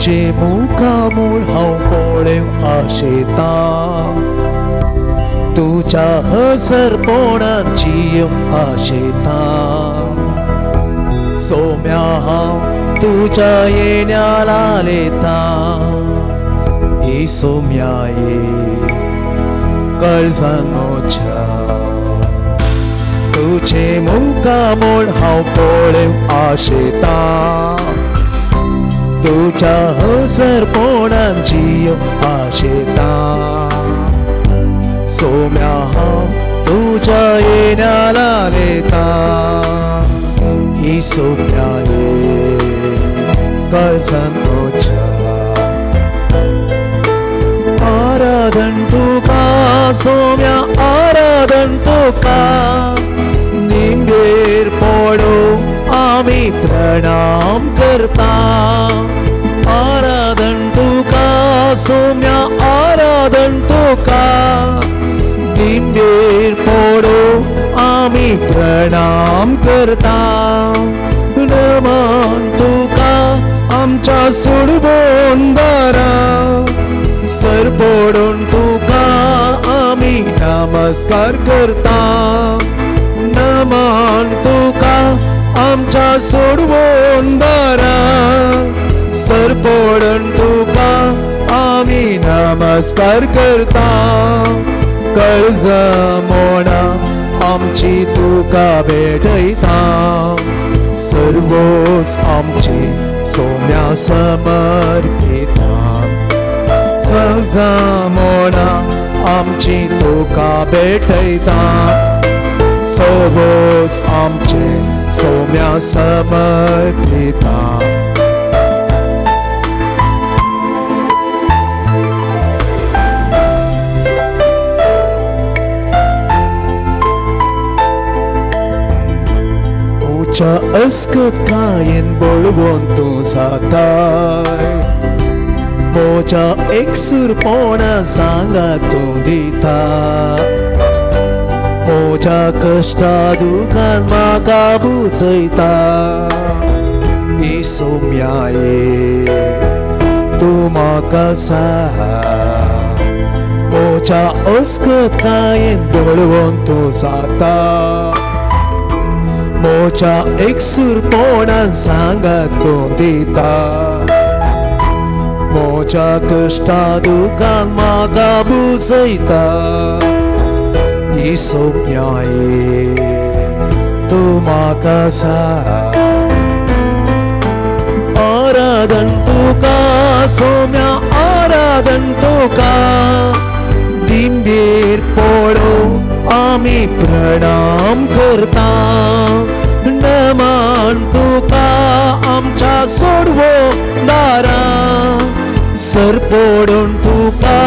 तुझे मुखामूळ हांव पळेवंक आशेतां, तुज्या हसरपणान जियोंक आशेतां. सोम्या हांव तुज्या येण्या लालेतां, ई सोम्या ये काळजान म्हज्या. तुझे मुखामूळ हांव पळेवंक आशेतां, तुज्या हसरपणान जियोंक आशेतां. सोम्या हांव तुज्या येण्या लालेतां, ई सोम्या ये काळजान म्हज्या. आराधन तुका सोम्या, आराधन तुका, निंगेर पडो आमी प्रणाम करता. आराधन तुका सोम्या, आराधन तुका, दिंबेर पडो आमी प्रणाम करता. नमन तुका आमच्या सुडबोंदरा, सर पडून तुका आमी नमस्कार करता. नमन तुका आमच्या सोडवोंदरा, सर पडून तुका आमी नमस्कार करता. काळजा मोडा आमची तुका भेटयता, सर्वोस आमची सोम्या समर्पिता. काळजा मोडा आमची तुका भेटयता, सर्वोस आमचे सोम्या समर्पिता. उच्या अस्कतकायेन बळवंत तूं जाताय, म्हज्या एकसूरपणा सांगात तूं दिता. म्हज्या कश्टा दुखान म्हाका बुजयता, ई सोम्या ये तूं म्हाका साह. म्हज्या अस्कतकायेन बळवंत तूं जाता, म्हज्या एकसूरपणान सांगात तूं दिता. म्हज्या कश्टा दुखान म्हाका बुजयता, ई सोम्या ये तूं म्हाका साह. आराधन तुका सोम्या, आराधन तुका, दिंबेर पडो आमी प्रणाम करता. नमन तुका आमच्या सोडवोंदारा, सर पडून तुका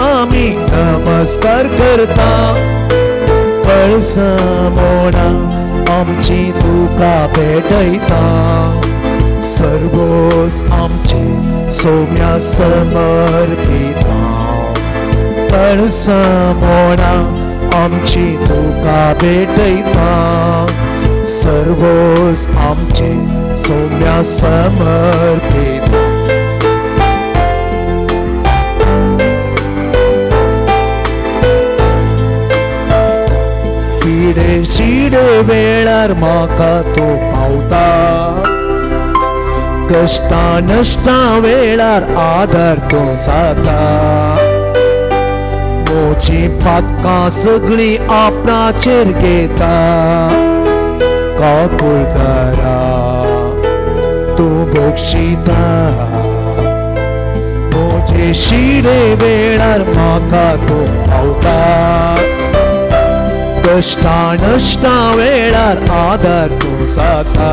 आमी नमस्कार करता. काळजा मोडा आमची तुका भेटयता, सर्वोस आमचे सोम्या समर्पिता. काळजा मोडा आमची तुका भेटयता, सर्वोस आमचे सोम्या समर्पिता. पिडे शिडे वेळार म्हाका तूं पावता, कश्टा नश्टा वेळार आदार तूं जाता. म्हजी पातकां सगळीं आपणाचेर घेता, काकुळदारा तूं बक्षिता. म्हजे शिडे वेळार म्हाका तूं पावता, कश्टा नश्टा वेळार आदार तूं जाता.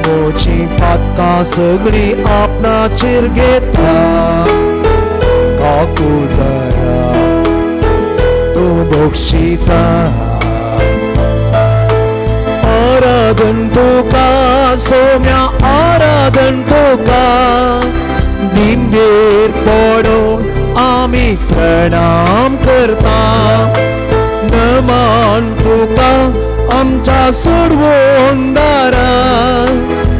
म्हजी पातकां सगळीं आपणाचेर घेता, काकुळदारा तूं बक्षिता. आराधन तुका सोम्या, आराधन तुका, दिंबेर पडून आमी प्रणाम करता. नमन तुका आमच्या सोडवोंदारा,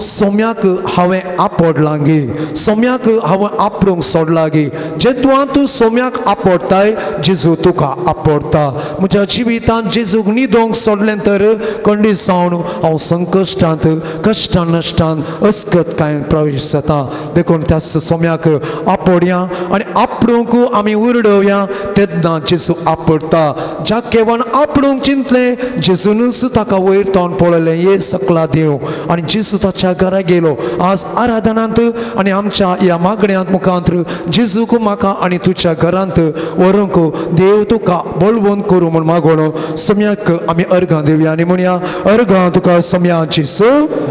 सोम्याक हांवें आपडलां गी, सोम्याक हांवें आपडूंक सोडलां गी. जेदवां तूं सोम्याक आपडताय जेजू तुका आपडता. म्हज्या जिवितांत जेजूक न्हिदोंक सोडलें तर कंडीत जावन हांव संकश्टांत कश्टान नश्टान अस्कत कांय प्रवेश जाता. देखून त्या सोम्याक आपडया आनी आपडूंक आमी उरडोवया तेन्ना जेजू आपडता. ज्या केवन आपडूंक चिंतलें जेजूनच ताका वयर तोंड पळयलें ये सकला देव आनी जेजू ताच्या घरा गेलो. आज आराधनांत आनी आमच्या ह्या मागण्यांत मुखांत जेजूक म्हाका आनी तुज्या घरांत व्हरूंक देव तुका बळवंत करूं म्हूण मागोण सोम्याक आमी अर्गां दिवया आनी म्हणया अर्गां तुका सोम्या जेजू,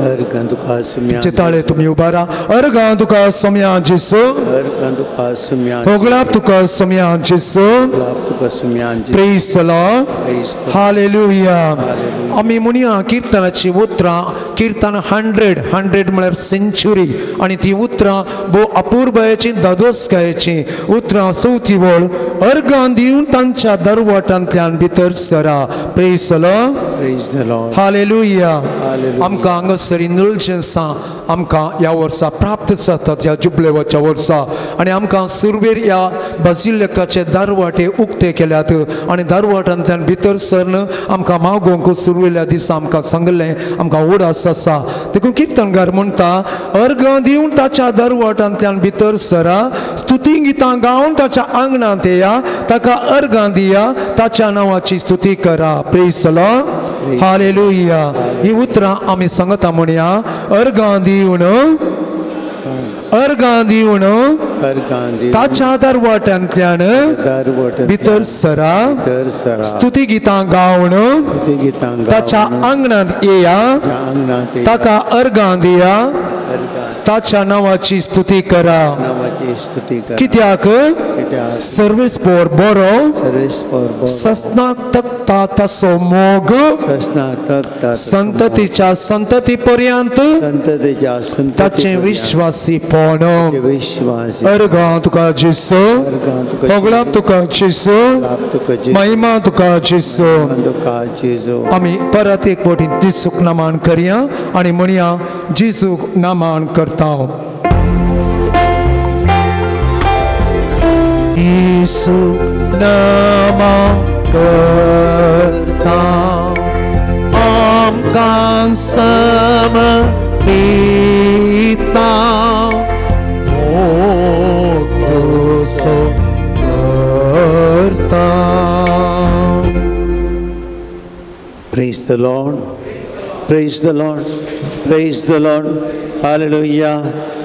अर्गां तुका सोम्या. चिताळे तुमी उबारा अर्गां तुका सोम्या जेजू, अर्गां तुका सोम्या, होगळाप तुका सोम्या जेजू, होगळाप तुका Saumya. Praise the Lord, hallelujah. आमी म्हणया किर्तनाची उतरां, किर्तन 100 100 म्हळ्यार सेंच्युरी आनी ती उतरां भोव अपुरबायेची दादोसकायेची उतरां. चवथी वळ अर्गां दिवन तांच्या दरवटांतल्यान भितर सरा. Praise the Lord, praise the Lord, hallelujah. आमकां हांगासर इंडल्जन्सां आमकां ह्या वर्सा प्राप्त जातात ह्या जुबलेवाच्या वर्सा आनी आमकां सुरवेर ह्या बाजिल्यकाचे दारवाटे उक्ते केल्यात आनी दारवाटांतल्यान भितर सरन आमकां मागोवंक सुरवेल्या दिसा आमकां सांगलें, आमकां उडास आसा. देखून किर्तनकार म्हणटा अर्गां दिवन ताच्या दरवाटांतल्यान भितर सरा, स्तुती गितां गावन ताच्या आंगणांत येया, ताका अर्गां दिया, ताच्या नांवाची स्तुती करा. Praise the Lord, hallelujah. ही उतरां आमी सांगता म्हणया अर्गां दिवन, अर्गां दिवन ताच्या दरवाट्यांतल्यान भितर सरा, स्तुती गितां गावन ताच्या आंगणांत येया, ताका अर्गां दिया, ताच्या नांवाची स्तुती करा. कित्याक सर्वेस्पोर बरो, ससनाक तकता ताचो मोग संततीच्या संतती पर्यंत ताचें विश्वासीपण. अर्गां तुका जेजू, होगळाप तुका जेजू, महिमा तुका जेजू. आमी परत एक फावटी जेजूक नमन करया आनी म्हणया जेजूक नमन करता. येसू नमन करता, आमकां समर्पिता, मोग तुजो करता. Praise the Lord, praise the Lord, praise the Lord. Hallelujah,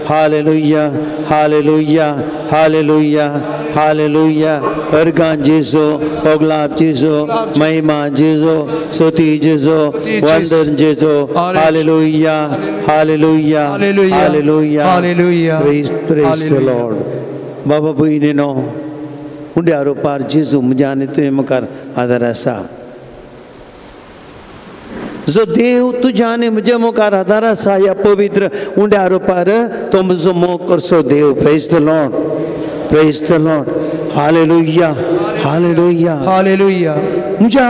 hallelujah, hallelujah, hallelujah, hallelujah. अर्गां जेजू, होगलाप जेजू, महिमा जेजू, स्तुती जेजू, वंदन जेजू. Hallelujah, hallelujah, hallelujah, hallelujah. Praise, praise the Lord. बाबा भयणीनो, उंड्या रुपार जेजू म्हज्या आनी तुवें मुखार आदार आसा. जो देव तुज्या आनी म्हज्या मुखार आदार आसा ह्या पवित्र उंड्या रुपार तो म्हजो मोग करचो देव. Praise the Lord, praise the Lord. Hallelujah, hallelujah, hallelujah. म्हज्या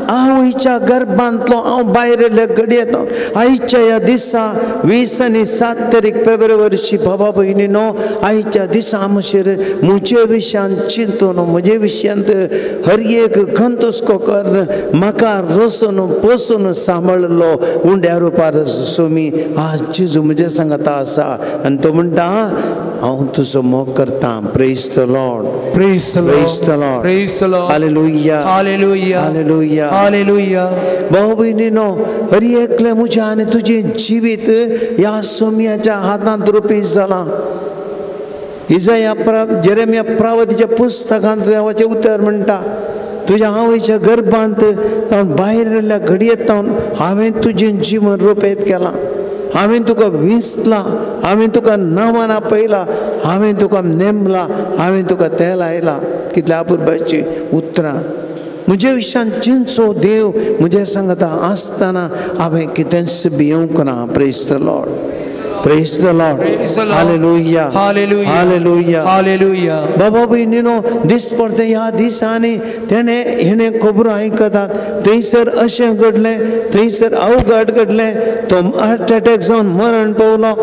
आवयच्या गर्भांतलो हांव भायर येयल्ल्या घडयेत आयच्या ह्या दिसा 20 आनी 7 तारीख फेब्रुवारी वर्सी बाबा भयणीनो आयच्या दिसा आमचेर म्हजे विशयांत चिंतून म्हजे विशयांत हर एक खंतुस्को कर म्हाका रसून पोसून सांबाळलो उंड्या रुपार सोमी आज जेजू म्हजे सांगता आसा आनी तो म्हणटा हांव तुजो मोग करता. Praise the Lord, praise the Lord, praise the Lord. Hallelujah, hallelujah, hallelujah, hallelujah. भाव भयणीनो, हर एकलें म्हजें आनी तुजें जिवीत ह्या सोम्याच्या हातांत रुपीस जालां. इजाया जेरेमिया प्रावतीच्या पुस्तकांत देवाचें उतर म्हणटा तुज्या आवयच्या गर्भांत तावन भायर येयल्ल्या घडयेत तावन हांवें तुजें जिवन रुपेत केलां, हांवें तुका विंचलां, हांवें तुका नांवान आपयलां, हांवें तुका नेमलां, हांवें तुका तेल आयलां. कितल्या अपुरबायेचीं उतरां. म्हजे विशयान चिंतचो देव म्हजे सांगता आसतना हांवें कितेंच भियोवंक ना. Praise the Lord. Praise the Lord. Hallelujah. Hallelujah. Hallelujah. Hallelujah. बाबा भयणीनो दिसपडते ह्या दिसांनी तेणें हेणें खबरो आयकतात थंयसर अशें घडलें, थंयसर अवघड घडलें, तो हार्ट एटॅक जावन मरण पावलो,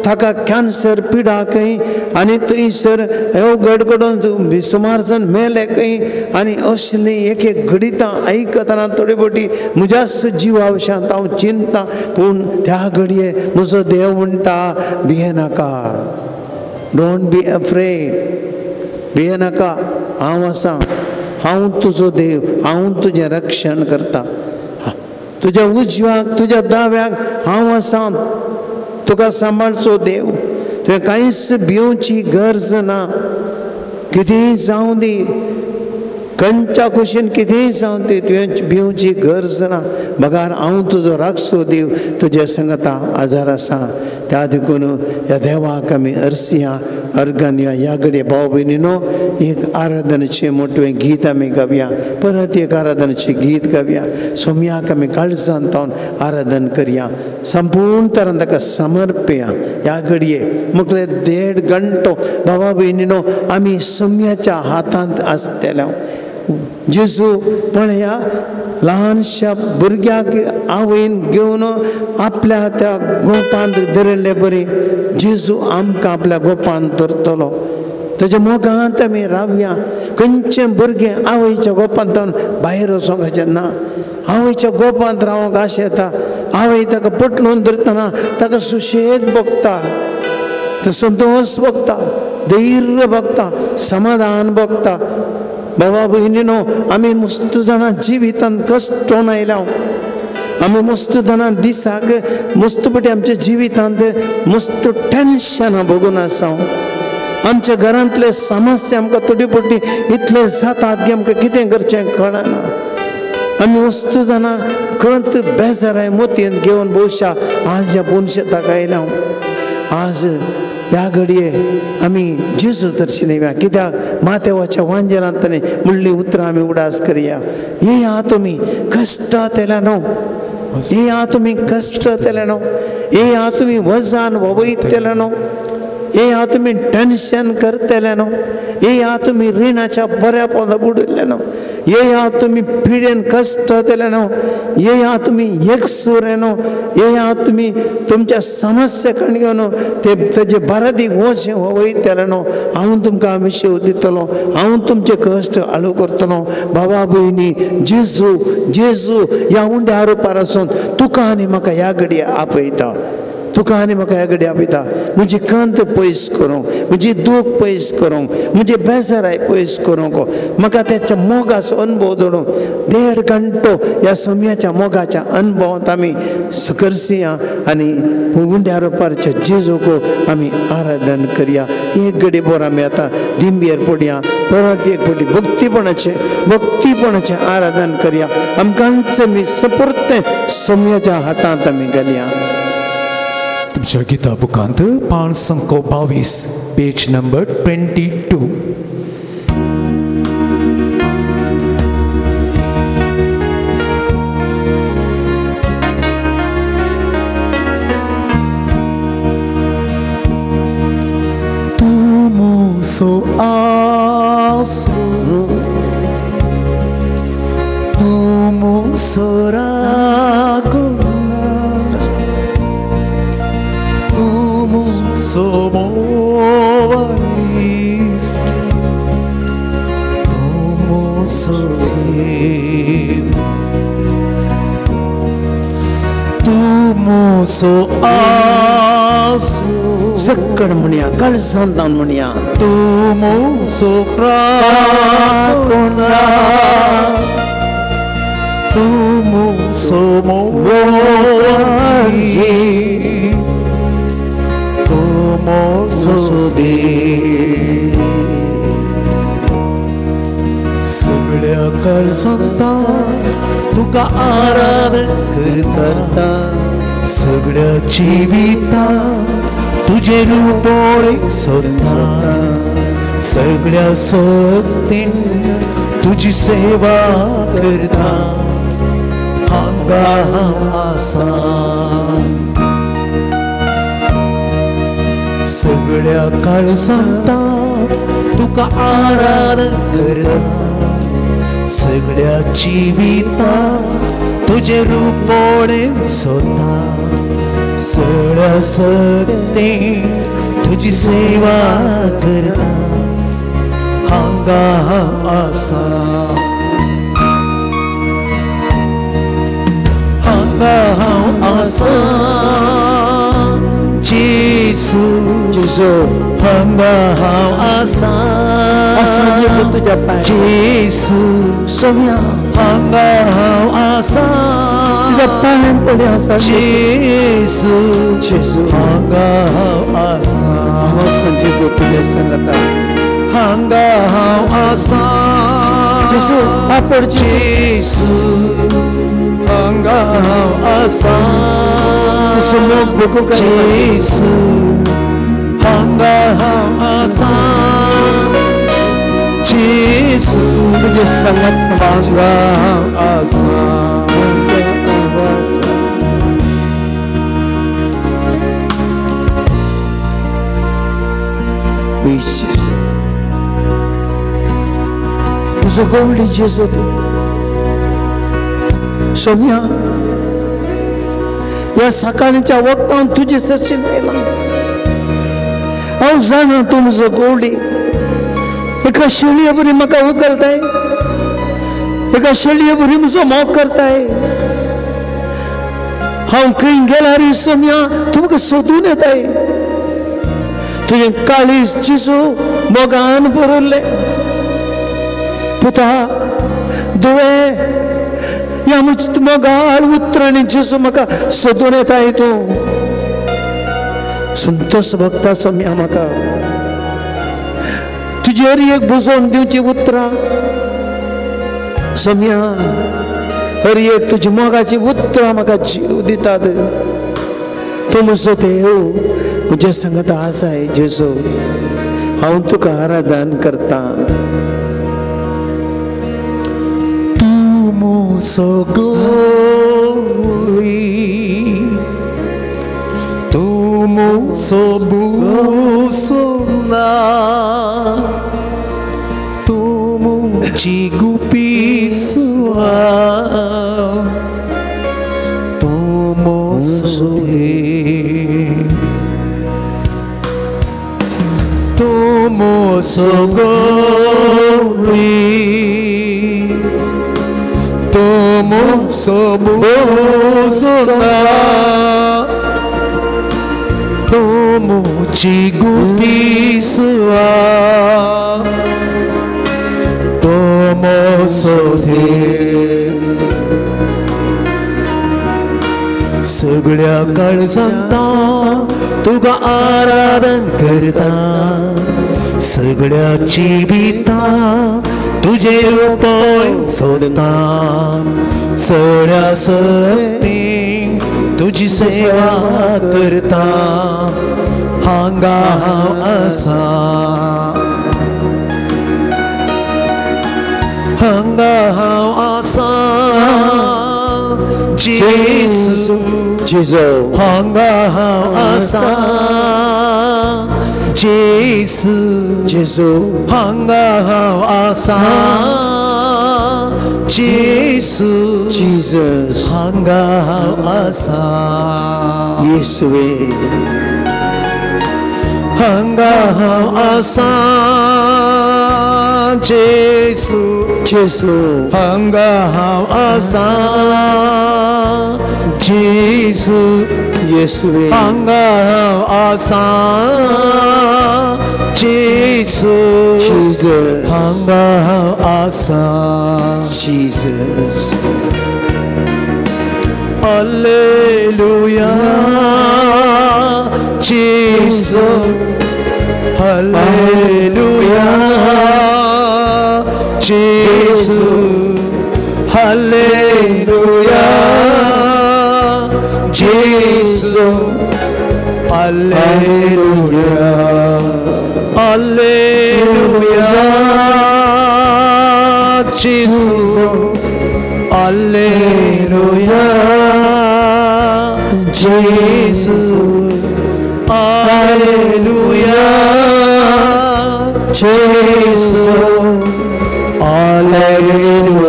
ताका कॅन्सर पिडा खंय आनी थंयसर अवघड घडोवन सुमार जाण मेले खंय. आनी असली एक एक घडितां आयकतना थोडी बोटी म्हज्याच जिवावशांत हांव चिंता, पूण त्या घडये म्हजो देव म्हणटा भियेनाका, don't be afraid, भियेनाका, हांव आसा, हांव तुजो देव, हांव तुजें रक्षण करता, तुज्या उजव्याक तुज्या दाव्याक हांव आसा, तुका सांबाळचो देव, तुवें कांयच भिवची गरज ना. कितेंय जावं दी, खंयच्या कुशीन कितेंय जावं दी, तुवें भिवची गरज ना, बगार हांव तुजो राखचो देव तुज्या संगता आजार आसा. त्या देखून ह्या देवाक आमी अर्सिया अर्गनया. ह्या घडये भाव भयणीनो एक आराधनेचें मोटवें गीत आमी गावया, परत एक आराधनेचें गीत गावया. सोम्याक आमी काळजान तावन आराधन करया, संपूर्ण तरान ताका समर्पया. ह्या घडये मुखले 1.5 घंटो भावा भयणीनो आमी सोम्याच्या हातांत आसतले. जेजू पळया ल्हानशा भुरग्याक आवयन घेवन आपल्या त्या गोपांत धरिल्ले बरी जेजू आमकां आपल्या गोपांत धरतलो. ताच्या मोगांत आमी रावया. खंयचें भुरगें आवयच्या गोपांत भायर वचोंक ना, आवयच्या गोपांत रावंक आशेता येता. आवय ताका पटलून धरतना ताका सुशेग भोगता, तो संतोश भोगता, धैर्य भोगता, समाधान भोगता. बाबा भयणीनो आमी मस्त जाणां जिवितांत कश्टोन आयल्या, आमी मस्त जाणां दिसाक मस्त पटी आमच्या जिवितांत मस्त टेन्शनां भोगून आसा. आमच्या घरांतले समस्या आमकां थोडी पटी इतले जातात की आमकां कितें करचें कळना. आमी मस्त जाणां खंत बेजाराय मोतयेंत घेवन भोवशा आज ह्या पुनशेताक आयल्या. आज ह्या घडये आमी जेजू दर्शन येवया, कित्याक मातेवाच्या वांजेलांत म्हणली उतरां आमी उडास करया. येया तुमी कश्टांतल्या न्हू, येया तुमी कश्टांतल्या न्हू, येया तुमी वजन वयतले न्हू, येया तुमी टेन्शन करतले न्हू, येया तुमी रिणाच्या बऱ्या पोंदा बुडिल्ले न्हू, येया तुमी पिडेन कश्टांतले न्हू, येया तुमी एकसूर न्हू, येया तुमी तुमच्या समस्या कण घेवन ते ताजे बारादीक वचें वयतले न्हू. हांव तुमकां विशय दितलो, हांव तुमचे कश्ट हाळू करतलो. बाबा भयणी जेजू जेजू ह्या उंड्या रुपार आसून तुका आनी म्हाका ह्या घडये आपयता, तुका आनी म्हाका ह्या घडये आपयता. म्हजी खंत पयस करूंक, म्हजी दूख पयस करूंक, म्हजी बेजाराय पयस करूंक, म्हाका त्याच्या मोगाचो अनुभव जोडूंक. 1.5 घंटो ह्या सोम्याच्या मोगाच्या अनुभवांत आमी करसिया आनी उंड्या रुपारच्या जेजूक आमी आराधन करया. एक घडी बोर आमी आतां दिंबेर पडया, परत एक पटी भक्तीपणाचें भक्तीपणाचें आराधन करया. आमकांच आमी सपुर्तें सोम्याच्या हातांत आमी घालया. तुमच्या गीता बुकांत 522 पेज नंबर 22. तूं म्हजो आसरो, तूं म्हजो राखणदार, सक्कड म्हणया, काळजान तावन म्हणया, तूं म्हजो राखणदार, तूं म्हजो मोगी, तूं म्हजो देव. सगळ्या काळजांतान तुका आराधन करता, सगळ्या जिवितान तुजें रूप सोदता, सगळ्या शक्तीन तुजी सेवा करता. हांगा हांव आसा. सगळ्या काळजांत तुका आराधन करता, सगळ्या जिवितांत तुजें रूपोणें सोदता, सगळ्या सगळें तुजी सेवा करता. हांगा हांव आसा, हांगा हांव आसा, जेजू जेजू हांगा हांव आसा, आसा जेजू तुज्या पांय जेजू सोम्या हांगा हांव आसा, तुज्या पांयान पडे आसा जेजू जेजू हांगा हांव आसा, हांव आसा जेजू तुज्या सांगता, हांगा हांव आसा जेजू आपड जेजू हांगा हांव आसा, जेजू मोग भोगूंक जेजू हांगा हांव आसा, जेजू तुजे सांगात हांगा हांव आसा, हांगा हांव आसा. तुजो गवळी जेजू तूं सोम्या ह्या सकाळच्या वक्तान तुजे सरशीन आयला. हांव जाणा तूं म्हजो गवळी, एका शेळये बरी म्हाका उखलताय, एका शेळये बरी म्हजो मोग करताय. हांव खंय गेल्यार सोम्या तूं म्हाका सोदून येताय. तुजें काळीज जेजू मोगान भरिल्लें. पुता दुवे ह्या म्हज्या मोगाळ उतरांनी जेजू म्हाका सोदून येताय. तूं संतोष भोगता सोम्या म्हाका तुजी हर एक बुजोवन दिवची उतरां सोम्या, हर एक तुजी मोगाची उतरां म्हाका जीव दितात. तूं म्हजो देव म्हज्या सांगता आसाय जेजू, हांव तुका आराधन करता. तूं म्हजो गवळी, तूं म्हजो बुसोना, तूं म्हजी गुपीसुआ, तूं म्हजो देव, तूं म्हजो गवळी, तूं म्हजो बुसोना, तूं म्हजी गुपीसुआ, तूं म्हजो देव. सगळ्या काळजांत तुका आराधन करता, सगळ्या जिवितांत तुजें रूपय सोदता, सगळ्या सगळीं तुजी सेवा करता. हांगा हांव आसा, हांगा हांव आसा, जेजू जेजू हांगा हांव आसा, जेजू जेजू हांगा हांव आसा, जेजू जीसस हांगा हांव आसा, येसुवे हांगा हांव आसा, जेजू जेजू हांगा हांव आसा, जेजू येसुवे हांगा हांव आसा, जेजू जीसस हांगा हांव आसा, Jesus. Alleluia Gesù, Alleluia Gesù, Alleluia Gesù, Alleluia, Alleluia Gesù, Alleluia Gesù, Alleluia, Gesù, Alleluia,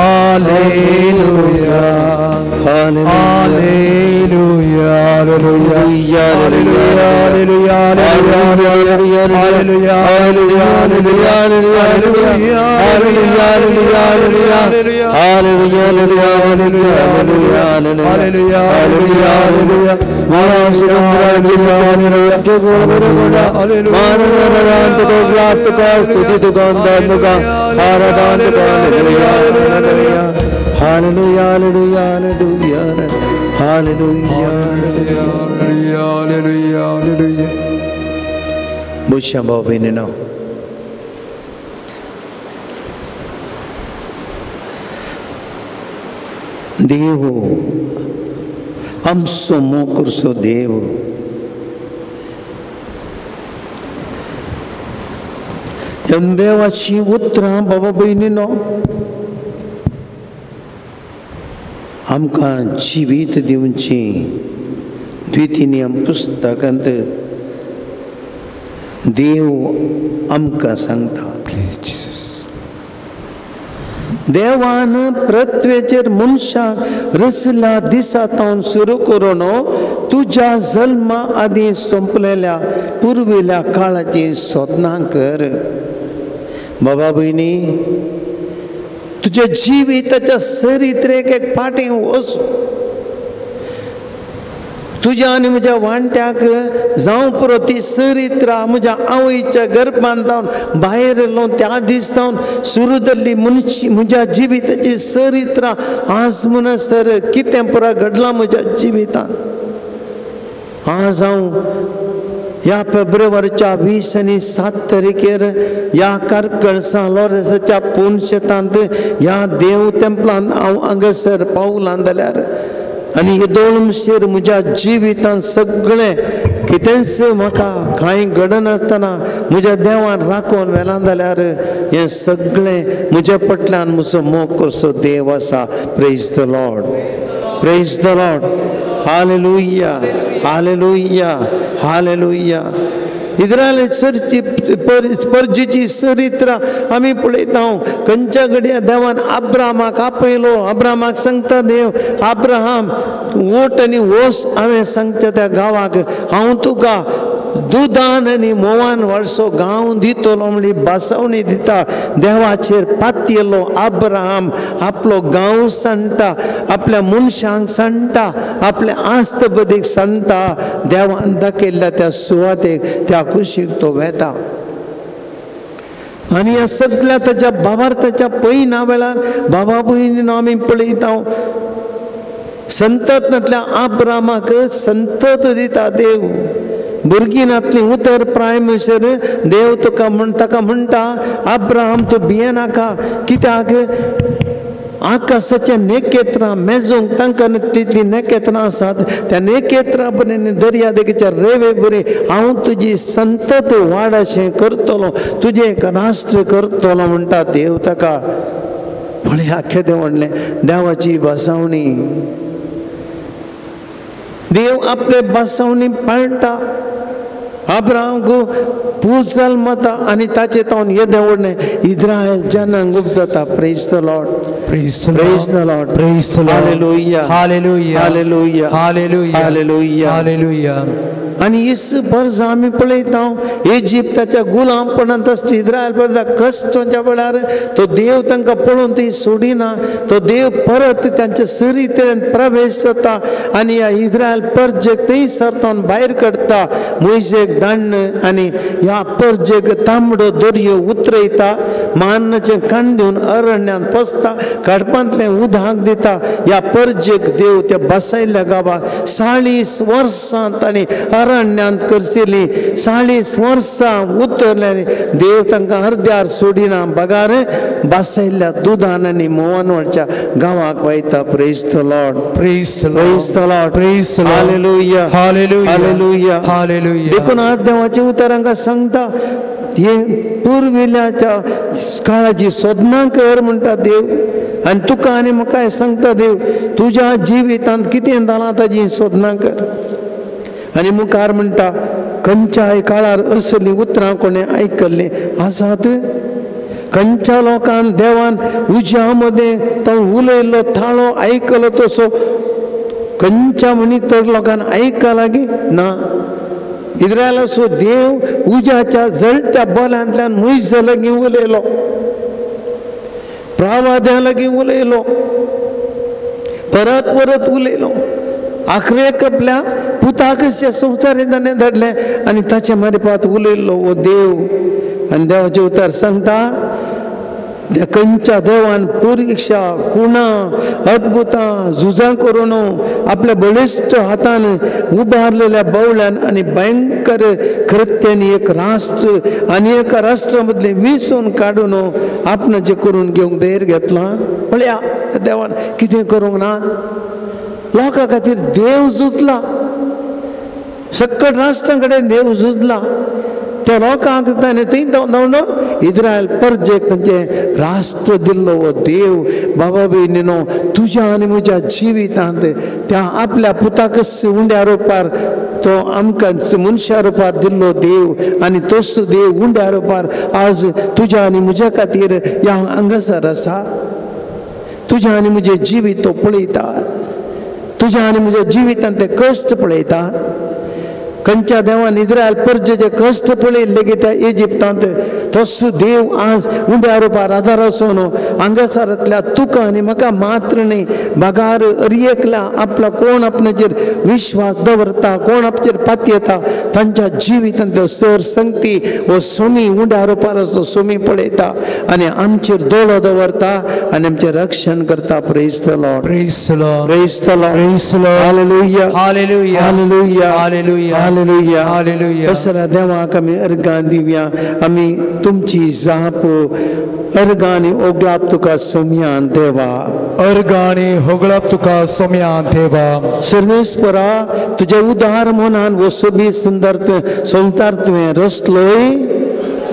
Alleluia, Alleluia, Alleluia, Alleluia, Alleluia, Alleluia, Alleluia, Alleluia, Alleluia, Alleluia, Alleluia, Hallelujah, hallelujah, hallelujah, hallelujah, hallelujah, hallelujah. Busha Bobinino. देव आमचो मोग करचो देव देवाची उतरां बाबा भयणीनो आमकां जिवीत दिवची द्वितीय पुस्तकांत देव आमकां सांगता. देवान पृथ्वेचेर मनशाक रसल्या दिसा तावन सुरू करून तुज्या जल्मा आदीं सोंपलेल्या पुर्विल्ल्या काळाची सोदनां कर. बाबा भयणी तुज्या जिविताच्या चरित्रेक एक फाटीं वच. तुज्या आनी म्हज्या वांट्याक जावं पुरो ती चरित्रा म्हज्या आवयच्या गर्भांत जावन भायर येयलो त्या दीस जावन सुरू जाल्ली मनशी म्हज्या जिविताची चरित्रा आज म्हणसर कितें पुरो घडलां म्हज्या जिवितांत. आज हांव ह्या फेब्रुवारीच्या 20 आनी 7 तारखेर ह्या कारकळसा लोरेसाच्या पुनशेतांत ह्या देव तेंपलांत हांव हांगासर पावलां जाल्यार आनी हे दोळमशेर म्हज्या जिवितांत सगळें कितेंच म्हाका कांय घडनासतना म्हज्या देवान राखून व्हेलां जाल्यार हें सगळें म्हज्या फाटल्यान म्हजो मोग करचो देव आसा. Praise the Lord, praise the Lord. Hallelujah, hallelujah, hallelujah. Israel चर्ची परजीची चरित्रा आमी पळयता. खंयच्या घडये देवान अब्रामाक आपयलो. अब्रामाक सांगता देव, अब्राहम ओट आनी वोस हांवें सांगच्या त्या गांवाक हांव तुका दुदान आनी म्होंवान वाडसो गांव दितलो म्हणली बासवणी दिता. देवाचेर पातयेलो अब्राहम आपलो गांव सांडटा, आपल्या मनशांक सांडटा, आपल्या आस्तबदीक सांडटा. देवान दाखयल्ल्या त्या सुवातेक त्या कुशीक तो वेता आनी ह्या सगळ्या ताच्या भावार्थाच्या पयना वेळार बाबा भयणीन आमी पळयता संतत अब्रामाक संतत दिता देव. भुरगीं नातली उतर प्राय म्हणसर देव तुका म्हण ताका म्हणटा अब्राहम तूं भियेनाका, कित्याक आकाशाच्या नखेत्रां मेजूंक तांकां तितलीं नखेत्रां आसात त्या नखेत्रां बरी दर्या देगेच्या रेवे बरी हांव तुजी संतत वाड अशें करतलो, तुजें एक राष्ट्र करतलो म्हणटा देव ताका. पळया केदें व्हडलें देवाची बसावणी. देव आपले बसावणी पाळटा. अब्राहमाक पूत जल्मता आनी ताचे तावन येदें व्हडलें इस्रायल जनांग उपजता. Praise the Lord, praise the Lord, praise the Lord. Hallelujah, hallelujah, hallelujah, hallelujah, hallelujah, hallelujah. आनी इस वर्सां आमी पळयता इजिप्ताच्या गुलामपणांत आसली इस्रायल परत कश्टाच्या वेळार तो देव तांकां पळोवन ती सोडिना. तो देव परत तांच्या चरित्रेंत प्रवेश जाता आनी ह्या इस्रायल परजेक थंयसर तो भायर काडटा. मोयजेक दाण्ण आनी ह्या परजेक तांबडो दर्यो उतरयता, मान्नाचें काण दिवन अरण्यांत पसता, काडपांतलें उदक दिता. ह्या परजेक देव त्या बसयल्ल्या गांवाक 40 वर्सां तांणी अरण्यांत करचेली 40 वर्सां उतरल्यानी देव तांकां अर्द्यार सोडिना बगार बसयल्ल्या दुदान आनी म्होंवान वळच्या गांवाक वयता. Praise the Lord, praise the Lord, praise the Lord. Hallelujah, hallelujah, hallelujah, hallelujah. देखून आज देवाचे उतर हांकां सांगता हे पुर्विल्ल्या काळाची सोदनां कर म्हणटा देव. आनी तुका आनी म्हाका सांगता देव तुज्या जिवितांत कितें जालां ताजी सोदनां कर. आनी मुखार म्हणटा खंयच्याय काळार असलीं उतरां कोणें आयकल्लीं आसात? खंयच्या लोकान देवान उज्या मदें तो उलयल्लो थाळो आयकलो तसो खंयच्या म्हणीत तर लोकान आयकला की ना? इस्रायलाचो देव उज्याच्या जळत्या बोलांतल्यान मोयजा लागीं उलयलो, प्रावाद्यां लागीं उलयलो, परत परत उलयलो. आखरेक आपल्या पुताकच त्या संवसारींत ताणें धाडलें आनी ताचे मारिपात उलयल्लो हो देव. आनी देवाचें उतर सांगता त्या खंयच्या देवान परिक्षा कुणां अद्भुतां झुजां करून आपल्या बळिश्ट हातान उबारलेल्या बावल्यान आनी भयंकर कृत्यांनी एक राष्ट्र आनी एका राष्ट्रा मदलें विसून काडून आपणाचें करून घेवंक धैर्य घेतलां. पळया देवान कितें करूंक ना? लोकां खातीर देव झुजला, सकट राष्ट्रां कडेन देव झुजला. त्या लोकांक ताणें थंय धांवडोवन इस्रायल परजेक तांचें राष्ट्र दिल्लो हो देव. बाबा भयणीनो, तुज्या आनी म्हज्या जिवितांत त्या आपल्या पुताकच उंड्या रुपार तो आमकां मनशा रुपार दिल्लो देव आनी तोच देव उंड्या रुपार आज तुज्या आनी म्हज्या खातीर ह्या हांगासर आसा. तुज्या आनी म्हजें जिवीत तो पळयता, तुज्या आनी म्हज्या जिवितांत ते कश्ट पळयता. खंयच्या देवान इस्रायल परजेचे कश्ट पळयल्ले की त्या इजिप्तांत, तोच देव आज उंड्या रुपार आदार आसून हांगासरांतल्या तुका आनी म्हाका मात्र न्ही बगार अरयेकल्या आपला कोण आपणाचेर विश्वास दवरता, कोण आपचेर पातयेता तांच्या जिवितांत सर संगती हो सोमी उंड्या रुपार आसतो सोमी पळयता आनी आमचेर दोळो दवरता आनी आमचें रक्षण करता. Praise the Lord, praise the Lord, praise the Lord, praise the Lord. Hallelujah, hallelujah, hallelujah, hallelujah, hallelujah, hallelujah. असरा देवाक आमी अर्गां दिवया. आमी तुमची जाप अर्गां आनी ओगळाप तुका सोमयान देवा, अर्गां आनी होगळाप तुका सोमयान देवा. सर्वेस्परा, तुज्या उदार मनान हो सोबीत सुंदर संवसार तुवें रचलोय.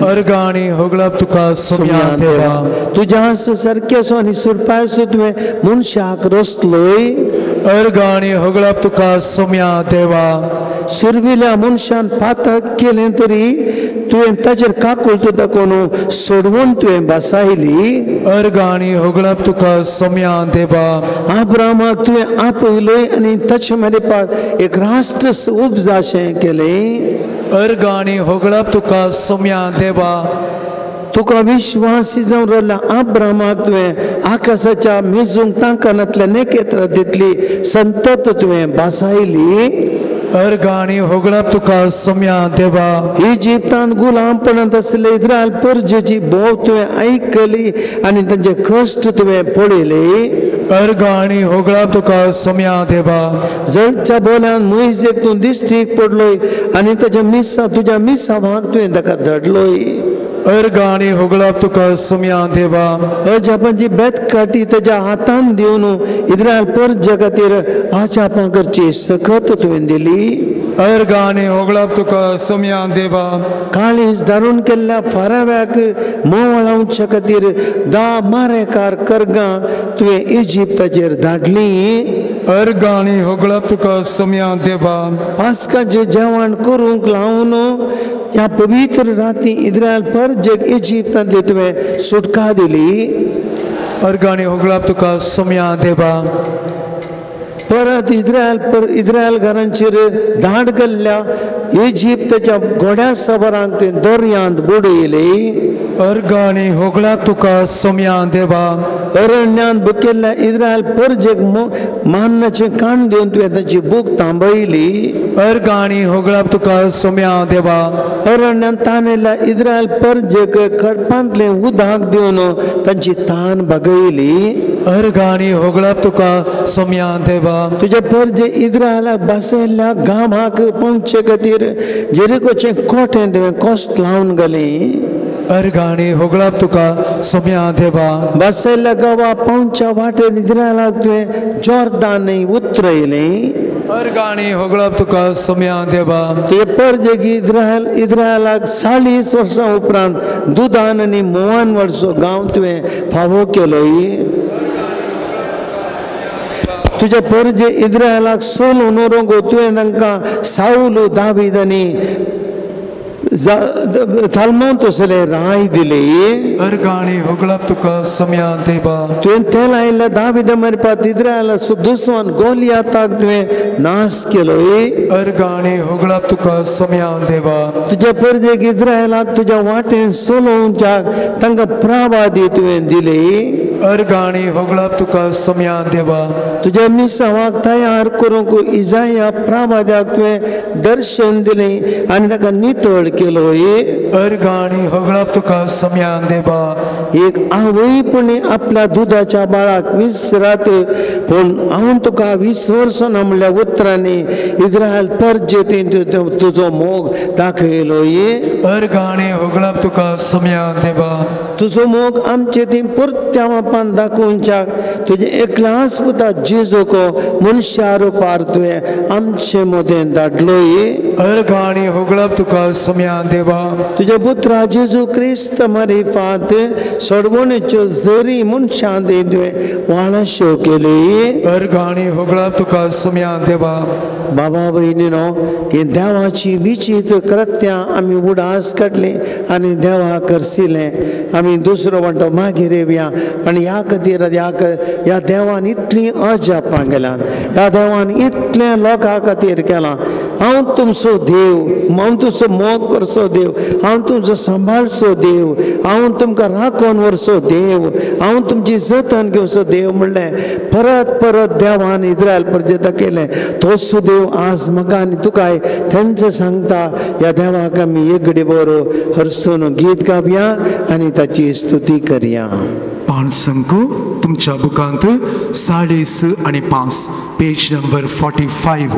अर्गां आनी होगळाप तुका सोमयान देवा. तुज्या सारकेसो आनी सुरपायसो तुवें मनशाक रचलोय. अर्गां आनी होगळाप तुका सोमया देवा. सुरविल्या मनशान पातक केलें तरी तुवें ताचेर काकूळट दाखोवन सोडवून तुवें बसायली. अर्गां आनी होगळाप तुका सोमया देवा. आब्रामाक तुवें आपयलोय आनी ताचे मारिपाक एक राष्ट्र उपजाशें केलें. अर्गां आनी होगळाप तुका सोमया देवा. तुका विश्वासी जावन रावल्या आब्रामाक तुवें आकाशाच्या मेजूंक तांकनातल्या नखेत्रां दितली संतत तुवें बसायली. अर्गां आनी होगळाप तुका सोमया देवा. इजिप्तांत गुलामपणांत आसले इस्रायल परजेची भोव तुवें आयकली आनी तांचे कश्ट तुवें पळयले. अर्गां आनी होगळाप तुका सोमया देवा. जळच्या बोल्यान मोयजेक तूं दिश्टीक पडलोय आनी ताच्या मिसा तुज्या मिसावाक तुवें ताका धाडलोय. अर्गां आनी होगळाप तुका सोमया देवा. अजापांची बेतकाठी ताच्या हातान दिवन इस्रायल परजे खातीर अजापां करची सकत तुवें दिली. अर्गां आनी होगळाप तुका सोमया देवा. काळीज धारून केल्ल्या फाराव्याक मोवळावच्या खातीर 10 मारेकार करगां तुवें इजिप्ताचेर धाडली. अर्गां आनी होगळाप तुका सोमया देवा. पास्काचें जेवण करूंक लावन ह्या पवित्र राती इस्रायल परजेक इजिप्तांतली तुवें सुटका दिली. अर्गां आनी होगळाप तुका सोमया देवा. परत इस्रायल घरांचेर धाड केल्ल्या इजिप्ताच्या घोड्या सवारांक तुवें दर्यांत बुडयले. अर्गां आनी होगळाप तुका सोमया देवा. अरण्यांत बुकेल्ल्या इस्रायल परजेक मान्नाचें काण दिवन तुवें तांची भूक थांबयली. अर्गां आनी होगळाप तुका सोमया देवा. अरण्यांत तानेल्ल्या इस्रायल परजेक खडपांतलें उदक दिवन तांची तान भागयली. अर्गां आनी होगळाप तुका सोमया देवा. तुज्या परजे इस्रायलाक बसयल्ल्या गांवाक पावचे खातीर जेरिकोचें कोटें तुवें कश्ट लावन घालें. अर्गां आनी होगळाप तुका सोमया देवा. बसयल्ल्या गांवा पावच्या वाटेर इस्रायलाक तुवें जॉर्दान उतरयलें. अर्गां आनी होगळाप तुका सोमया देवा. ते परजेक इस्रायलाक 40 वर्सां उपरांत दुदान आनी मोवान वर्सो गांव तुवें फावो केलोय. तुज्या परजे इस्रायलाक सोलून व्हरूंक तुवें तांकां सावलू दावीद आनी सालमोन तसले राय दिली. अर्गाणी होगळप तुका सम्या देवा. तुवें तेल आयिल्ल्या दाविदा मारपात इस्रायलाचो दुस्मान गोलियाताक तुवें नाश केलो. अर्गाणी होगळप तुका सम्या देवा. तुज्या परजेक इस्रायलाक तुज्या वाटेन सोलोवच्याक तांकां प्रावादी तुवें दिली. अर्गाणी होगळप तुका सम्या देवा. तुज्या मिसावाक तयार करूंक इजाया प्रावाद्याक तुवें दर्शन दिलें आनी ताका नितळ केलो. अर्गाणी होगळप तुका सम्या देवा. एक आवयपणी आपल्या दुदाच्या बाळाक विसरात पूण हांव तुका विसरचो ना म्हणल्या उतरांनी इस्रायल परजेतीन तुजो मोग दाखयलो. अर्गाणी होगळप तुका सम्या देवा. तुजो मोग आमचे ती परत्या बापान दाखोवच्याक तुजे एकल्याच पुता जेजूको मनशा रुपार तुवें आमचे मदें धाडलो. अर्गाणी होगळप तुका सम्या देवा. तुज्या पुत्रा जेजू क्रिस्त मारिफात सोडवणेच्यो जरी मनशां तुवें वाळाश्यो केली. अर्गाणी होगळप तुका सम्या देवा. बाबा भयणीनो, ही देवाची विचित्र कृत्यां आमी उडास काडली आनी देवाक करसिलें. आमी दुसरो म्हणटा मागीर येवया आनी ह्या खातीर ह्या देवान इतलीं अजापां केल्यात, ह्या देवान इतलें लोकां खातीर केलां. हांव तुमचो देव, हांव तुमचो मोग करचो देव, हांव तुमचो सांबाळचो देव, हांव तुमकां राखून व्हरचो देव, हांव तुमची जतन घेवचो देव म्हणलें परत परत देवान इस्रायल परजे दाखयलें. तोच देव आज म्हाका आनी तुकाय तेंच सांगता. ह्या देवाक आमी एक बरो हरसून गीत गावया आनी ताची स्तुती करया. पांच संको तुमच्या बुकांत 6.5 आणि 5, पेज नंबर 45.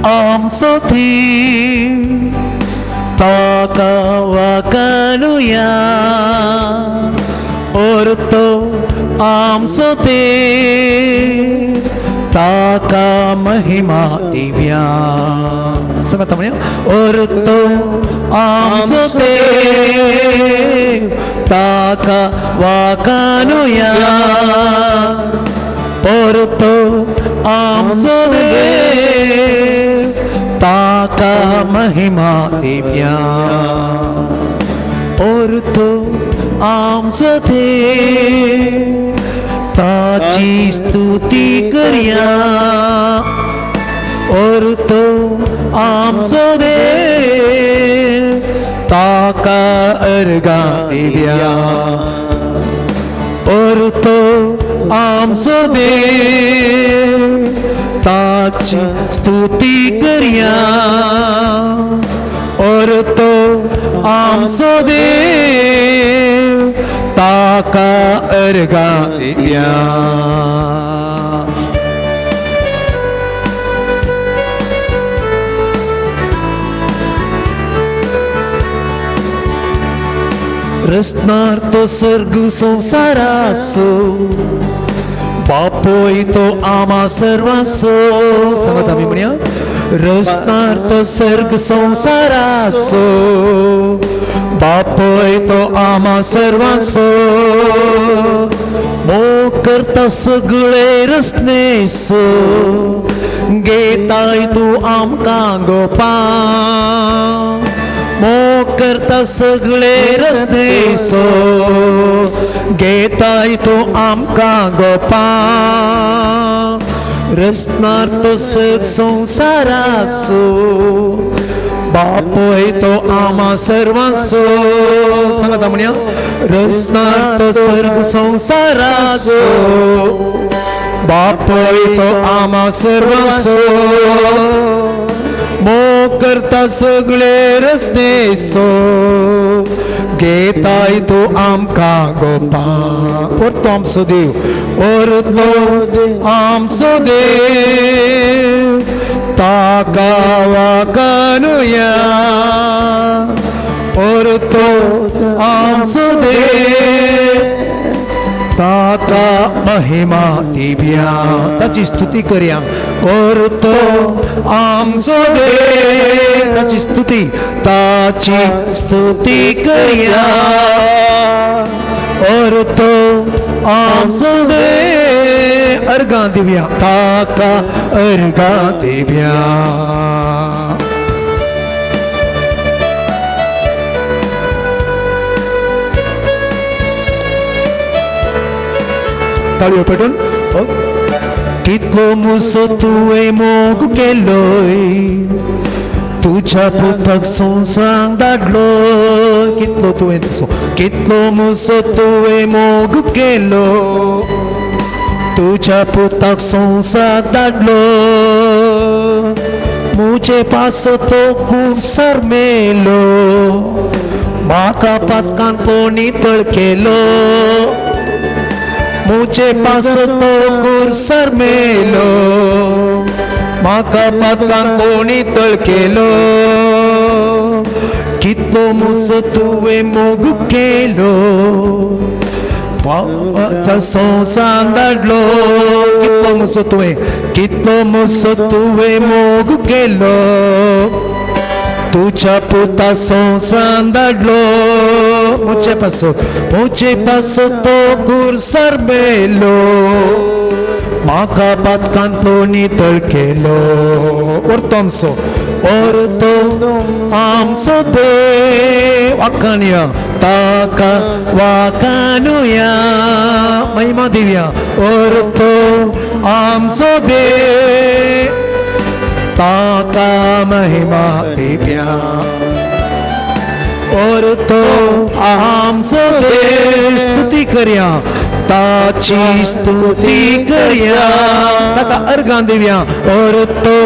आमसोथी ताका वाकानुया और तो आमसोते ताका महिमा दिव्या. सांगता म्हणया और तो आमसोते ताका वाकानुया और तो आमसोते ताका महिमा दिव्या. और तो आमसोते ताची स्तुती करया और तो आमसोते ताका अर्गा दिव्या. और तो आमसोते ताची स्तुती करया और तो आमसोदे ताका अर्गा दिव्या. रसनार तो सर्ग संसारासो बापोय तो आमा सर्वांसो. सांगत आमी म्हणया रसनार तो सर्ग संसारासो बापोय तो आमा सर्वांसो मोग करता सगळे रसनेसो घेताय तूं आमकां गोपा. मोग करता सगळे रसनेसो घेताय तूं आमकां गोपा. रसनार तो सग संसारासो बापोय तो आमा सर्वांसो. सांगता म्हणया रसनार तो सर्ग संसारासो बापोय तो आमा सर्वांसो मोग करता सगळे रसनेसो घेताय तूं आमकां गोपा. और तो आमचो देव और तो आमचो देव ताका वाकानुया और महिमा दिव्या ताची स्तुती करया और तो आमचो देव ताची स्तुती ताची स्तुती करया और तो आमचो देव अर्घां दिव्या ताका अर्घां दिव्या. ताळयो पेटून कितलो मुसो तुवें मोग केलोय तुज्या पुताक संवसारांत धाडलो कितलो तुवें तसो कितलो मुसो तुवें मोग केलो तुज्या पुताक संवसारांत धाडलो मुजे पासो तो कुर्सार मेलो म्हाका पातकान कोणी तळ केलो मुझे पास तो कुर्सार मेलो म्हाका पातकान कोणी तळ केलो कितलो मुसो तुवें मोग केलो संवसारांत धाडलो कितलो मुसो तुवें कितलो मुसो तुवें मोग केलो तुझ्या पुता संवसारांत धाडलो मुजे पासो तो कुर्सार मेलो म्हाका पातकांतलो नितळ केलो orto आमचो orto आमचो देव वाखाणया ताका वाखाणुया महिमा दिव्या orto आमचो देव ताका महिमा दिव्या और तो आमचो देव स्तुती करया ताची स्तुती करया ताका अर्घां दिव्या और तो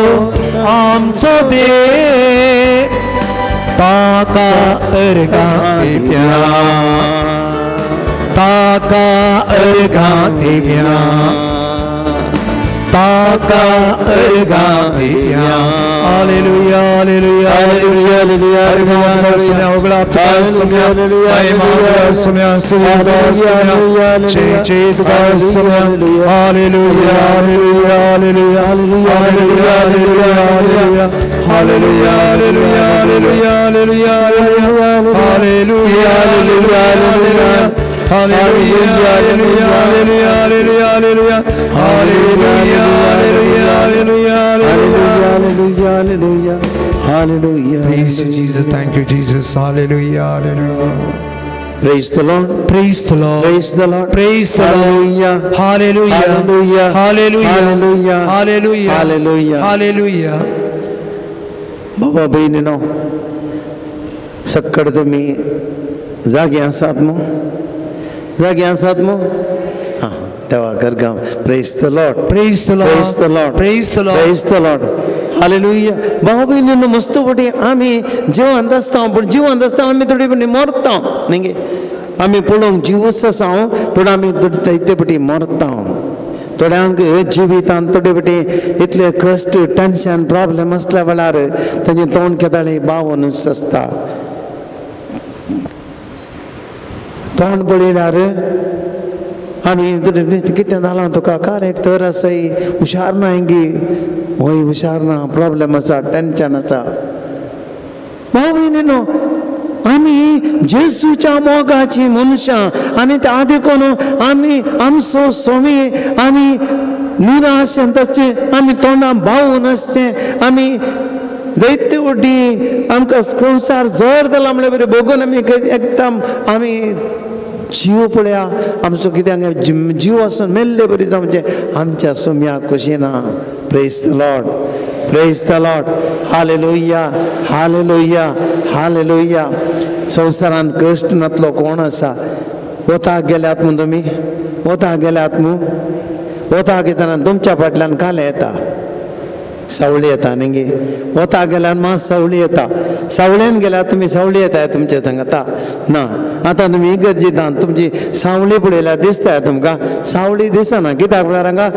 आमचो देव ताका अर्घां दिव्या ताका अर्घां दिव्या ताका अर्घां दिव्या. हालेलुया हालेलुया हालेलुया हालेलुया उगड़ा सुम्या महिमा सुम्या स्तुति सुम्या जय जय तुकार सुम्या. हालेलुया हालेलुया हालेलुया हालेलुया हालेलुया हालेलुया हालेलुया हालेलुया हालेलुया हालेलुया हालेलुया हालेलुया हालेलुया हालेलुया हालेलुया हालेलुया हालेलुया हालेलुया हालेलुया. Praise you Jesus, thank you Jesus. Hallelujah hallelujah. Praise the Lord, Praise the Lord, Praise the Lord, Praise the Lord. Hallelujah, Hallelujah, Hallelujah, Hallelujah, Hallelujah, Hallelujah, Hallelujah, Hallelujah. बाबा बहिणीनो सक्कड तुमी जागे आसात मू जागे आसात मू हां देवा Kargaon. Praise the Lord, Praise the Lord, Praise the Lord, Praise the Lord. Praise the Lord. Hallelujah. भाव भयणीनो मस्त फावटी आमी जिवंत आसता पूण जिवंत आसता आमी थोडी फावटी मरता न्ही आमी पळोवंक जिवूच आसा पूण आमी जायते फावटी मरता. थोड्यांक जिवितांत थोडे फावटी इतले कश्ट टेंशन प्रॉब्लेम आसल्या वेळार तांचें तोंड केदाळे बावनूच आसता. तोंड पळयल्यार आमी कितें जालां तुका कार एक तर आसाय हुशार ना गी वय हुशार ना प्रॉब्लेम आसा टेंशन आसा. भाव भयणीनो आमी जेजूच्या मोगाची मनशां आनी त्या देखून आमी आमचो स्वामी आमी निराश आसचें आमी तोंडां बावून आसचें आमी जायते फावटी आमकां संवसार जर जाला म्हणल्यार बरें भोगून आमी एकदम आमी जीव पळया आमचो कित्याक जीव आसून मेल्ले बरी जावचें आमच्या सोम्याक खोशी ना. Praise the Lord, Praise the Lord. Hallelujah, hallelujah, hallelujah. संवसारांत कश्ट नातलो कोण आसा? वताक गेल्यात मू तुमी? वताक गेल्यात मू? वताक येतना तुमच्या फाटल्यान काले येता, सावळी येता न्ही. वताक गेल्यार मात सावळी येता. सावळेन गेल्यार तुमी सावळी येता तुमच्या सांगता ना. आतां तुमी इगर्जेंत तुमची सावळी पळयल्यार दिसता तुमकां? सावळी दिसना. कित्याक म्हळ्यार हांगा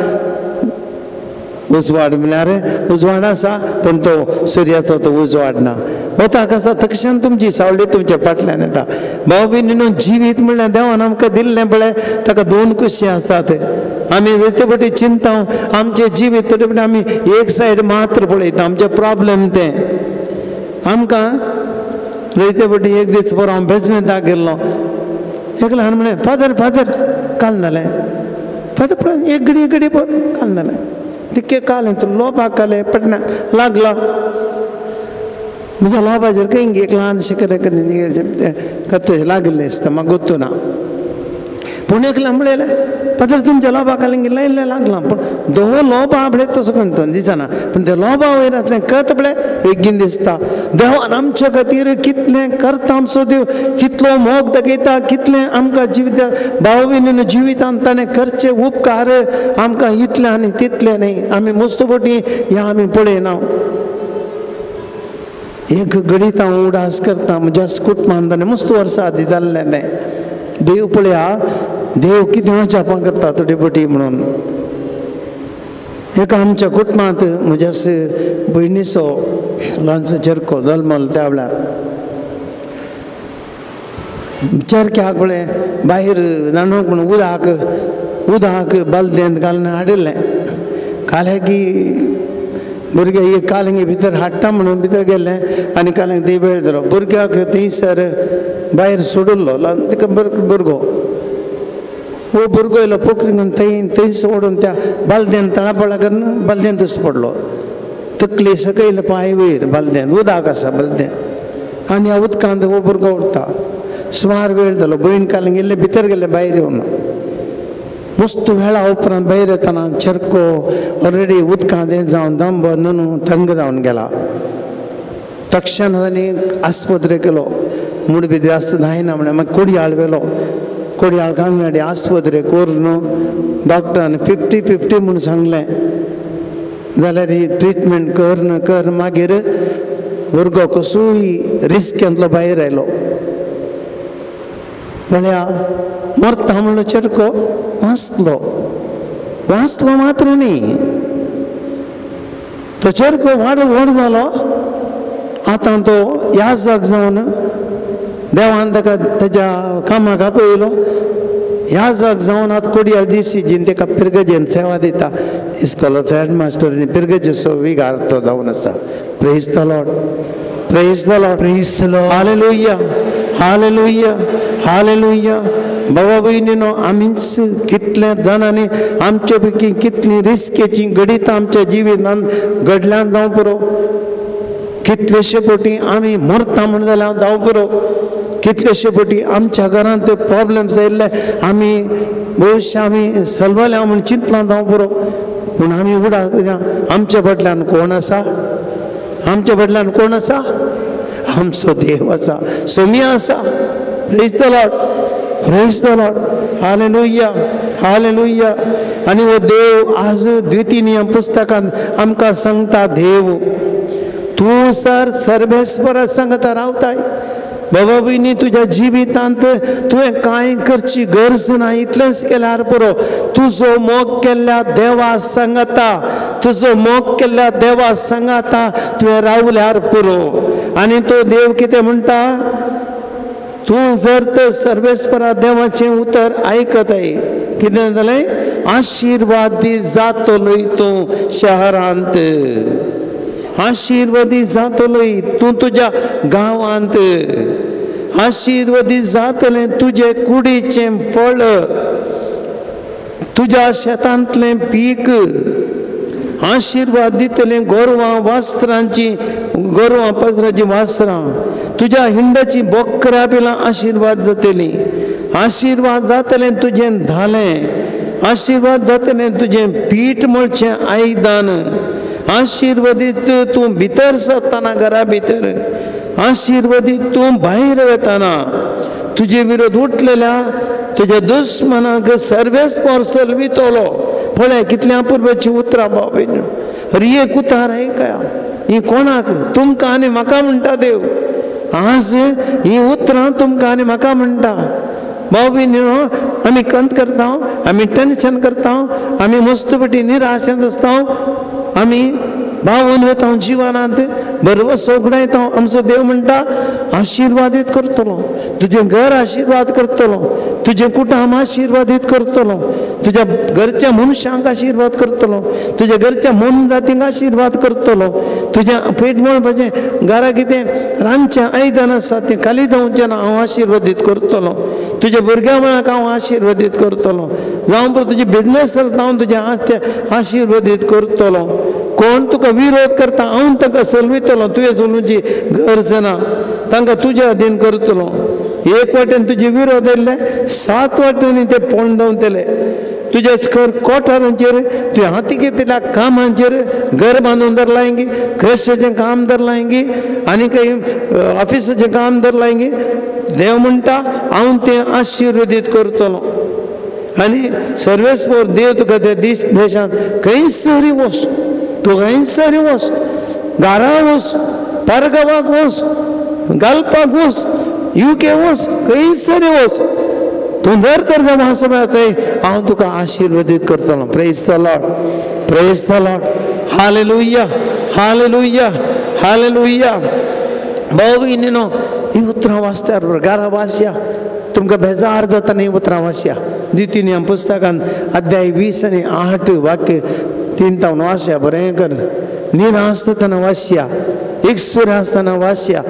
उजवाड म्हळ्यार उजवाड आसा पूण तो सुर्याचो तो उजवाड ना. वताक आसा तक्षण तुमची सावळी तुमच्या फाटल्यान येता. भाव भयणीनो जिवीत म्हणल्यार देवान आमकां दिल्लें पळय ताका दोन कुशी आसात. आमी जायते फावटी चिंता आमचें जिवीत थोडे फावटी आमी एक सायड मात्र पळयता, आमचें प्रॉब्लम तें आमकां जायते फावटी. एक दीस बरो हांव बेजमेंताक गेल्लो, एक ल्हान म्हणलें फादर फादर काल जालें, फादर पळय एक घडी घडी पोर काल जालें, तितकें काल तूं लोपाक कालें पटना लागला म्हज्या लोबाचेर खंय एक ल्हानशें कतें लागिल्लें आसता म्हाका गोत्तू ना. पूण एक ल्हान म्हणलें फादर तुमच्या लोबा कालें इल्लें लागलां, पूण दोहो लोबा पळय तसो खंयचो दिसना, पूण ते लोबा वयर आसलें कत पळय बेगीन दिसता. देवान आमच्या खातीर कितलें करता, आमचो देव कितलो मोग दाखयता, कितलें आमकां जिवित भाव भयणीन जिवितांत ताणें करचे उपकार आमकां इतलें आनी तितलें न्ही. आमी मस्त फावटी ह्या आमी पळयना. एक घडीत हांव उडास करता म्हज्या कुटुंबान ताणें मस्त वर्सां आदी जाल्लें तें. देव पळया देव कितें अजापां करता थोडी फावटी म्हणून. एका आमच्या कुटुंबांत म्हज्या भयणीचो ल्हानसो चेरको जल्मलो त्या वेळार चेरक्याक पळय भायर न्हाणोवंक म्हणून उदक उदक बालदेंत घालून हाडिल्लें. कालें की भुरगे एक कालंगी भितर हाडटा म्हणून भितर गेल्लें आनी कालंगी ती वेळ जालो भुरग्याक थंयसर भायर सोडिल्लो ल्हान तिका भुरगो हो भुरगो येयलो पोखरी घेवन थंय थंयच ओडून त्या बालदेन तळापळा करून बालदेंतच पडलो. तकली सकयल पांय वयर बालदेन उदक आसा बालदेन आनी ह्या उदकांत हो भुरगो उरता. सुमार वेळ जालो भयण कालंगी इल्लें भितर गेलें भायर येवन मस्त वेळा उपरांत भायर येतना चेरको ऑलरेडी उदकांत हें जावन दंब न्हू थंग जावन गेला. तक्षण तांणी आस्पत्रे केलो मुडबिद्री आसता जायना म्हणलें. मागीर कोडयाळ व्हेलो, कोडयाळ गांगवाडी आस्पत्रे करून डॉक्टरान 50-50 म्हूण सांगलें. जाल्यार ही ट्रिटमेंट कर न कर मागीर भुरगो कसूय रिस्केंतलो भायर आयलो. म्हळ्यार मरता म्हणलो चेरको वाचलो, वाचलो मात्र न्ही तो चेरको वाड व्हड जालो. आतां तो याजक जावन देवान ताका तेज्या कामाक आपयलो. याजक जावन आतां कोडयाळ दिसीजीन ताका पिरगजेन सेवा दिता. इस्कोलाचो हेडमास्टर आनी पिरगजेचो विगार तो जावन आसा. Praise the Lord, praise the Lord, praise the Lord. Hallelujah, hallelujah, hallelujah. बाबा भयणीनो आमीच कितल्या जाणांनी आमचे पैकी कितली रिस्केची घडितां आमच्या जिवितांत घडल्यान जावं पुरो. कितलेशे फावटी आमी मरता म्हण जाल्यार जावं पुरो. कितलेशे फावटी आमच्या घरांत ते प्रॉब्लम्स आयिल्ले आमी भविश्य आमी सलवल्या म्हूण चिंतलां जावं पुरो. पूण आमी उडा आमच्या फाटल्यान कोण आसा, आमच्या फाटल्यान कोण आसा? आमचो देव आसा, सोमिया आसा. Praise the Lord, praise the Lord. Hallelujah, hallelujah. आनी हो देव आज द्वितीय नियम पुस्तकांत आमकां सांगता, देव तूं सर सर्वेस्परा सांगता रावताय. बाबा भयणी तुज्या जिवितांत तुवें कांय करची गरज ना, इतलेंच केल्यार पुरो. तुजो मोग केल्ल्या देवा सांगता, तुजो मोग केल्ल्या देवा सांगता तुवें रावल्यार पुरो. आनी तो देव कितें म्हणटा, तूं जर तर सर्वेस्परा देवाचें उतर आयकताय कितें जालें, आशिर्वादी जातलोय तूं शहरांत, आशिर्वादी जातलोय तूं तुज्या गांवांत, आशिर्वादी जातलें तुजे कुडीचें फळ, तुज्या शेतांतलें पीक, आशिर्वाद दितलें गोरवां वास्त्रांची, गोरवां पसराचीं वास्त्रां, तुज्या हिंडाची बोकरा पिलां आशिर्वाद जातली, आशिर्वाद जातलें तुजें धालें, आशिर्वाद जातलें तुजें पीठ मळचें आयदन, आशिर्वादीत तूं भितर सरतना घरा भितर, आशिर्वादीत तूं भायर वतना, तुजे विरोध उठलेल्या तुज्या दुस्मनाक सर्वेस पोरसल वितलो. पळय कितल्या पुर्वेची उतरां भाव भयणीनो, एक उतार आयकया ही कोणाक, तुमकां आनी म्हाका म्हणटा देव. आज ही उतरां तुमकां आनी म्हाका म्हणटा. भाव भयणीनो आमी कंत करता, आमी टेन्शन करता, आमी मस्त पटी निराशेंत आसता, आमी भावून वता जिवनांत बरोबर सोगडायता. आमचो देव म्हणटा आशिर्वादीत करतलो तुजें घर आशिर्वाद करतलो, तुजें कुटुंब आशिर्वादीत करतलो, तुज्या घरच्या मनशांक आशिर्वाद करतलो, तुज्या घरच्या मोनजातींक आशिर्वाद करतलो. तुज्या पेट म्हणपाचें घरा कितें रांदचें आयदन आसा तें खाली जावचें ना, हांव आशिर्वादीत करतलो. तुज्या भुरग्यां म्हळ्याक हांव आशिर्वादीत करतलो. जावं पुरो तुजें बिजनेस चलता, हांव तुजें तें आशिर्वादीत करतलो. कोण तुका विरोध करता हांव तांकां सलवितलो, तुवें चलोवची गरज ना, तांकां तुज्या अधीन करतलो. एक वाटेन तुजे विरोध येयल्ले, 7 वाटेनी ते पोंड धांवतले. तुज्या कर कोठारांचेर, तुवें हाती घेतिल्ल्या कामांचेर घर बांदून धरलांगी, क्रेस्ताचें काम धरलांगी, आनी काही ऑफिसाचें काम धरलांगी. देव म्हणटा हांव तें आशिर्वादीत करतलो. आनी सर्वेस्पोर देव तुका त्या दीस देशांत खंयसरी वच, तूं खंयसरी वच, घरा वच, परगांवाक वच, गल्फाक वच, युके वच, खंयसरी वच, तूं धर तर देवा समया थंय हांव तुका आशिर्वादीत करतलो. Praise the Lord, praise the Lord. Hallelujah, hallelujah, hallelujah. भाव भयणीनो, ही उतरां वाचल्यार घरा वाचया, तुमकां बेजार जाता न्ही उतरां वाचया. द्वितीय नियम पुस्तकान अध्याय 20 आनी 8 वाक्य 3 तावन वाचया. बरें कर, निराश जातना वाचया, एकसुरें आसतना वाचया,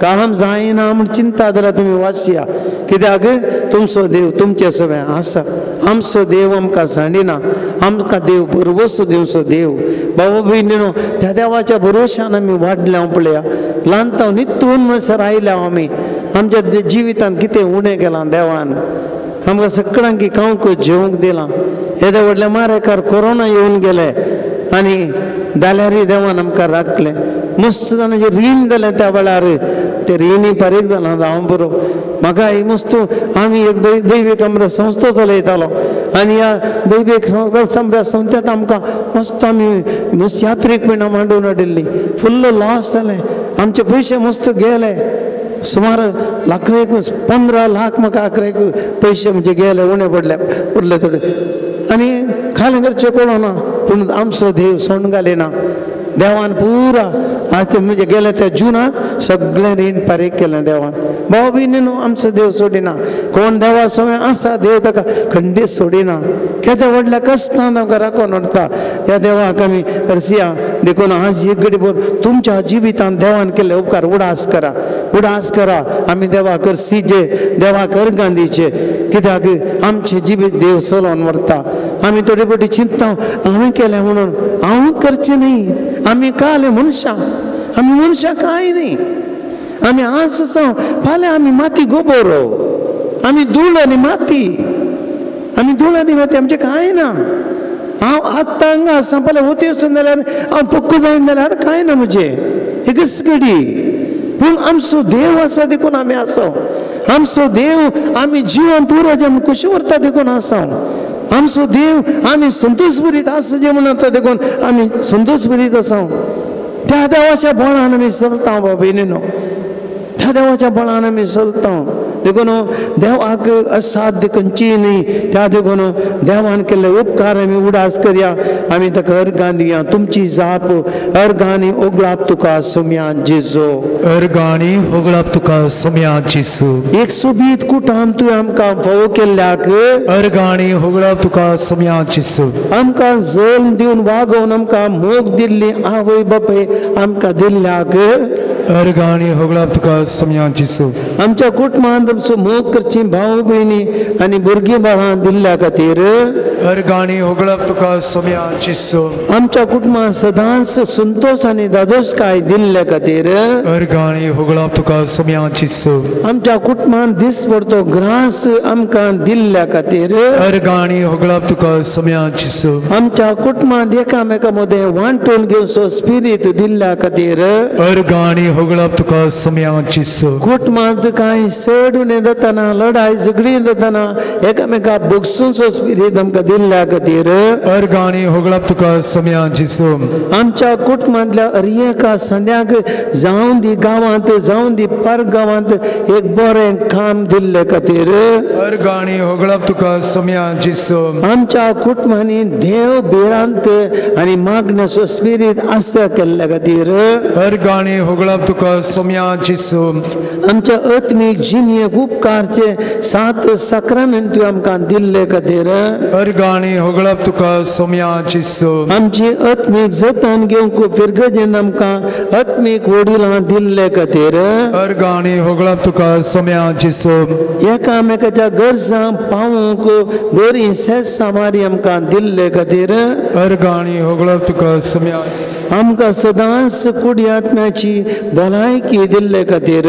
काम जायना म्हूण चिंता जाल्यार तुमी वाचया. कित्याक तुमचो देव तुमचे सगळें आसा. आमचो देव आमकां सांडिना, आमकां देव भरवसो दिवचो देव. बाबा भयणीनो, त्या देवाच्या भरवशान आमी वाडल्या पळया. ल्हान तावन इतून म्हणसर आयल्या आमी. आमच्या जिवितांत कितें उणें केलां देवान, आमकां सगळ्यांक खावंक जेवंक दिलां. येदे व्हडल्या मारेकार कोरोना येवन गेले आनी जाल्यारय देवान आमकां राखलें. मस्त जाणांचें रीण जालें त्या वेळार, तें रिणी फारीक जालां. हांव बरो म्हाका ही मस्त आमी एक दैवीक आमकां संस्था चलयतालो आनी ह्या दैवीक संस्थेंत आमकां मस्त आमी मस्त यात्रीक पिणां मांडून हाडिल्ली. फुल्ल लॉस जालें, आमचे पयशे मस्त गेले. सुमार लाख 15 लाख म्हाका अकराक पयशे म्हणजे गेले, उणें पडले उरले थोडे. आनी खालें करचें कळना, पूण आमचो देव सोडून घालिना. देवान पुरा आतां म्हणजे गेले त्या जुनाक सगळें रीण फारीक केलें देवान. भाव भयणी न्हू, आमचो देव सोडिना. कोण देवा सवय आसा देव ताका खंडीत सोडिना. केदें व्हडल्या कश्टान आमकां राखून व्हरता ह्या देवाक आमी हरसिया. देखून आज एक घडी भर तुमच्या जिवितांत देवान केल्ले उपकार उडास करा, उडास करा. आमी देवाक हरसीचे, देवाक अर्गां दिवचे, कित्याक आमचें जिवीत देव चलोवन व्हरता. आमी थोडे फावटी चिंतता हांवें केलें म्हणून, हांव करचें न्ही. आमी काल मनशां, आमी मनशां कांय न्ही. आमी आज आसा, फाल्यां आमी माती गोबोर, आमी धूळ आनी माती, आमी धूळ आनी माती, आमचें कांय ना. हांव आत्तां हांगा आसा, फाल्यां वती वचून जाल्यार हांव पक्को जायन जाल्यार कांय ना म्हजें, एकच घडी. पूण आमचो देव आसा देखून आमी आसा. आमचो देव आमी जिवंत उरचें म्हूण कशें उरता देखून आसा. आमचो देव आमी संतोष भरीत आसा जें म्हूण आसा देखून आमी संतोष भरीत आसा. त्या देवाच्या बळान आमी चलता बाबा भयणीनो, त्या देवाच्या बळान आमी चलता. देखून देवाक असाध्य खंयचीय न्ही. त्या देखून देवान केल्ले उपकार आमी उडास करया, आमी ताका अर्गां दिवया. तुमची जाप अर्गांनी ओगळाप तुका सोम्या जेजू, अर्गांनी ओगळाप तुका सोम्या जेजू. एक सोबीत कुटाम तुवें आमकां फावो केल्ल्याक अर्गांनी ओगळाप तुका सोम्या जेजू. आमकां जल्म दिवन वागोवन आमकां मोग दिल्ली आवय बापूय आमकां दिल्ल्याक अर्गांनी होगळाप तुका सोम्या जेजू. आमच्या कुटुंबांत तुमचो मोग करची भाव भयणी आनी भुरगीं बाळां दिल्ल्या खातीर अर्गांनी होगळाप तुका सोम्या जेजू. आमच्या कुटुंबांत सदांच संतोष आनी दादोसकाय दिल्ल्या खातीर अर्गांनी होगळाप तुका सोम्या जेजू. आमच्या कुटुंबांत दीस पडतो ग्रास आमकां दिल्ल्या खातीर अर्गांनी होगळाप तुका सोम्या जेजू. आमच्या कुटुंबांत एकामेका मदें वांटून घेवचो स्पिरीत दिल्ल्या खातीर अर्गांनी होगळाप तुका सोम्या जेजू. कुटुंबांत कांय चड उणें जातना, लडाय झगडी जातना एकामेका बगसूचो स्पिरीत आमकां दिल्ल्या खातीर अर्गांनी होगळाप तुका सोम्या जेजू. आमच्या कुटुंबांतल्या हर एका संद्याक जावं दी गांवांत, जावं दी पर गांवांत एक बरें काम दिल्ले खातीर अर्गांनी होगळाप तुका सोम्या जेजू. आमच्या कुटुंबांनी देव भिरांत आनी मागण्याचो स्पिरीत आसा केल्ल्या खातीर अर्गांनी होगळाप होगळप तुका सोम्या जेसू आमच्या आत्मीक जिणेक उपकारचे सात साक्रामेंत तुवें आमकां दिल्ले खातीर अर्गाणी होगळप तुका सोम्या जेसू आमची आत्मीक जतन घेवंक फिरगजेन आमकां आत्मीक वडिलां दिल्ले खातीर अर्गाणी होगळप तुका सोम्या जेसू एकामेकाच्या गरजां पावूंक बरी सेस सामारी आमकां दिल्ले खातीर अर्गाणी होगळप तुका सोम्या आमकां सदांच कुडी आत्म्याची भलायकी दिल्ले खातीर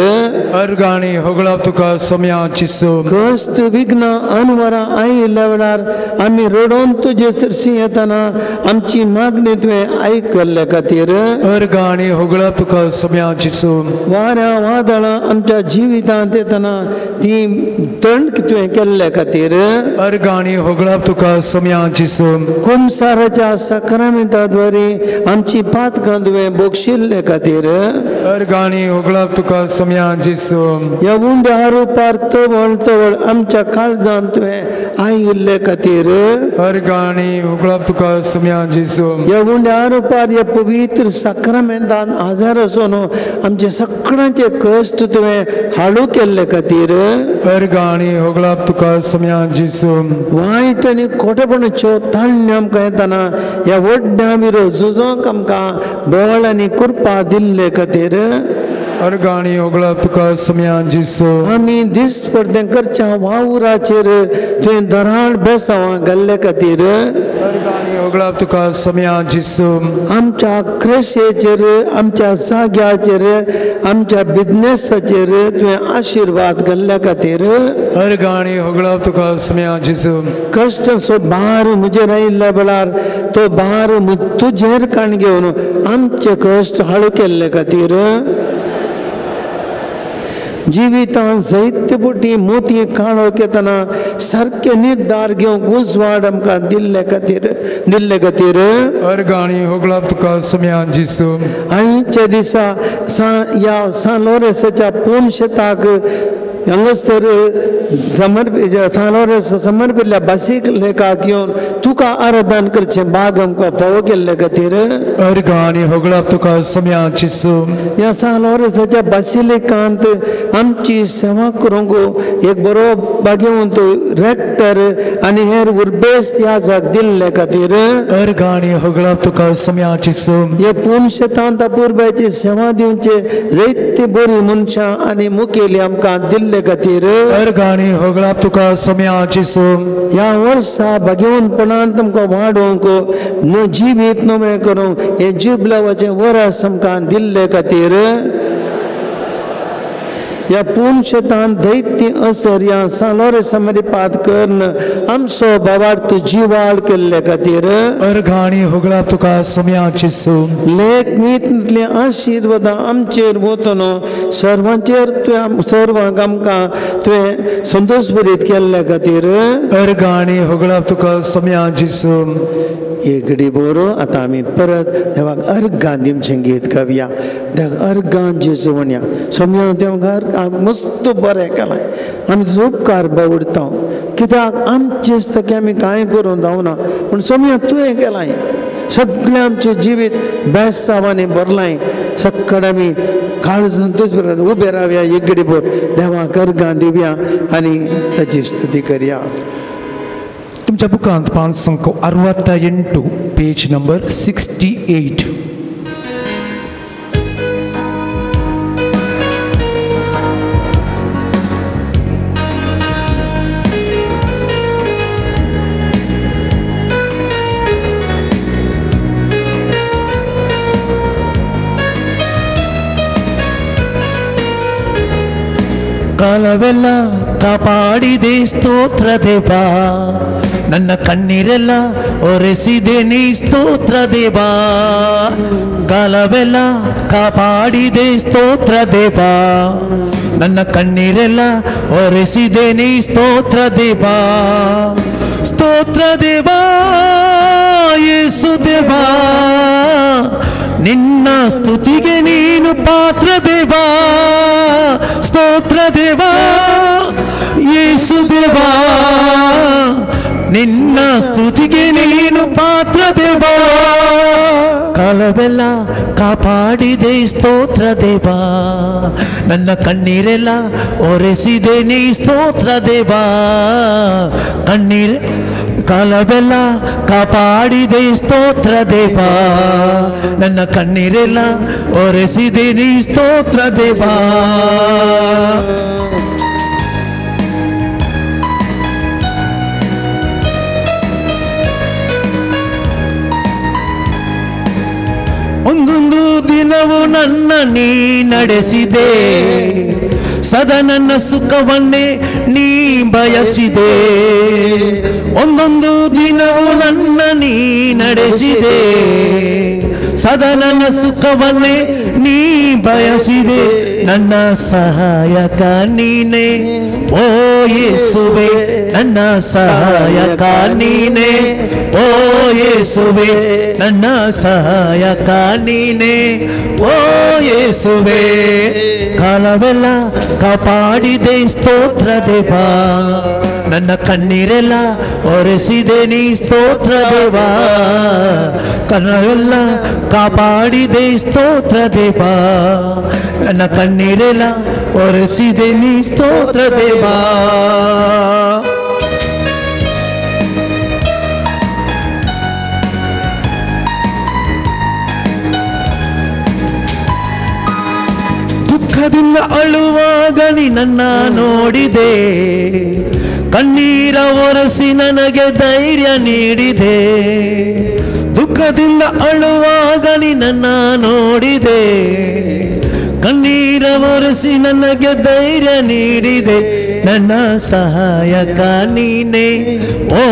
अर्गाणी होगळप तुका सोम्या जेसू कश्ट विघ्न अनवरां आयिल्ल्या वेळार आमी रडोवन तुजे सरशी येतना आमची मागणी तुवें आयकल्ले खातीर अर्गाणी होगळप तुका सोम्या जेसू वाऱ्या वादळां आमच्या जिवितांत येतना ती दंड तुवें केल्ले खातीर अर्गाणी होगळप तुका सोम्या जेसू कुमसाराच्या साक्रामेंताद्वारे आमची पातकां तुवें बक्षिल्ले खातीर अर्गाणी होगळप तुका सोम्या जेसू ह्या उंड्या रुपार तवळ तवळ आमच्या काळजांत तुवें आयिल्ले खातीर अर्गाणी होगळप तुका सोम्या जेसू ह्या उंड्या रुपार ह्या पवित्र साक्रामेंतान आजार आसून आमचे सगळ्यांचे कश्ट तुवें हाडू केल्ले खातीर अर्गाणी होगळप तुका सोम्या जेसू वायट आनी खोटेपणाच्यो ताळण्यो आमकां येतना ह्या व्हडल्या विरोध झुजोंक आमकां बळ आनी कृपा दिल्ले खातीर अर्गाणी होगळप तुका सोम्या जेसू आमी दिसपडतें करच्या वावराचेर तुवें दराळ बेसांवां घाल्ले खातीर अर्गाणी होगळप तुका सोम्या जेसू आमच्या क्रेशेचेर आमच्या जाग्याचेर आमच्या बिजनेसाचेर तुवें आशिर्वाद घाल्ल्या खातीर अर्गाणी होगळप तुका सोम्या जेसू कश्टाचो भार म्हजेर आयिल्ल्या वेळार तो भार तुजेर काण घेवन आमचे कश्ट हाळू केल्ले खातीर जिवितांत जायते पुटी मोती काळोख येतना सारके निर्धार घेवंक उजवाड आमकां दिल्ले खातीर अर्गाणी होगळप तुका सोम्या जेसू आयच्या दिसा ह्या सान लोरेसाच्या पूर्ण शेताक हांगासर सान लोरेस समर्पिल्ल्या बासीक लेखाक येवन तुका आराधन करचें भाग आमकां फावो केल्ले खातीर अर्गाणी होगळप तुका सोम्या जेसू ह्या सान लोरेसाच्या बासिलिकांत आमची सेवा करूंक एक बरो भाग्यवंत रेक्टर आनी हेर उर्बेस्त ह्या जाग दिल्ले खातीर अर्गाणी होगळप तुका सोम्या जेसू हे पूर्ण शेतांत अपुरबायची सेवा दिवचे जायते बरी मनशां आनी मुखेली आमकां दिल्ले खातीर अर्गाणी होगळप तुका सोम्या जेसू ह्या वर्सा भाग्यवंतपणान तुमकां वाडोवंक जिवीत नवें करूंक हें जिबलावाचें वरस आमकां दिल्ले खातीर ह्या पूर्ण शेतांत दैत्य असर ह्या सान लोरेसा पात करून आमचो भावार्थ जिवाळ केल्ले खातीर अर्गाणी होगळप तुका सोम्या जेसू लेख मितले आशिर्वादां आमचेर वतनो सर्वांचेर तुवें सर्वांक आमकां तुवें संतोशभरीत केल्ले खातीर अर्गाणी होगळप तुका सोम्या जेसू एक घडी बरो आतां आमी परत देवाक अर्गां दिवचें गीत गावया देवाक अर्गां जेजू म्हणया सोम्या देवाक मस्त बरें केलां आमी उपकार बावडता कित्याक आमचेच तके आमी कांय करूंक जावना पूण सोम्या तुवें केलां सगळें आमचें जिवीत बेसांवांनी भरलां सगळें आमी काळजांतूच उबे रावया एक घडी भर देवाक अर्गां दिवया आनी ताची स्तुती करया. तुमच्या बुकांत 568 पेज नंबर 68. ಕಾಲವೆಲ್ಲ ಕಾಪಾಡಿದೆ ಸ್ತೋತ್ರ ದೇವಾ, ನನ್ನ ಕಣ್ಣೀರೆಲ್ಲ ಒರೆಸಿದೆ ನೀ ಸ್ತೋತ್ರ ದೇವಾ. ಕಾಲವೆಲ್ಲ ಕಾಪಾಡಿದೆ ಸ್ತೋತ್ರ ದೇವಾ, ನನ್ನ ಕಣ್ಣೀರೆಲ್ಲ ಒರೆಸಿದೆ ನೀ ಸ್ತೋತ್ರ ದೇವಾ. ಸ್ತೋತ್ರ ದೇವಾ ಯೇಸು ದೇವಾ, ನಿನ್ನ ಸ್ತುತಿಗೆ ನೀನು ಪಾತ್ರ ದೇವಾ. ಸ್ತೋತ್ರ ದೇವಾ ಯೇಸು ದೇವಾ, ನಿನ್ನ ಸ್ತುತಿಗೆ ನೀನು ಪಾತ್ರ ದೇವಾ. ಕಾಲವೆಲ್ಲ ಕಾಪಾಡಿದೆ ಸ್ತೋತ್ರ ದೇವಾ, ನನ್ನ ಕಣ್ಣೀರೆಲ್ಲ ಒರೆಸಿದೆ ನೀ ಸ್ತೋತ್ರ ದೇವಾ. ಕಣ್ಣೀರ್ ಕಾಲವೆಲ್ಲ ಕಾಪಾಡಿದೆ ಸ್ತೋತ್ರ ದೇವಾ, ನನ್ನ ಕಣ್ಣೀರೆಲ್ಲ ಒರೆಸಿದೆ ನೀ ಸ್ತೋತ್ರ ದೇವಾ. ಒಂದೊಂದು ದಿನವೂ ನನ್ನ ನೀ ನಡೆಸಿದೆ, ಸದಾ ನನ್ನ ಸುಖವನ್ನೇ ನೀ ಬಯಸಿದೆ. ಒಂದೊಂದು ದಿನವೂ ನನ್ನ ನೀ ನಡೆಸಿದೆ, ಸದಾ ನನ್ನ ಸುಖವನ್ನೇ ನೀ ಬಯಸಿದೆ. ನನ್ನ ಸಹಾಯಕ ನೀನೇ ಓ ಯೇಸುವೆ, ನನ್ನ ಸಹಾಯಕ ನೀನೇ ಓ ಯೇಸುವೆ, ನನ್ನ ಸಹಾಯಕ ನೀನೇ ಓ ಯೇಸುವೆ. ಕಾಲವೆಲ್ಲ ಕಾಪಾಡಿದೆ ಸ್ತೋತ್ರ ದೇವಾ, ನನ್ನ ಕಣ್ಣೀರೆಲ್ಲ ಒರೆಸಿದೆ ನೀ ಸ್ತೋತ್ರ ದೇವಾ. ಕಣ್ಣೆಲ್ಲ ಕಾಪಾಡಿದೆ ಸ್ತೋತ್ರ ದೇವಾ, ನನ್ನ ಕಣ್ಣೀರೆಲ್ಲ ಒರೆಸಿದೆ ನೀ ಸ್ತೋತ್ರ ದೇವಾ. ದುಃಖದಿಂದ ಅಳುವಾಗ ನೀ ನನ್ನ ನೋಡಿದೆ, ಕಣ್ಣೀರ ಒರೆಸಿ ನನಗೆ ಧೈರ್ಯ ನೀಡಿದೆ. ದುಃಖದಿಂದ ಅಳುವಾಗ ನೀ ನನ್ನ ನೋಡಿದೆ, ಕಣ್ಣೀರ ಒರೆಸಿ ನನಗೆ ಧೈರ್ಯ ನೀಡಿದೆ. ನನ್ನ ಸಹಾಯಕ ನೀನೇ ಓ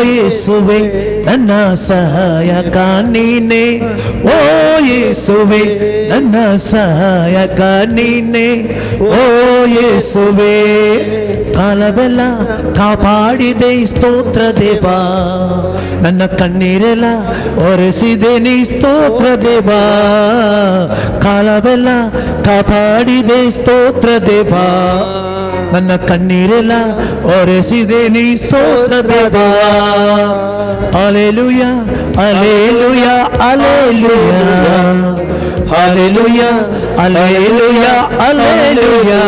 ಯೇಸುವೆ, ನನ್ನ ಸಹಾಯಕ ನೀನೇ ಓ ಯೇಸುವೆ, ನನ್ನ ಸಹಾಯಕ ನೀನೇ ಓ ಯೇಸುವೆ. ಕಾಲವೆಲ್ಲ ಕಾಪಾಡಿದೆ ಸ್ತೋತ್ರ ದೇವಾ, ನನ್ನ ಕಣ್ಣೀರೆಲ್ಲ ಒರೆಸಿದೆ ನೀ ಸ್ತೋತ್ರ ದೇವಾ. ಕಾಲವೆಲ್ಲ ಕಾಪಾಡಿದೆ ಸ್ತೋತ್ರ ದೇವಾ, ನನ್ನ ಕಣ್ಣೀರೆಲ್ಲ ಒರೆಸಿದೆ ನೀ ಸ್ತೋತ್ರ ದೇವಾ. Alleluia, alleluia, alleluia, alleluia, alleluia, alleluia, alleluia,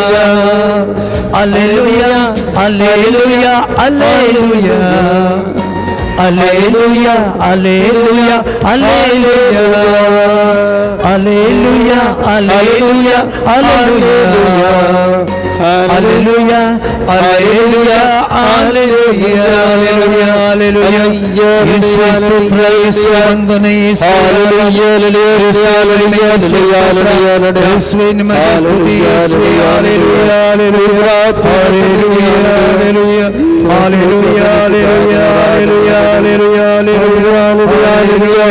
alleluia, alleluia, alleluia, alleluia, alleluia, alleluia, alleluia, alleluia, alleluia, alleluia, alleluia, alleluia, alleluia. ಯೇಸುವೇ ಸ್ತೋತ್ರ, ಯೇಸುವೇ ವಂದನೆ, ಯೇಸುವೇ ನಿಮಗೆ ಸ್ತುತಿ, ಯೇಸುವೇ alleluia, alleluia, alleluia, alleluia, alleluia, alleluia, alleluia, alleluia,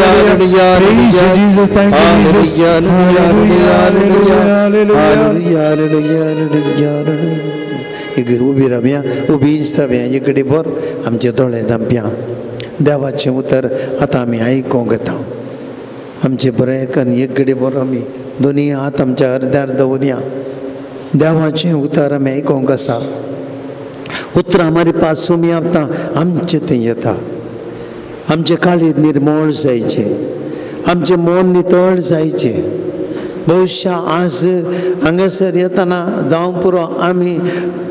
alleluia. Praise Jesus, thank you Jesus. Hallelujah, hallelujah, hallelujah. एक उबी रावया, उबीच रावया, एक कडेन भर आमचे दोळे धांपया. देवाचें उतर आतां आमी आयकूंक येता. आमचें बरें आनी एक कडेन भर आमी दोनी हात आमच्या अर्द्यार दवरया. देवाचें उतर आमी आयकूंक आसा. उतरां मारी पासून आतां आमचें थंय येता. आमचें काळीज निर्मळ जायचें, आमचें मन नितळ जायचें. बहुशा आज हांगासर येतना जावं पुरो आमी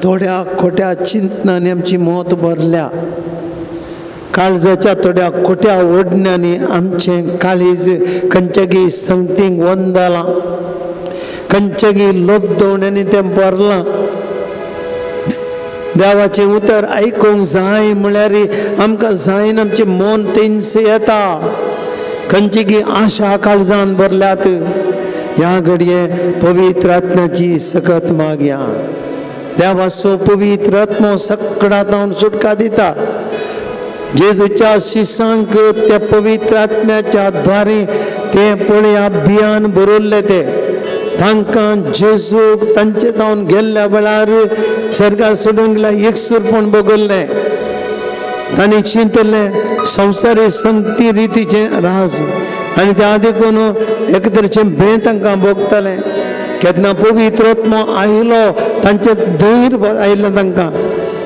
थोड्या खोट्या चिंतनांनी आमची मत भरल्या. काळजाच्या थोड्या खोट्या ओडण्यांनी आमचें काळीज खंयच्यागी संगतींक वंदलां, खंयच्यागी लोभदवण्यांनी तें भरलां. देवाचें उतर आयकूंक जाय म्हळ्यार आमकां जायना, आमचें मन तेंच येता. खंयची आशा काळजान भरल्यात. ह्या घडये पवित्र आत्म्याची सकत मागया. देवाचो पवित्र आत्मो सकडांत सुटका दिता. जेजूच्या शिसांक त्या पवित्र आत्म्याच्या द्वारे ते पळया बियान बरयल्लें ते तांकां जेजूक तांचे जावन गेल्ल्या वेळार सरकार सोडून गेल्या एकसूरपण बगल्लें. तांणी चिंतलें संवसारी संगती रितीचें राज आनी त्या देखून एक तरेचें भंय तांकां भोगतालें. केन्ना पवित्र आत्मो आयलो तांचें धैर्य आयलें तांकां,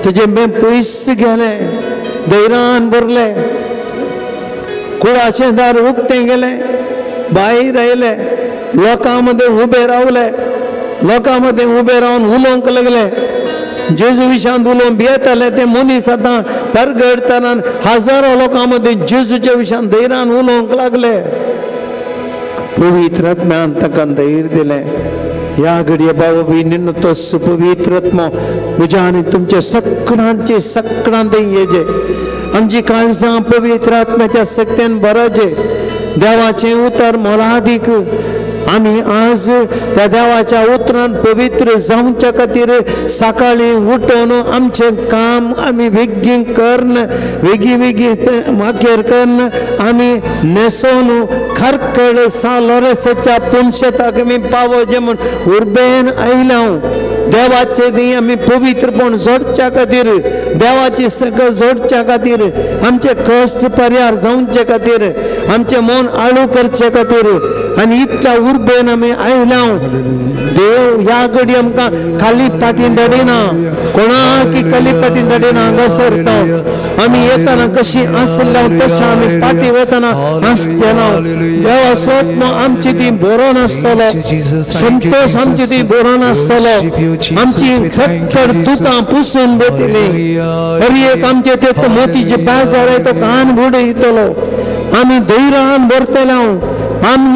तेजें भंय पयस गेलें, धैर्यान भरलें. कुळाचें दार उक्तें गेलें, भायर आयले, लोकां मदें उबे रावले, लोकां मदें उबे रावन उलोवंक लागले. जेजू विशांत उलोवंक भियेताले ते मनीस आतां परगडतना हजारो लोकां मदें जेजूच्या विशांत धैर्यान उलोवंक लागले. पवित्र आत्म्यान ताका धैर्य दिलें. ह्या घडये बाबा भयणींनो तोच पवित्र आत्मो म्हज्या आनी तुमच्या सगळ्यांचे सगळ्यांत येजे. आमची काळजां पवित्र आत्म्याच्या शक्तेन भराचे. देवाचें उतर मोलादीक. आमी आज त्या देवाच्या उतरान पवित्र जावच्या खातीर सकाळीं उठून आमचें काम आमी बेगीन करून बेगीन बेगीन मागीर करून आमी न्हेसोवन खरखड सा लोरेसाच्या पुनशेताक आमी पावोवचें म्हूण उर्बेन आयल्या. देवाचे दी आमी पवित्रपण जोडच्या खातीर, देवाची सगळं जोडच्या खातीर, आमचे कश्ट पर्यार जावचे खातीर, आमचें मन आळू करचे खातीर आनी इतल्या उर्बेन आमी आयल्या. देव ह्या घडी आमकां खाली फाटीं धाडिना, कोणाक खाली फाटीं धाडिना. हांगासर तो आमी येतना कशी आसल्या तशें आमी फाटीं वतना आसचे ना. देवाचो आत्मो आमची ती बरो नासतलो, संतोश आमची ती बरो नासतलो, आमची खटखट दुकां पुसून वतली. हर एक आमचे ते मोतीचे बाजार तो कान बुडयतलो. आमी धैर्यान भरतले. आमी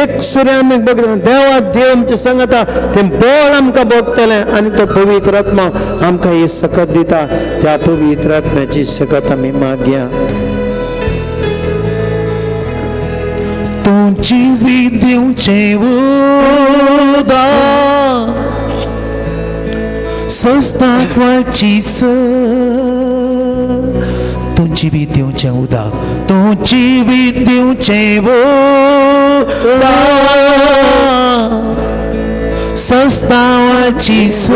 एक सुर्या आमी बघतले देवा देव आमचे सांगता तें बळ आमकां भोगतलें आनी तो पवित्र आत्मा आमकां ही सकत दिता. त्या पवित्र आत्म्याची सकत आमी मागया. तूं जिवीत दिवचें उदक संस्थाक वळची स, तूं जिवीत दिवचें उदक, तूं जिवीत दिवचें उदक संस्था वळची स,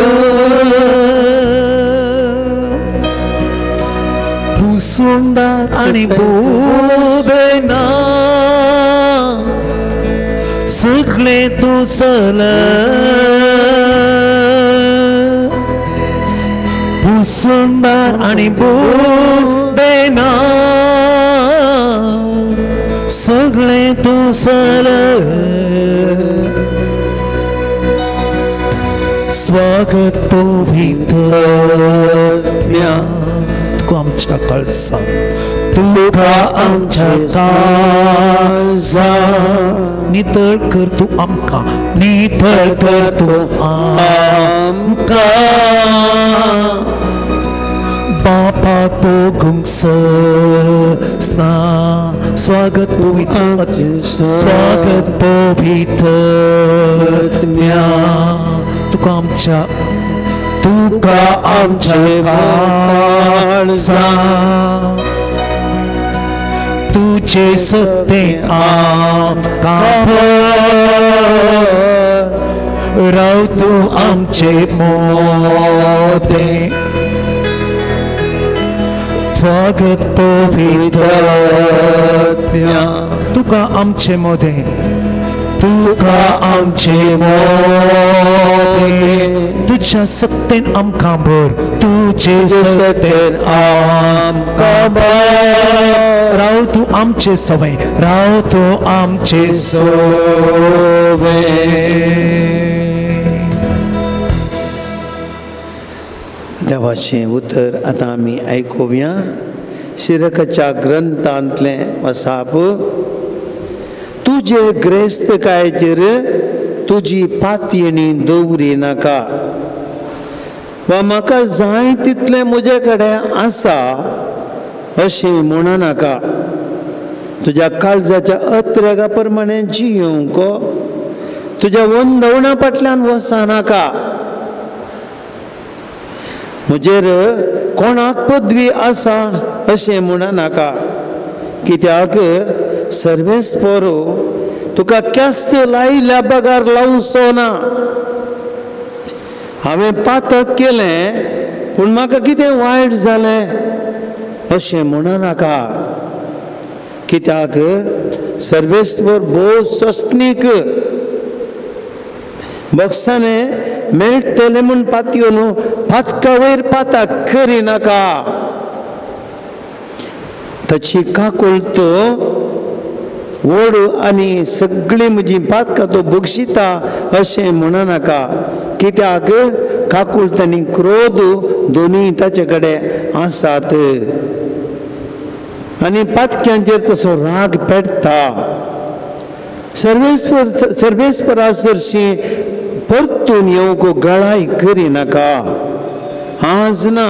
पुसुंदार आनी बोदेना सगळें तूं चल, पुसुंदार आनी बोदेना सगळें तूं चल. स्वागत पवित्र आत्म्या तुका आमच्या कळसांत, तुका आमच्या काळजांत नितळ कर तूं आमकां, नितळ कर तूं आमकां. बापाक भोगूंक सस्ना स्वागत पवित्र, स्वागत पवित्र आत्म्या तुका आमच्या, तुका आमच्या काळजांत तुझे सत्ते आमकां राव तूं आमचे मोते. स्वागत पवित्र आत्म्या तुका आमचे मोदे, तुका आमचे मोदे. तुझ्या सत्तेन आमकां भर, तुझे सत्तेन आमकां भर. राव तूं आमचे सवय, राव तूं आमचे सवय. देवाचें उतर आतां आमी आयकुया. शिरकाच्या ग्रंथांतलें वसाप. तुजे ग्रेस्तकायेचेर तुजी पातयेणी दवरी नाका वा म्हाका जाय तितलें म्हजे कडेन आसा अशें म्हणू नाका. तुज्या काळजाच्या अत्रेगा प्रमाणे जियोवंक तुज्या वंदवणा फाटल्यान वचनाका. नाका. म्हजेर कोणाक पदवी आसा अशें म्हणू नाका, कित्याक सर्वेस्पर तुका क्यास्त लायल्या बगर लावचो ना. हांवें पातक केलें पूण म्हाका कितें वायट जालें अशें म्हणू नाका, कित्याक सर्वेस्पर भोव सोंसणीक. बक्षाने मेळटलें म्हूण पातयो न्हू, पातका वयर पाताक करिनाका. ताची काकुळट व्हड आनी सगळीं म्हजी पातकां तो बक्षिता अशें म्हणनाका, कित्याक काकूळट आनी क्रोध दोनूय ताचे कडेन आसात आनी पातक्यांचेर तसो राग पेटता. सर्वेस्पर सर्वेस्परा सरशी परतून येवंक गळाय करिनाका. आज ना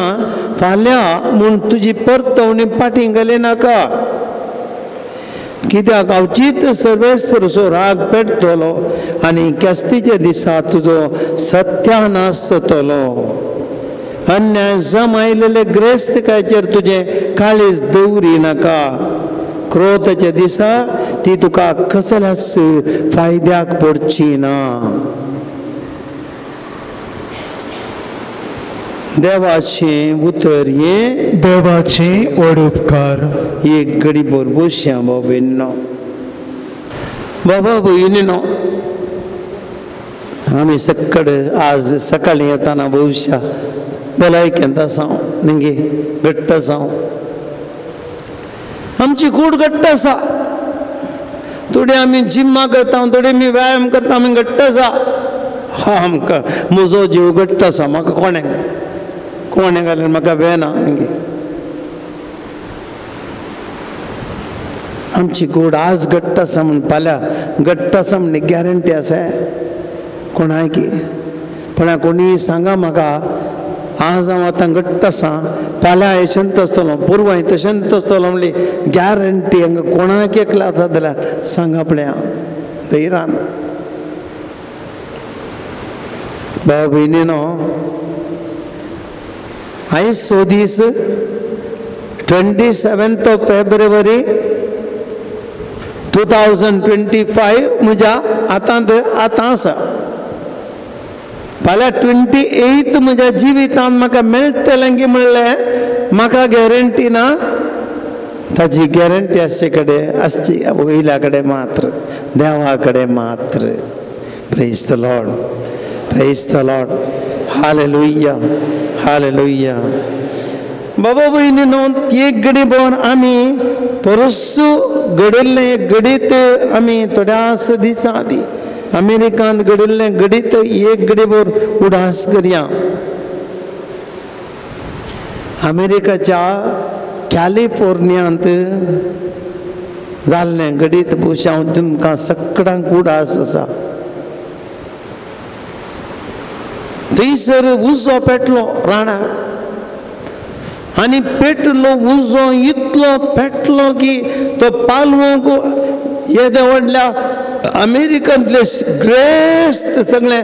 फाल्यां म्हूण तुजी परतवणी फाटीं घाली नाका, कित्याक अवचीत सर्वेस्परचो राग पेटतलो आनी केस्तीच्या दिसा तुजो सत्यानाश जातलो. अन्याय जमायलेले ग्रेस्तकायचेर तुजें काळीज दवरी नाका. क्रोधाच्या दिसा ती तुका कसल्याच फायद्याक पडची ना. देवाचें उतर हें देवाचें व्हड उपकार. एक घडी भर बसया भाव भयणीनो. बाबा भयणीनो, आमी सक्कड आज सकाळीं येताना भोवशा भलायकेंत आसा, निंगी घट्ट आसा, आमची कूड घट्ट आसा. थोडी आमी जिम्मा करता, थोडी आमी व्यायाम करता, आमी घट्ट आसा. हा, आमकां म्हजो जीव घट्ट आसा, म्हाका कोणें कोणें घाल्यार म्हाका वेना. निंगी आमची कूड आज घट्ट आसा म्हूण फाल्यां घट्ट आसा म्हण गॅरंटी आसा कोणाय की? पण कोणीय सांगा म्हाका आज हांव आतां घट्ट आसा, फाल्यां यशंत आसतलो, पुर्वाय तशेंच आसतलो म्हणली गॅरंटी हांगा कोणाक एकला आसा जाल्यार सांगा पळया धैरान. भाव भयणीनो, आयज सो दीस 27 फेब्रुवारी 2025 म्हज्या हातांत आतां आसा. फाल्यां 28 म्हज्या जिवितांत म्हाका मेळटलें की म्हणलें म्हाका गॅरंटी ना. ताजी गॅरंटी आसचे कडेन आसची वयल्या कडेन मात्र, देवा कडेन मात्र. Praise the Lord, praise the Lord, hallelujah, hallelujah. बाबा भयणीनो, एक घडी भोवन आमी परसू घडिल्लें घडीत आमी थोड्याच दिसां आदीं अमेरिकांत घडिल्लें घडीत एक घडी भर उडास करया. अमेरिकाच्या कॅलिफोर्नियांत जाल्लें घडीत भोवशा हांव तुमकां सगळ्यांक उडास आसा. थंयसर उजो पेटलो राणाक आनी पेटलो उजो इतलो पेटलो की तो पालवंक येदे व्हडल्या अमेरिकांतले ग्रेस्त सगळे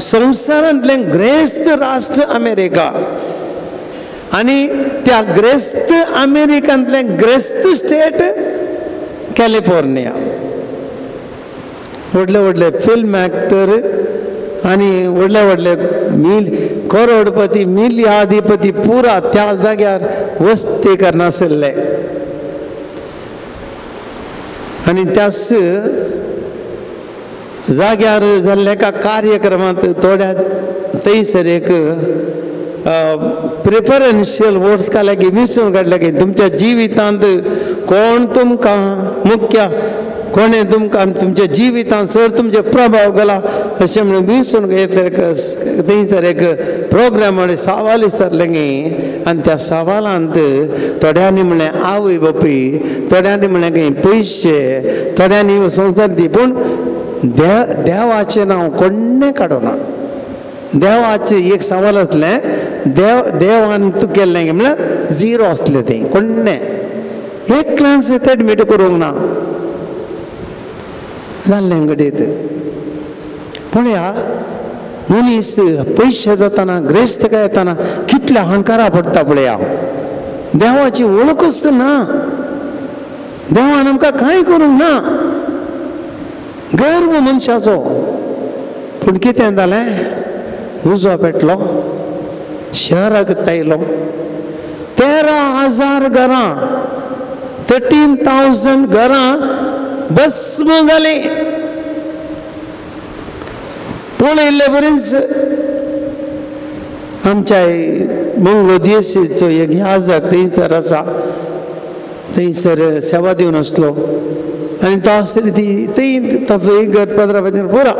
संवसारांतलें ग्रेस्त राष्ट्र अमेरिका आनी त्या ग्रेस्त अमेरिकांतलें ग्रेस्त स्टेट कॅलिफोर्निया. व्हडले व्हडले फिल्म एक्टर आनी व्हडले व्हडले मिल करोडपती मिल्याधिपती पुरा त्या जाग्यार वस्ती करनासले आनी त्याच जाग्यार जाल्ल्या एका कार्यक्रमांत थोड्या थंयसर एक प्रिफरन्शियल वोट्स काडल्या की विंचून काडल्या की तुमच्या जिवितांत कोण तुमकां मुख्य कोणें तुमकां तुमच्या जिवितांत चड तुमचे प्रभाव घाला अशें म्हणून विंचून थंयसर एक प्रोग्राम सवाल विचारलें गी आनी त्या सवालांत थोड्यांनी म्हणलें आवय बापूय, थोड्यांनी म्हणलें की पयशे, थोड्यांनी संवसार दी, पूण देवाचें नांव कोण्णें काडूना. देवाचें एक सवाल आसलें देव देवान तूं केल्लें म्हणल्यार झिरो आसलें तें कोण्णें एक क्लास एडमीट करूंक ना जाल्लें घडीत. पूण ह्या मनीस पयशे जाताना ग्रेस्तकाय येताना कितल्या अहंकारा पडटा पळया. देवाची वळखूच ना, देवान आमकां कांय करूंक ना, गर्व मनशाचो. पूण कितें जालें, उजो पेटलो, शहराक तायलो, 13,000 घरां, 13,000 घरां भस्म जालीं. पळयल्ले बरीच आमच्या मंगलोदेशीचो एक याजक थंयसर आसा, थंयसर सेवा दिवन आसलो. आनी तो आसतली ती ती ताचो एक घर पदरा पाचेर पुरा.